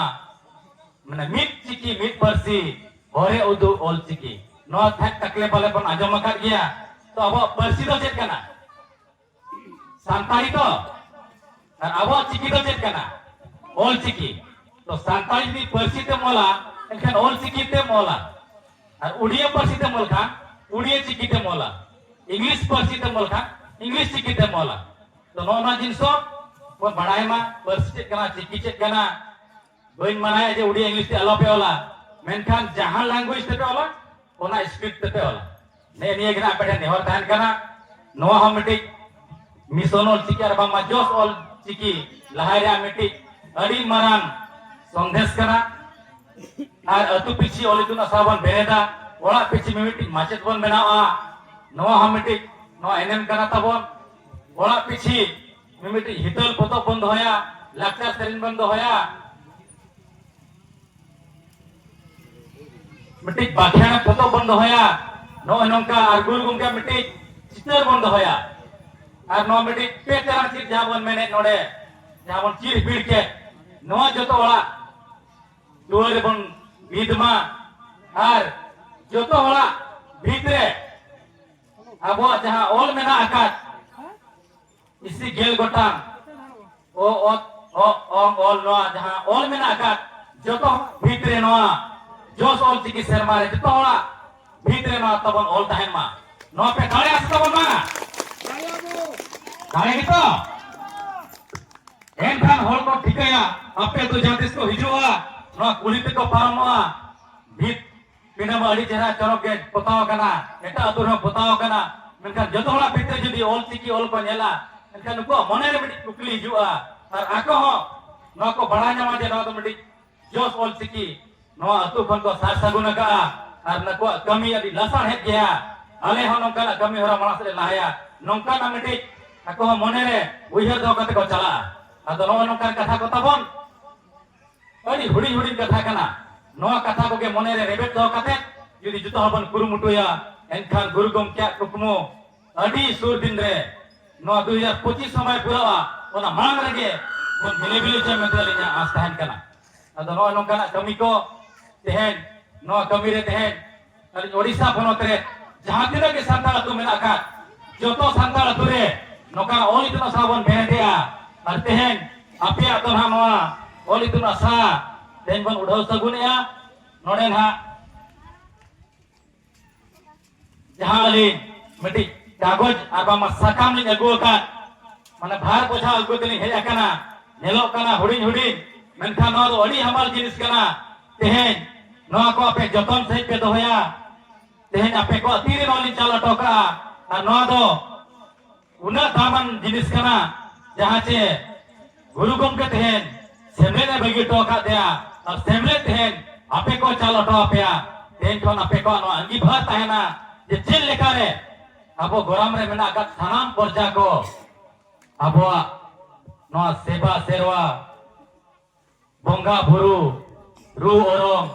ᱢᱟᱱᱮ ᱢᱤᱫ ᱪᱤᱠᱤ ᱢᱤᱫ ᱯᱟᱹᱨᱥᱤ, ᱦᱚᱨᱮ ᱩᱫᱩᱜ ᱚᱞ ᱪᱤᱠᱤ᱾ ᱱᱚᱣᱟ ᱛᱷᱟᱡ ᱛᱟᱠᱞᱮ ᱯᱟᱞᱮ ᱵᱚᱱ ᱟᱸᱡᱚᱢ ᱟᱠᱟᱫ ᱜᱮᱭᱟ᱾ ᱛᱚ ᱟᱵᱚᱣᱟᱜ ᱯᱟᱹᱨᱥᱤ ᱫᱚ ᱪᱮᱫ ᱠᱟᱱᱟ? ᱥᱟᱱᱛᱟᱲᱤ ᱛᱚ᱾ ᱟᱨ ᱟᱵᱚᱣᱟᱜ ᱪᱤᱠᱤ ᱫᱚ ᱪᱮᱫ ᱠᱟᱱᱟ? ᱚᱞ ᱪᱤᱠᱤ᱾ ᱛᱚ ᱥᱟᱱᱛᱟᱲᱤ ᱡᱩᱫᱤ ᱯᱟᱹᱨᱥᱤ ᱛᱮᱢ ᱚᱞᱟ, ᱮᱱᱠᱷᱟᱱ ᱚᱞ ᱪᱤᱠᱤ ᱛᱮᱢ ᱚᱞᱟ᱾ ᱟᱨ ᱩᱲᱤᱭᱟ ᱯᱟᱹᱨᱥᱤ ᱛᱮᱢ ᱚᱞ ᱠᱷᱟᱱ ᱩᱲᱤᱭᱟ ᱪᱤᱠᱤ ᱛᱮᱢ ᱚᱞᱟ᱾ ᱤᱝᱞᱤᱥ ᱯᱟᱹᱨᱥᱤ ᱛᱮᱢ ᱚᱞ ᱠᱷᱟᱱ ᱤᱝᱞᱤᱥ ᱪᱤᱠᱤ ᱛᱮᱢ ᱚᱞᱟ᱾ ᱛᱚ ᱱᱚᱜᱼᱚ ᱱᱚᱣᱟ ᱡᱤᱱᱤᱥ ᱦᱚᱸ ᱵᱚᱱ ᱵᱟᱲᱟᱭ ᱢᱟ, ᱯᱟᱹᱨᱥᱤ ᱪᱮᱫ ᱠᱟᱱᱟ, ᱪᱤᱠᱤ ᱪᱮᱫ ᱠᱟᱱᱟ᱾ ᱵᱟᱹᱧ ᱢᱟᱱᱟᱭᱟ ᱡᱮ ᱩᱲᱤᱭᱟ ᱤᱝᱞᱤᱥ ᱛᱮ ᱟᱞᱚᱯᱮ ᱚᱞᱟ, ᱢᱮᱱᱠᱷᱟᱱ ᱡᱟᱦᱟᱸ ᱞᱮᱝᱜᱩᱭᱮᱡᱽ ᱛᱮᱯᱮ ᱚᱞᱟ, ᱚᱱᱟ ᱥᱯᱤᱰ ᱛᱮᱯᱮ ᱚᱞᱟ᱾ ᱱᱮᱜᱼᱮ ᱱᱤᱭᱟᱹ ᱜᱮ ᱱᱟᱜ ᱟᱯᱮ ᱴᱷᱮᱱ ᱱᱮᱦᱚᱨ ᱛᱟᱦᱮᱱ ᱠᱟᱱᱟ᱾ ᱱᱚᱣᱟ ᱦᱚᱸ ᱢᱤᱫᱴᱤᱡ ᱢᱤᱥᱚᱱ ᱚᱞ ᱪᱤᱠᱤ ᱟᱨ ᱵᱟᱝᱢᱟ ᱡᱚᱥ ᱚᱞ ᱪᱤᱠᱤ ᱞᱟᱦᱟᱭ ᱨᱮᱭᱟᱜ ᱢᱤᱫᱴᱤᱡ ᱟᱹᱰᱤ ᱢᱟᱨᱟᱝ ᱥᱚᱱᱫᱮᱥ ᱠᱟᱱᱟ᱾ ᱟᱨ ᱟᱹᱛᱩ ᱯᱤᱪᱷᱤ ᱚᱞ ᱤᱛᱩᱱ ᱟᱥᱲᱟ ᱵᱚᱱ ᱵᱮᱨᱮᱫᱟ, ᱚᱲᱟᱜ ᱯᱤᱪᱷᱤ ᱢᱤᱢᱤᱫᱴᱤᱡ ᱢᱟᱪᱮᱫ ᱵᱚᱱ ᱵᱮᱱᱟᱣᱟ᱾ ᱱᱚᱣᱟ ᱦᱚᱸ ᱢᱤᱫᱴᱤᱡ ᱱᱚᱣᱟ ᱮᱱᱮᱢ ᱠᱟᱱᱟ ᱛᱟᱵᱚᱱ᱾ ᱚᱲᱟᱜ ᱯᱤᱪᱷᱤ ᱢᱤᱢᱤᱫᱴᱤᱡ ᱦᱤᱛᱟᱹᱞ ᱯᱚᱛᱚᱵ ᱵᱚᱱ ᱫᱚᱦᱚᱭᱟ, ᱞᱟᱠᱪᱟᱨ ᱥᱮᱨᱮᱧ ᱵᱚᱱ ᱫᱚᱦᱚᱭᱟ, ᱢᱤᱫᱴᱤᱡ ᱵᱟᱠᱷᱮᱬ ᱯᱚᱛᱚᱵ ᱵᱚᱱ ᱫᱚᱦᱚᱭᱟ, ᱱᱚᱜᱼᱚᱭ ᱱᱚᱝᱠᱟ ᱟᱨ ᱜᱩᱨᱩ ᱜᱚᱢᱠᱮ ᱢᱤᱫᱴᱤᱡ ᱪᱤᱛᱟᱹᱨ ᱵᱚᱱ ᱫᱚᱦᱚᱭᱟ, ᱟᱨ ᱱᱚᱣᱟ ᱢᱤᱫᱴᱤᱡ ᱯᱮ ᱪᱟᱨᱟᱱ ᱪᱮᱫ ᱡᱟᱦᱟᱸ ᱵᱚᱱ ᱢᱮᱱᱮᱫ ᱱᱚᱰᱮ, ᱡᱟᱦᱟᱸ ᱵᱚᱱ ᱪᱤᱨ ᱦᱤᱯᱤᱲ ᱠᱮᱫ, ᱱᱚᱣᱟ ᱡᱚᱛᱚ ᱚᱲᱟᱜ ᱫᱩᱣᱟᱹᱨ ᱨᱮᱵᱚᱱ ᱵᱤᱫ ᱢᱟ, ᱟᱨ ᱡᱚᱛᱚ ᱦᱚᱲᱟᱜ ᱵᱷᱤᱛ ᱨᱮ ᱟᱵᱚᱣᱟᱜ ᱡᱟᱦᱟᱸ ᱚᱞ ᱢᱮᱱᱟᱜ ᱟᱠᱟᱫ, ᱤᱥᱤ ᱜᱮᱞ ᱜᱚᱴᱟᱝ ᱚ, ᱚᱛ, ᱚ, ᱚᱝ, ᱚᱞ, ᱱᱚᱣᱟ ᱡᱟᱦᱟᱸ ᱚᱞ ᱢᱮᱱᱟᱜ ᱟᱠᱟᱫ, ᱡᱚᱛᱚ ᱵᱷᱤᱛ ᱨᱮ ᱱᱚᱣᱟ ᱡᱚᱥ ᱚᱞ ᱪᱤᱠᱤ ᱥᱮᱨᱢᱟ ᱨᱮ ᱡᱚᱛᱚ ᱦᱚᱲᱟᱜ ᱵᱷᱤᱛ ᱨᱮ ᱱᱚᱣᱟ ᱛᱟᱵᱚᱱ ᱚᱞ ᱛᱟᱦᱮᱱ ᱢᱟ᱾ ᱱᱚᱣᱟ ᱯᱮ ᱫᱟᱲᱮᱭᱟᱜᱼᱟ ᱥᱮ ᱛᱟᱵᱚᱱ ᱢᱟ? ᱫᱟᱲᱮ ᱜᱮᱛᱚ? ᱮᱱᱠᱷᱟᱱ ᱦᱚᱲ ᱠᱚ ᱴᱷᱤᱠᱟᱹᱭᱟ, ᱟᱯᱮ ᱟᱹᱛᱩ ᱡᱟᱦᱟᱸ ᱛᱤᱥ ᱠᱚ ᱦᱤᱡᱩᱜᱼᱟ, ᱱᱚᱣᱟ ᱠᱩᱞᱦᱤ ᱛᱮᱠᱚ ᱯᱟᱨᱚᱢᱚᱜᱼᱟ, ᱵᱷᱤᱛ ᱯᱤᱸᱰᱟᱹ ᱢᱟ ᱟᱹᱰᱤ ᱪᱮᱦᱨᱟ ᱪᱚᱨᱚᱠ ᱜᱮ ᱯᱚᱛᱟᱣ ᱟᱠᱟᱱᱟ, ᱮᱴᱟᱜ ᱟᱹᱛᱩ ᱨᱮᱦᱚᱸ ᱯᱚᱛᱟᱣ ᱟᱠᱟᱱᱟ, ᱢᱮᱱᱠᱷᱟᱱ ᱡᱚᱛᱚ ᱦᱚᱲᱟᱜ ᱵᱷᱤᱛ ᱨᱮ ᱡᱩᱫᱤ ᱚᱞ ᱪᱤᱠᱤ ᱚᱞ ᱠᱚ ᱧᱮᱞᱟ, ᱮᱱᱠᱷᱟᱱ ᱱᱩᱠᱩᱣᱟᱜ ᱢᱚᱱᱮ ᱨᱮ ᱢᱤᱫᱴᱤᱡ ᱠᱩᱠᱞᱤ ᱦᱤᱡᱩᱜᱼᱟ, ᱟᱨ ᱟᱠᱚ ᱦᱚᱸ ᱱᱚᱣᱟ ᱠᱚ ᱵᱟᱲᱟᱭ ᱧᱟᱢᱟ ᱡᱮ ᱱᱚᱣᱟ ᱫᱚ ᱢᱤᱫᱴᱤᱡ ᱡᱚᱥ ᱚᱞ ᱪᱤᱠᱤ ᱱᱚᱣᱟ ᱟᱹᱛᱩ ᱠᱷᱚᱱ ᱠᱚ ᱥᱟᱨ ᱥᱟᱹᱜᱩᱱ ᱟᱠᱟᱫᱼᱟ, ᱟᱨ ᱱᱩᱠᱩᱣᱟᱜ ᱠᱟᱹᱢᱤ ᱟᱹᱰᱤ ᱞᱟᱥᱟᱬᱦᱮᱫ ᱜᱮᱭᱟ, ᱟᱞᱮ ᱦᱚᱸ ᱱᱚᱝᱠᱟᱱᱟᱜ ᱠᱟᱹᱢᱤ ᱦᱚᱨᱟ ᱢᱟᱲᱟᱝ ᱥᱮᱫ ᱞᱮ ᱞᱟᱦᱟᱭᱟ, ᱱᱚᱝᱠᱟᱱᱟᱜ ᱢᱤᱫᱴᱤᱡ ᱟᱠᱚ ᱦᱚᱸ ᱢᱚᱱᱮ ᱨᱮ ᱩᱭᱦᱟᱹᱨ ᱫᱚᱦᱚ ᱠᱟᱛᱮ ᱠᱚ ᱪᱟᱞᱟᱜᱼᱟ᱾ ᱟᱫᱚ ᱱᱚᱜᱼᱚᱭ ᱱᱚᱝᱠᱟᱱ ᱠᱟᱛᱷᱟ ᱠᱚ ᱛᱟᱵᱚᱱ, ᱟᱹᱰᱤ ᱦᱩᱰᱤᱧ ᱦᱩᱰᱤᱧ ᱠᱟᱛᱷᱟ ᱠᱟᱱᱟ᱾ ᱱᱚᱣᱟ ᱠᱟᱛᱷᱟ ᱠᱚᱜᱮ ᱢᱚᱱᱮ ᱨᱮ ᱨᱮᱵᱮᱫ ᱫᱚᱦᱚ ᱠᱟᱛᱮ ᱡᱩᱫᱤ ᱡᱚᱛᱚ ᱦᱚᱲ ᱵᱚᱱ ᱠᱩᱨᱩᱢᱩᱴᱩᱭᱟ, ᱮᱱᱠᱷᱟᱱ ᱜᱩᱨᱩ ᱜᱚᱢᱠᱮᱭᱟᱜ ᱠᱩᱠᱢᱩ ᱟᱹᱰᱤ ᱥᱩᱨ ᱫᱤᱱ ᱨᱮ, ᱱᱚᱣᱟ ᱫᱩ ᱦᱟᱡᱟᱨ ᱯᱚᱸᱪᱤᱥ ᱥᱚᱢᱚᱭ ᱯᱩᱨᱟᱹᱜᱼᱟ, ᱚᱱᱟ ᱢᱟᱲᱟᱝ ᱨᱮᱜᱮ ᱵᱚᱱ ᱢᱤᱞᱮ ᱢᱤᱞᱮ ᱦᱚᱪᱚᱭᱟ ᱢᱮᱱᱛᱮ ᱟᱹᱞᱤᱧᱟᱜ ᱟᱸᱥ ᱛᱟᱦᱮᱱ ᱠᱟᱱᱟ᱾ ᱟᱫᱚ ᱱᱚᱜᱼᱚᱭ ᱱᱚᱝᱠᱟᱱᱟᱜ ᱠᱟᱹᱢᱤ ᱠᱚ ᱛᱮᱦᱮᱧ, ᱱᱚᱣᱟ ᱠᱟᱹᱢᱤ ᱨᱮ ᱛᱮᱦᱮᱧ ᱟᱹᱞᱤᱧ ᱳᱰᱤᱥᱟ ᱯᱚᱱᱚᱛ ᱨᱮ ᱡᱟᱦᱟᱸ ᱛᱤᱱᱟᱹᱜ ᱜᱮ ᱥᱟᱱᱛᱟᱲ ᱟᱹᱛᱩ ᱢᱮᱱᱟᱜ ᱟᱠᱟᱫ, ᱡᱚᱛᱚ ᱥᱟᱱᱛᱟᱲ ᱟᱹᱛᱩ ᱨᱮ ᱱᱚᱝᱠᱟᱱ ᱚᱞ ᱤᱛᱩᱱ ᱟᱥᱲᱟ ᱵᱚᱱ ᱵᱮᱨᱮᱫᱮᱜᱼᱟ᱾ ᱟᱨ ᱛᱮᱦᱮᱧ ᱟᱯᱮᱭᱟᱜ ᱫᱚ ᱱᱟᱦᱟᱜ ᱱᱚᱣᱟ ᱚᱞ ᱤᱛᱩᱱ ᱟᱥᱲᱟ ᱛᱮᱦᱮᱧ ᱵᱚᱱ ᱩᱰᱷᱟᱹᱣ ᱥᱟᱹᱜᱩᱱᱮᱜᱼᱟ᱾ ᱱᱚᱰᱮ ᱱᱟᱦᱟᱜ ᱡᱟᱦᱟᱸ ᱟᱹᱞᱤᱧ ᱢᱤᱫᱴᱤᱡ ᱠᱟᱜᱚᱡᱽ ᱟᱨ ᱵᱟᱝᱢᱟ ᱥᱟᱠᱟᱢ ᱞᱤᱧ ᱟᱹᱜᱩ ᱟᱠᱟᱫ, ᱢᱟᱱᱮ ᱵᱷᱟᱨ ᱵᱚᱡᱷᱟ ᱟᱹᱜᱩ ᱠᱟᱛᱮ ᱞᱤᱧ ᱦᱮᱡ ᱟᱠᱟᱱᱟ, ᱧᱮᱞᱚᱜ ᱠᱟᱱᱟ ᱦᱩᱰᱤᱧ ᱦᱩᱰᱤᱧ, ᱢᱮᱱᱠᱷᱟᱱ ᱱᱚᱣᱟ ᱫᱚ ᱟᱹᱰᱤ ᱦᱟᱢᱟᱞ ᱡᱤᱱᱤᱥ ᱠᱟᱱᱟ᱾ ᱛᱮᱦᱮᱧ ᱱᱚᱣᱟ ᱠᱚ ᱟᱯᱮ ᱡᱚᱛᱚᱱ ᱥᱟᱺᱦᱤᱡ ᱯᱮ ᱫᱚᱦᱚᱭᱟ᱾ ᱛᱮᱦᱮᱧ ᱟᱯᱮ ᱠᱚᱣᱟᱜ ᱛᱤᱨᱮ ᱱᱚᱣᱟ ᱞᱤᱧ ᱪᱟᱞ ᱦᱚᱴᱚ ᱠᱟᱜᱼᱟ, ᱟᱨ ᱱᱚᱣᱟ ᱫᱚ ᱩᱱᱟᱹᱜ ᱫᱟᱢᱟᱱ ᱡᱤᱱᱤᱥ ᱠᱟᱱᱟ, ᱡᱟᱦᱟᱸ ᱪᱮ ᱜᱩᱨᱩ ᱜᱚᱢᱠᱮ ᱛᱮᱦᱮᱧ ᱥᱮᱢᱞᱮᱫ ᱮ ᱵᱟᱹᱜᱤ ᱦᱚᱴᱚ ᱟᱠᱟᱫ ᱫᱮᱭᱟ, ᱟᱨ ᱥᱮᱢᱞᱮᱫ ᱛᱮᱦᱮᱧ ᱟᱯᱮ ᱠᱚ ᱪᱟᱞ ᱦᱚᱴᱚ ᱟᱯᱮᱭᱟ᱾ ᱛᱮᱦᱮᱧ ᱠᱷᱚᱱ ᱟᱯᱮ ᱠᱚᱣᱟᱜ ᱱᱚᱣᱟ ᱟᱸᱜᱤᱵᱷᱟᱨ ᱛᱟᱦᱮᱱᱟ ᱡᱮ ᱪᱮᱫ ᱞᱮᱠᱟᱨᱮ ᱟᱵᱚ ᱜᱚᱨᱟᱢ ᱨᱮ ᱢᱮᱱᱟᱜ ᱟᱠᱟᱫ ᱥᱟᱱᱟᱢ ᱯᱚᱨᱡᱟ ᱠᱚ ᱟᱵᱚᱣᱟᱜ ᱱᱚᱣᱟ ᱥᱮᱵᱟ ᱥᱮᱨᱣᱟ, ᱵᱚᱸᱜᱟ ᱵᱩᱨᱩ, ᱨᱩ ᱚᱨᱚᱝ,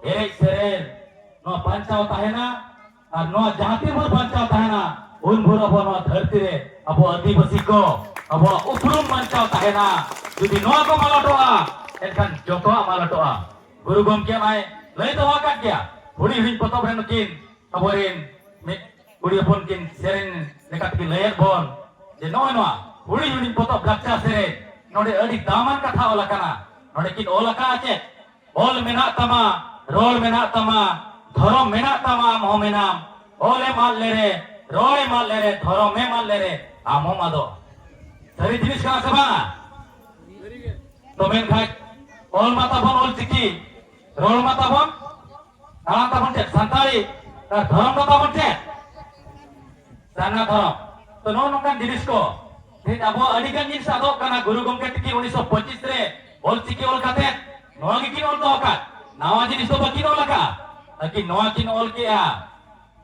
ᱮᱱᱮᱡ ᱥᱮᱨᱮᱧ, ᱱᱚᱣᱟ ᱵᱟᱧᱪᱟᱣ ᱛᱟᱦᱮᱱᱟ᱾ ᱟᱨ ᱱᱚᱣᱟ ᱡᱟᱦᱟᱸ ᱛᱤᱱ ᱵᱷᱳᱨ ᱵᱟᱧᱪᱟᱣ ᱛᱟᱦᱮᱱᱟ, ᱩᱱ ᱵᱷᱳᱨ ᱟᱵᱚ ᱱᱚᱣᱟ ᱫᱷᱟᱹᱨᱛᱤ ᱨᱮ ᱟᱵᱚ ᱟᱹᱫᱤᱵᱟᱹᱥᱤ ᱠᱚ ᱟᱵᱚᱣᱟᱜ ᱩᱯᱨᱩᱢ ᱵᱟᱧᱪᱟᱣ ᱛᱟᱦᱮᱱᱟ᱾ ᱡᱩᱫᱤ ᱱᱚᱣᱟ ᱠᱚ ᱢᱟᱞᱚᱴᱚᱜᱼᱟ, ᱮᱱᱠᱷᱟᱱ ᱡᱚᱛᱚᱣᱟᱜ ᱢᱟᱞᱚᱴᱚᱜᱼᱟ᱾ ᱜᱩᱨᱩ ᱜᱚᱢᱠᱮ ᱢᱟᱭ ᱞᱟᱹᱭ ᱫᱚᱦᱚ ᱟᱠᱟᱫ ᱜᱮᱭᱟ, ᱦᱩᱰᱤᱧ ᱦᱩᱰᱤᱧ ᱯᱚᱛᱚᱵ ᱨᱮ ᱱᱩᱠᱤᱱ ᱟᱵᱚᱨᱮᱱ ᱢᱤᱫ ᱠᱩᱲᱤ ᱦᱚᱯᱚᱱ ᱠᱤᱱ ᱥᱮᱨᱮᱧ ᱞᱮᱠᱟ ᱛᱮᱠᱤᱱ ᱞᱟᱹᱭᱟᱫ ᱵᱚᱱ ᱡᱮ ᱱᱚᱜᱼᱚᱭ ᱱᱚᱣᱟ ᱦᱩᱰᱤᱧ ᱦᱩᱰᱤᱧ ᱯᱚᱛᱚᱵ ᱞᱟᱠᱪᱟᱨ ᱥᱮᱨᱮᱧ, ᱱᱚᱰᱮ ᱟᱹᱰᱤ ᱫᱟᱢᱟᱱ ᱠᱟᱛᱷᱟ ᱚᱞ ᱟᱠᱟᱱᱟ᱾ ᱱᱚᱰᱮ ᱠᱤᱱ ᱚᱞ ᱟᱠᱟᱫᱼᱟ ᱪᱮᱫ? ᱚᱞ ᱢᱮᱱᱟᱜ ᱛᱟᱢᱟ, ᱨᱚᱲ ᱢᱮᱱᱟᱜ ᱛᱟᱢᱟ, ᱟᱢ ᱦᱚᱸ ᱢᱮᱱᱟᱢ᱾ ᱚᱞ ᱮᱢ ᱟᱫ ᱞᱮᱨᱮ, ᱨᱚᱲ ᱮᱢ ᱟᱫ ᱞᱮᱨᱮ, ᱫᱷᱚᱨᱚᱢ ᱮᱢ ᱟᱫ ᱞᱮᱨᱮ, ᱟᱢ ᱦᱚᱸᱢ ᱟᱫᱚᱜ᱾ ᱥᱟᱹᱨᱤ ᱡᱤᱱᱤᱥ ᱠᱟᱱᱟ ᱥᱮ ᱵᱟᱝ? ᱛᱚ ᱢᱮᱱᱠᱷᱟᱱ ᱚᱞ ᱢᱟ ᱛᱟᱵᱚᱱ ᱚᱞ ᱪᱤᱠᱤ, ᱨᱚᱲ ᱢᱟ ᱛᱟᱵᱚᱱ, ᱟᱲᱟᱝ ᱛᱟᱵᱚᱱ ᱪᱮᱫ? ᱥᱟᱱᱛᱟᱲᱤ᱾ ᱟᱨ ᱫᱷᱚᱨᱚᱢ ᱫᱚ ᱛᱟᱵᱚᱱ ᱪᱮᱫ? ᱥᱟᱨᱱᱟ ᱫᱷᱚᱨᱚᱢ᱾ ᱛᱚ ᱱᱚᱜᱼᱚ ᱱᱚᱝᱠᱟᱱ ᱡᱤᱱᱤᱥ ᱠᱚ, ᱛᱮᱦᱮᱧ ᱟᱵᱚᱣᱟᱜ ᱟᱹᱰᱤ ᱜᱟᱱ ᱡᱤᱱᱤᱥ ᱟᱫᱚᱜ ᱠᱟᱱᱟ᱾ ᱜᱩᱨᱩ ᱜᱚᱢᱠᱮ ᱛᱤᱠᱤᱱ ᱩᱱᱤᱥᱥᱚ ᱯᱚᱸᱪᱤᱥ ᱨᱮ ᱚᱞ ᱪᱤᱠᱤ ᱚᱞ ᱠᱟᱛᱮ ᱱᱚᱣᱟ ᱜᱮᱠᱤᱱ ᱚᱞ ᱫᱚᱦᱚ ᱟᱠᱟᱫ, ᱱᱟᱣᱟ ᱡᱤᱱᱤᱥ ᱫᱚ ᱵᱟᱹᱠᱤᱱ ᱚᱞ ᱟᱠᱟᱫᱼᱟ᱾ ᱟᱹᱠᱤᱱ ᱱᱚᱣᱟ ᱠᱤᱱ ᱚᱞ ᱠᱮᱜᱼᱟ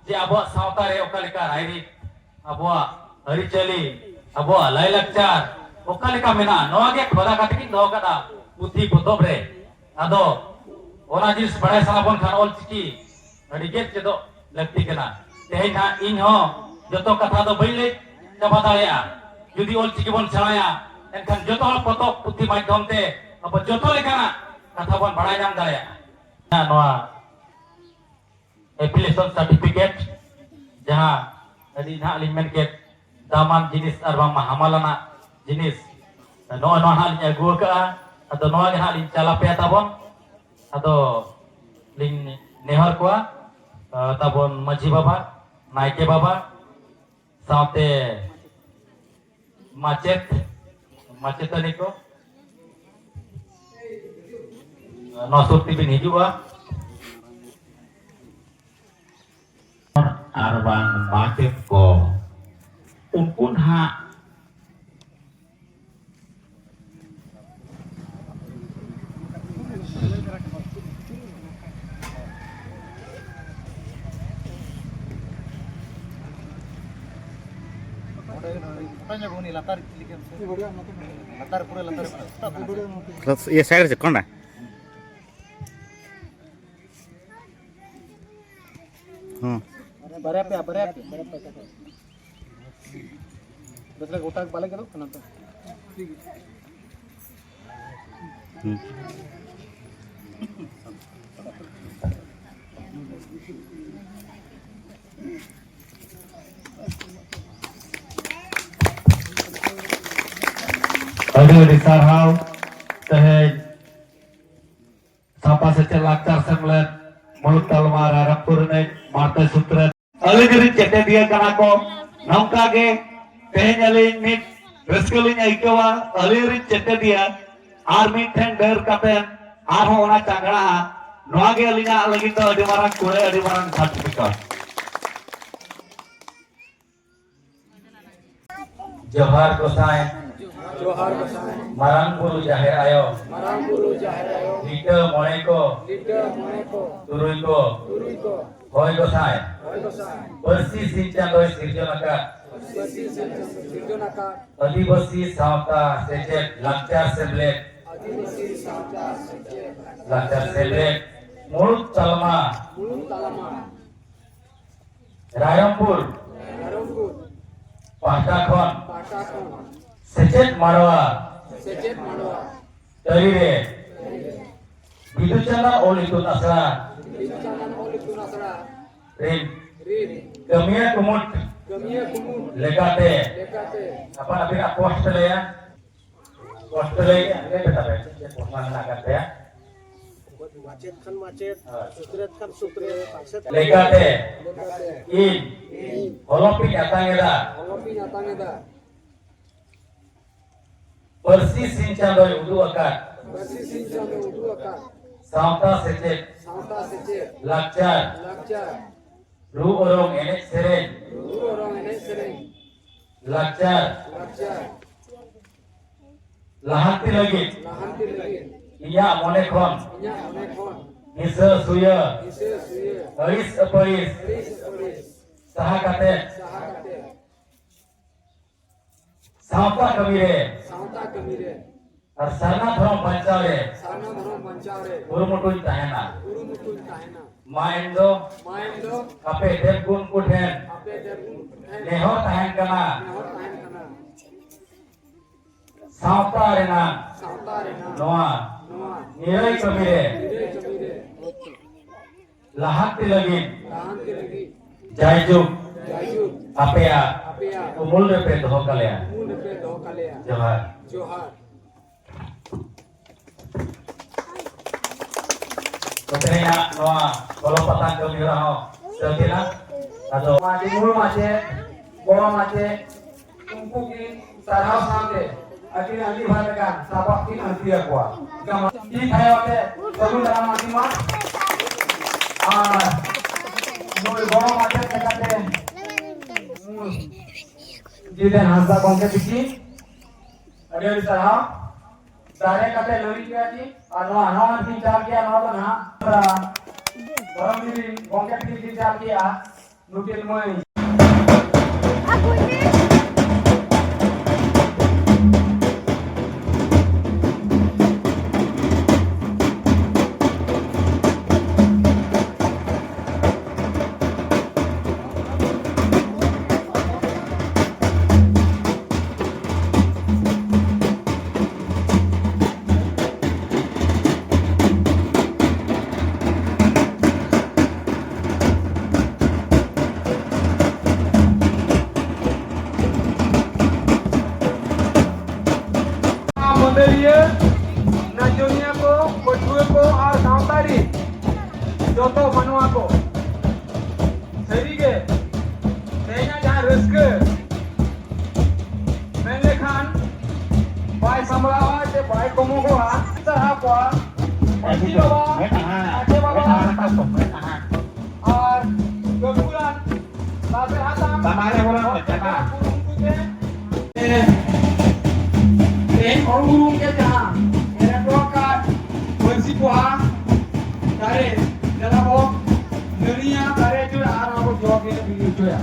ᱡᱮ ᱟᱵᱚᱣᱟᱜ ᱥᱟᱶᱛᱟ ᱨᱮ ᱚᱠᱟ ᱞᱮᱠᱟ ᱨᱟᱭᱨᱤᱛ, ᱟᱵᱚᱣᱟᱜ ᱟᱹᱨᱤᱪᱟᱹᱞᱤ, ᱟᱵᱚᱣᱟᱜ ᱞᱟᱭᱞᱟᱠᱪᱟᱨ ᱚᱠᱟ ᱞᱮᱠᱟ ᱢᱮᱱᱟᱜᱼᱟ, ᱱᱚᱣᱟ ᱜᱮ ᱠᱷᱚᱫᱟ ᱠᱟᱛᱮ ᱠᱤᱱ ᱫᱚᱦᱚ ᱠᱟᱫᱟ ᱯᱩᱛᱷᱤ ᱯᱚᱛᱚᱵ ᱨᱮ᱾ ᱟᱫᱚ ᱚᱱᱟ ᱡᱤᱱᱤᱥ ᱵᱟᱲᱟᱭ ᱥᱟᱱᱟ ᱵᱚᱱ ᱠᱷᱟᱱ ᱚᱞ ᱪᱤᱠᱤ ᱟᱹᱰᱤ ᱜᱮ ᱪᱮᱫᱚᱜ ᱞᱟᱹᱠᱛᱤ ᱠᱟᱱᱟ᱾ ᱛᱮᱦᱮᱧ ᱦᱟᱸᱜ ᱤᱧ ᱦᱚᱸ ᱡᱚᱛᱚ ᱠᱟᱛᱷᱟ ᱫᱚ ᱵᱟᱹᱧ ᱞᱟᱹᱭ ᱪᱟᱵᱟ ᱫᱟᱲᱮᱭᱟᱜᱼᱟ᱾ ᱡᱩᱫᱤ ᱚᱞ ᱪᱤᱠᱤ ᱵᱚᱱ ᱥᱮᱬᱟᱭᱟ, ᱮᱱᱠᱷᱟᱱ ᱡᱚᱛᱚ ᱦᱚᱲ ᱯᱚᱛᱚᱵ ᱯᱩᱛᱷᱤ ᱢᱟᱫᱽᱫᱷᱚᱢ ᱛᱮ ᱟᱵᱚ ᱡᱚᱛᱚ ᱞᱮᱠᱟᱱᱟᱜ ᱠᱟᱛᱷᱟ ᱵᱚᱱ ᱵᱟᱲᱟᱭ ᱧᱟᱢ ᱫᱟᱲᱮᱭᱟᱜᱼᱟ᱾ ᱱᱚᱣᱟ ᱮᱯᱷᱤᱞᱤᱭᱮᱥᱚᱱ ᱥᱟᱨᱴᱤᱯᱷᱤᱠᱮᱴ, ᱡᱟᱦᱟᱸ ᱟᱹᱞᱤᱧ ᱱᱟᱦᱟᱜ ᱞᱤᱧ ᱢᱮᱱ ᱠᱮᱫ, ᱫᱟᱢᱟᱱ ᱡᱤᱱᱤᱥ ᱟᱨ ᱵᱟᱝ ᱦᱟᱢᱟᱞᱟᱱᱟᱜ ᱡᱤᱱᱤᱥ, ᱱᱚᱜᱼᱚᱭ ᱱᱚᱣᱟ ᱱᱟᱦᱟᱜ ᱞᱤᱧ ᱟᱹᱜᱩ ᱟᱠᱟᱫᱼᱟ᱾ ᱟᱫᱚ ᱱᱚᱣᱟ ᱜᱮ ᱱᱟᱦᱟᱜ ᱞᱤᱧ ᱪᱟᱞ ᱟᱯᱮᱭᱟ ᱛᱟᱵᱚᱱ᱾ ᱟᱫᱚ ᱞᱤᱧ ᱱᱮᱦᱚᱨ ᱠᱚᱣᱟ, ᱛᱟᱵᱚᱱ ᱢᱟᱹᱡᱷᱤ ᱵᱟᱵᱟ, ᱱᱟᱭᱠᱮ ᱵᱟᱵᱟ, ᱥᱟᱶᱛᱮ ᱢᱟᱪᱮᱛ, ᱢᱟᱪᱮᱛᱟᱹᱱᱤ ᱠᱚ ᱱᱚᱣᱟ ᱥᱩᱨ ᱛᱮᱵᱤᱱ ᱦᱤᱡᱩᱜᱼᱟ᱾ ᱟᱨ ᱵᱟᱝ ᱢᱟᱪᱮᱛ ᱠᱚ, ᱩᱱᱠᱩ ᱱᱟᱦᱟᱜ ᱯᱷᱳᱴᱳ ᱧᱚᱜ ᱩᱱᱤ ᱞᱟᱛᱟᱨ ᱠᱞᱤᱠ ᱮᱢ ᱥᱮ᱾ ᱞᱟᱛᱟᱨ, ᱯᱩᱨᱟᱹ ᱞᱟᱛᱟᱨ ᱨᱮ ᱢᱮᱱᱟᱜᱼᱟ᱾ ᱥᱮᱛᱟᱜ ᱠᱷᱚᱱᱟᱜ ᱥᱮ᱾ ᱤᱭᱟᱹ ᱥᱟᱭᱤᱰ ᱨᱮ ᱪᱮᱫ ᱠᱚ ᱢᱮᱱᱟᱜᱼᱟ? ᱦᱩᱸ᱾ ᱵᱟᱨᱭᱟ ᱯᱮᱭᱟ, ᱵᱟᱨᱭᱟ ᱯᱮᱭᱟ᱾ ᱵᱮᱥ ᱞᱮᱠᱟ ᱜᱚᱴᱟ ᱵᱟᱞᱮ ᱜᱮᱫᱚᱜ ᱠᱟᱱᱟ ᱛᱚ᱾ ᱦᱩᱸ᱾ ᱟᱹᱰᱤ ᱟᱹᱰᱤ ᱥᱟᱨᱦᱟᱣ᱾ ᱛᱮᱦᱮᱧ ᱥᱟᱶᱛᱟ ᱥᱮᱪᱮᱫ ᱞᱟᱠᱪᱟᱨ ᱥᱮᱢᱞᱮᱫ ᱢᱩᱞᱩᱠ ᱛᱟᱞᱢᱟ ᱨᱟᱭᱨᱚᱝᱯᱩᱨ ᱨᱤᱱᱤᱡ ᱢᱟᱬᱛᱮ ᱥᱩᱛᱨᱮᱛ ᱟᱹᱞᱤᱧ ᱨᱤᱱ ᱪᱮᱴᱮᱫᱤᱭᱟᱹ ᱠᱟᱱᱟ ᱠᱚ᱾ ᱱᱚᱝᱠᱟ ᱜᱮ ᱛᱮᱦᱮᱧ ᱟᱹᱞᱤᱧ ᱢᱤᱫ ᱨᱟᱹᱥᱠᱟᱹ ᱞᱤᱧ ᱟᱹᱭᱠᱟᱹᱣᱟ᱾ ᱟᱹᱞᱤᱧ ᱨᱤᱱ ᱪᱮᱴᱮᱫᱤᱭᱟᱹ ᱟᱨ ᱢᱤᱫ ᱴᱷᱮᱱ ᱰᱷᱮᱨ ᱠᱟᱛᱮ ᱟᱨᱦᱚᱸ ᱚᱱᱟ ᱪᱟᱸᱜᱲᱟᱜᱼᱟ᱾ ᱱᱚᱣᱟ ᱜᱮ ᱟᱹᱞᱤᱧᱟᱜ ᱞᱟᱹᱜᱤᱫ ᱫᱚ ᱟᱹᱰᱤ ᱢᱟᱨᱟᱝ ᱠᱩᱲᱟᱹ, ᱟᱹᱰᱤ ᱢᱟᱨᱟᱝ ᱥᱟᱨᱴᱤᱯᱷᱤᱠᱮᱴ᱾ ᱡᱚᱦᱟᱨ ᱜᱚᱸᱥᱟᱭ᱾ ᱡᱚᱦᱟᱨ ᱜᱚᱸᱥᱟᱭ᱾ ᱢᱟᱨᱟᱝ ᱵᱩᱨᱩ ᱡᱟᱦᱮᱨ ᱟᱭᱳ᱾ ᱢᱟᱨᱟᱝ ᱵᱩᱨᱩ ᱡᱟᱦᱮᱨ ᱟᱭᱳ᱾ ᱞᱤᱴᱟᱹ ᱢᱚᱬᱮ ᱠᱚ᱾ ᱞᱤᱴᱟᱹ ᱢᱚᱬᱮ ᱠᱚ᱾ ᱛᱩᱨᱩᱭ ᱠᱚ᱾ ᱛᱩᱨᱩᱭ ᱠᱚ᱾ ᱦᱳᱭ ᱜᱚᱸᱥᱟᱭ᱾ ᱦᱳᱭ ᱜᱚᱸᱥᱟᱭ᱾ ᱯᱟᱹᱨᱥᱤ ᱥᱤᱧ ᱪᱟᱸᱫᱳᱭ ᱥᱤᱨᱡᱚᱱ ᱟᱠᱟᱫ᱾ ᱯᱟᱹᱨᱥᱤ ᱥᱤᱧ ᱪᱟᱸᱫᱳᱭ ᱥᱤᱨᱡᱚᱱ ᱟᱠᱟᱫ᱾ ᱟᱹᱫᱤᱵᱟᱹᱥᱤ ᱥᱟᱶᱛᱟ ᱥᱮᱪᱮᱫ ᱞᱟᱠᱪᱟᱨ ᱥᱮᱢᱞᱮᱫ᱾ ᱟᱹᱫᱤᱵᱟᱹᱥᱤ ᱥᱟᱶᱛᱟ ᱥᱮᱪᱮᱫ ᱞᱟᱠᱪᱟᱨ ᱥᱮᱢᱞᱮᱫ᱾ ᱢᱩᱲᱩᱫ ᱛᱟᱞᱢᱟ᱾ ᱢᱩᱲᱩᱫ ᱛᱟᱞᱢᱟ᱾ ᱨᱟᱭᱨᱚᱝᱯᱩᱨ᱾ ᱨᱟᱭᱨᱚᱝᱯᱩᱨ᱾ ᱯᱟᱦᱴᱟ ᱠᱷᱚᱱ᱾ ᱯᱟᱦᱴᱟ ᱠᱷᱚᱱ᱾ ᱥᱮᱪᱮᱫ ᱢᱟᱰᱣᱟ᱾ ᱥᱮᱪᱮᱫ ᱢᱟᱰᱣᱟ᱾ ᱛᱟᱹᱨᱤ ᱨᱮ᱾ ᱵᱤᱫᱩ ᱪᱟᱸᱫᱟᱱ ᱚᱞ ᱤᱛᱩᱱ ᱟᱥᱲᱟ᱾ ᱵᱤᱫᱩ ᱪᱟᱸᱫᱟᱱ ᱚᱞ ᱤᱛᱩᱱ ᱟᱥᱲᱟ᱾ ᱨᱤᱱ᱾ ᱨᱤᱱ᱾ ᱠᱟᱹᱢᱤᱭᱟᱹ ᱠᱩᱢᱩᱴ᱾ ᱠᱟᱹᱢᱤᱭᱟᱹ ᱠᱩᱢᱩᱴ᱾ ᱞᱮᱠᱟᱛᱮ᱾ ᱞᱮᱠᱟᱛᱮ᱾ ᱟᱯᱟᱱ ᱟᱹᱯᱤᱱᱟᱜ ᱯᱳᱥᱴ ᱞᱟᱹᱭᱟ᱾ ᱯᱳᱥᱴ ᱞᱟᱹᱭ, ᱞᱟᱹᱭ ᱯᱮ ᱛᱟᱵᱮᱱ, ᱪᱮᱫ ᱪᱮᱫ ᱯᱳᱥᱴ ᱞᱮᱱᱟᱜ ᱠᱟᱱ ᱛᱟᱭᱟ? ᱢᱟᱪᱮᱫ ᱠᱷᱟᱱ ᱢᱟᱪᱮᱫ, ᱦᱳᱭ᱾ ᱥᱩᱛᱨᱮᱛ ᱠᱷᱟᱱ ᱥᱩᱛᱨᱮᱛ, ᱯᱟᱨᱥᱮᱛ ᱠᱷᱟᱱ ᱞᱮᱠᱟᱛᱮ᱾ ᱞᱮᱠᱟᱛᱮ᱾ ᱤᱧ᱾ ᱤᱧ᱾ ᱦᱚᱞᱚᱯᱤᱧ ᱟᱛᱟᱝ ᱮᱫᱟ᱾ ᱦᱚᱞᱚᱯᱤᱧ ᱟᱛᱟᱝ ᱮᱫᱟ᱾ ᱯᱟᱹᱨᱥᱤ ᱥᱤᱧ ᱪᱟᱸᱫᱚᱭ ᱩᱫᱩᱜ ᱟᱠᱟᱫ᱾ ᱯᱟᱹᱨᱥᱤ ᱥᱤᱧ ᱪᱟᱸᱫᱚᱭ ᱩᱫᱩᱜ ᱟᱠᱟᱫ᱾ ᱥᱟᱶᱛᱟ ᱥᱮᱪᱮᱫ᱾ ᱥᱟᱶᱛᱟ ᱥᱮᱪᱮᱫ᱾ ᱞᱟᱠᱪᱟᱨ᱾ ᱞᱟᱠᱪᱟᱨ᱾ ᱨᱩ ᱚᱨᱚᱝ ᱮᱱᱮᱡ ᱥᱮᱨᱮᱧ᱾ ᱨᱩ ᱚᱨᱚᱝ ᱮᱱᱮᱡ ᱥᱮᱨᱮᱧ᱾ ᱞᱟᱠᱪᱟᱨ᱾ ᱞᱟᱠᱪᱟᱨ᱾ ᱞᱟᱦᱟᱱᱛᱤ ᱞᱟᱹᱜᱤᱫ᱾ ᱞᱟᱦᱟᱱᱛᱤ ᱞᱟᱹᱜᱤᱫ᱾ ᱤᱧᱟᱹᱜ ᱢᱚᱱᱮ ᱠᱷᱚᱱ᱾ ᱤᱧᱟᱹᱜ ᱢᱚᱱᱮ ᱠᱷᱚᱱ᱾ ᱦᱤᱥᱟᱹ ᱥᱩᱭᱟᱹ᱾ ᱦᱤᱥᱟᱹ ᱥᱩᱭᱟᱹ᱾ ᱟᱹᱲᱤᱥ ᱟᱹᱯᱟᱹᱲᱤᱥ᱾ ᱟᱹᱲᱤᱥ ᱟᱹᱯᱟᱹᱲᱤᱥ᱾ ᱥᱟᱦᱟ ᱠᱟᱛᱮ᱾ ᱥᱟᱦᱟ ᱠᱟᱛᱮ᱾ ᱥᱟᱶᱛᱟ ᱠᱟᱹᱢᱤ ᱨᱮ ᱥᱟᱶᱛᱟ ᱠᱟᱹᱢᱤ ᱨᱮ ᱟᱨ ᱥᱟᱨᱱᱟ ᱫᱷᱚᱨᱚᱢ ᱵᱟᱧᱪᱟᱣ ᱨᱮ ᱥᱟᱨᱱᱟ ᱫᱷᱚᱨᱚᱢ ᱵᱟᱧᱪᱟᱣ ᱨᱮ ᱠᱩᱨᱩᱢᱩᱴᱩᱧ ᱛᱟᱦᱮᱱᱟ᱾ ᱠᱩᱨᱩᱢᱩᱴᱩᱧ ᱛᱟᱦᱮᱱᱟ᱾ ᱢᱟ ᱮᱱ ᱫᱚ ᱢᱟ ᱮᱱ ᱫᱚ ᱟᱯᱮ ᱫᱮᱵ ᱜᱩᱱ ᱠᱚᱴᱷᱮᱱ ᱟᱯᱮ ᱫᱮᱵ ᱜᱩᱱ ᱠᱚᱴᱷᱮᱱ ᱱᱮᱦᱚᱨ ᱛᱟᱦᱮᱱ ᱠᱟᱱᱟ᱾ ᱱᱮᱦᱚᱨ ᱛᱟᱦᱮᱱ ᱠᱟᱱᱟ᱾ ᱥᱟᱶᱛᱟ ᱨᱮᱱᱟᱜ ᱥᱟᱶᱛᱟ ᱨᱮᱱᱟᱜ ᱱᱚᱣᱟ ᱱᱚᱣᱟ ᱱᱤᱨᱟᱹᱭ ᱠᱟᱹᱢᱤ ᱨᱮ ᱱᱤᱨᱟᱹᱭ ᱠᱟᱹᱢᱤ ᱨᱮ ᱞᱟᱦᱟᱱᱛᱤ ᱞᱟᱹᱜᱤᱫ ᱞᱟᱦᱟᱱᱛᱤ ᱞᱟᱹᱜᱤᱫ ᱡᱟᱭᱡᱩᱜᱽ ᱡᱟᱭᱡᱩᱜᱽ ᱟᱯᱮᱭᱟᱜ ᱟᱯᱮᱭᱟᱜ ᱩᱢᱩᱞ ᱨᱮᱯᱮ ᱫᱚᱦᱚ ᱠᱟᱞᱮᱭᱟ᱾ ᱩᱢᱩᱞ ᱨᱮᱯᱮ ᱫᱚᱦᱚ ᱠᱟᱞᱮᱭᱟ᱾ ᱡᱚᱦᱟᱨ᱾ ᱡᱚᱦᱟᱨ᱾ ᱛᱮᱦᱮᱧᱟᱜ ᱱᱚᱣᱟ ᱵᱚᱞᱚ ᱯᱟᱛᱟᱱ ᱠᱟᱹᱢᱤ ᱦᱚᱨᱟ ᱦᱚᱸ ᱥᱟᱹᱛ ᱮᱱᱟ᱾ ᱟᱫᱚ ᱢᱟᱹᱡᱷᱤ ᱢᱩᱞ ᱢᱟᱪᱮᱫ, ᱜᱚᱲᱚ ᱢᱟᱪᱮᱫ, ᱩᱱᱠᱩ ᱠᱤᱱ ᱥᱟᱨᱦᱟᱣ ᱥᱟᱶᱛᱮ ᱟᱹᱠᱤᱱ ᱟᱹᱜᱤᱵᱷᱟᱨ ᱞᱮᱠᱟᱱ ᱥᱟᱯᱟᱵ ᱠᱤᱱ ᱟᱹᱬᱛᱤ ᱟᱠᱚᱣᱟ᱾ ᱛᱤ ᱛᱷᱟᱭᱚ ᱟᱛᱮ ᱥᱟᱹᱜᱩᱱ ᱫᱟᱨᱟᱢ ᱟᱹᱠᱤᱱ ᱢᱟ᱾ ᱟᱨ ᱱᱩᱭ ᱜᱚᱲᱚ ᱢᱟᱪᱮᱫ ᱞᱮᱠᱟᱛᱮ ᱡᱤᱛᱮᱱ ᱦᱟᱸᱥᱫᱟ ᱜᱚᱢᱠᱮ ᱛᱤᱠᱤᱱ ᱟᱹᱰᱤ ᱟᱹᱰᱤ ᱥᱟᱨᱦᱟᱣ᱾ ᱫᱟᱨᱮ ᱠᱟᱛᱮ ᱞᱩᱨᱤ ᱠᱮᱫᱟ ᱠᱤᱱ ᱟᱨ ᱱᱚᱣᱟ ᱦᱟᱣᱟᱱ ᱠᱤᱱ ᱪᱟᱞ ᱠᱮᱜᱼᱟ᱾ ᱱᱚᱣᱟ ᱫᱚ ᱱᱟᱦᱟᱜ ᱫᱷᱚᱨᱚᱢ ᱜᱤᱨᱤ ᱜᱚᱢᱠᱮ ᱛᱤᱠᱤᱱ ᱠᱤᱱ ᱪᱟᱞ ᱠᱮᱜᱼᱟ᱾ ᱱᱩᱠᱤᱱ ᱢᱟᱹᱭ ᱢᱟᱹᱫᱟᱹᱲᱤᱭᱟᱹ, ᱱᱟᱪᱚᱱᱤᱭᱟᱹ ᱠᱚ, ᱯᱟᱹᱴᱷᱩᱣᱟᱹ ᱠᱚ ᱟᱨ ᱥᱟᱶᱛᱟ ᱨᱤᱱ ᱡᱚᱛᱚ ᱢᱟᱱᱣᱟ ᱠᱚ, ᱥᱟᱹᱨᱤᱜᱮ ᱛᱮᱦᱮᱧᱟᱜ ᱡᱟᱦᱟᱸ ᱨᱟᱹᱥᱠᱟᱹ ᱢᱮᱱ ᱞᱮᱠᱷᱟᱱ ᱵᱟᱭ ᱥᱟᱢᱵᱲᱟᱣᱟ ᱥᱮ ᱵᱟᱭ ᱠᱚᱢᱚᱜᱚᱜᱼᱟ᱾ ᱥᱟᱨᱦᱟᱣ ᱠᱚᱣᱟ ᱢᱟᱹᱡᱷᱤ ᱵᱟᱵᱟ, ᱢᱟᱪᱮ ᱵᱟᱵᱟ ᱟᱨ ᱜᱟᱹᱠᱷᱩᱲᱟᱱ ᱞᱟᱥᱮᱨ ᱦᱟᱛᱟᱝ ᱛᱮᱦᱮᱧ ᱦᱚᱲ ᱩᱨᱩᱢ ᱜᱮ ᱡᱟᱦᱟᱸ ᱮᱨᱮ ᱴᱚᱠᱟ ᱯᱟᱹᱨᱥᱤ ᱯᱚᱦᱟ ᱫᱟᱨᱮ ᱫᱮᱞᱟ ᱵᱚ ᱱᱟᱹᱲᱤᱭᱟ ᱫᱟᱨᱮ ᱦᱚᱪᱚᱭᱟ ᱟᱨ ᱟᱵᱚ ᱡᱚ ᱜᱮ ᱵᱤᱞᱤ ᱦᱚᱪᱚᱭᱟ᱾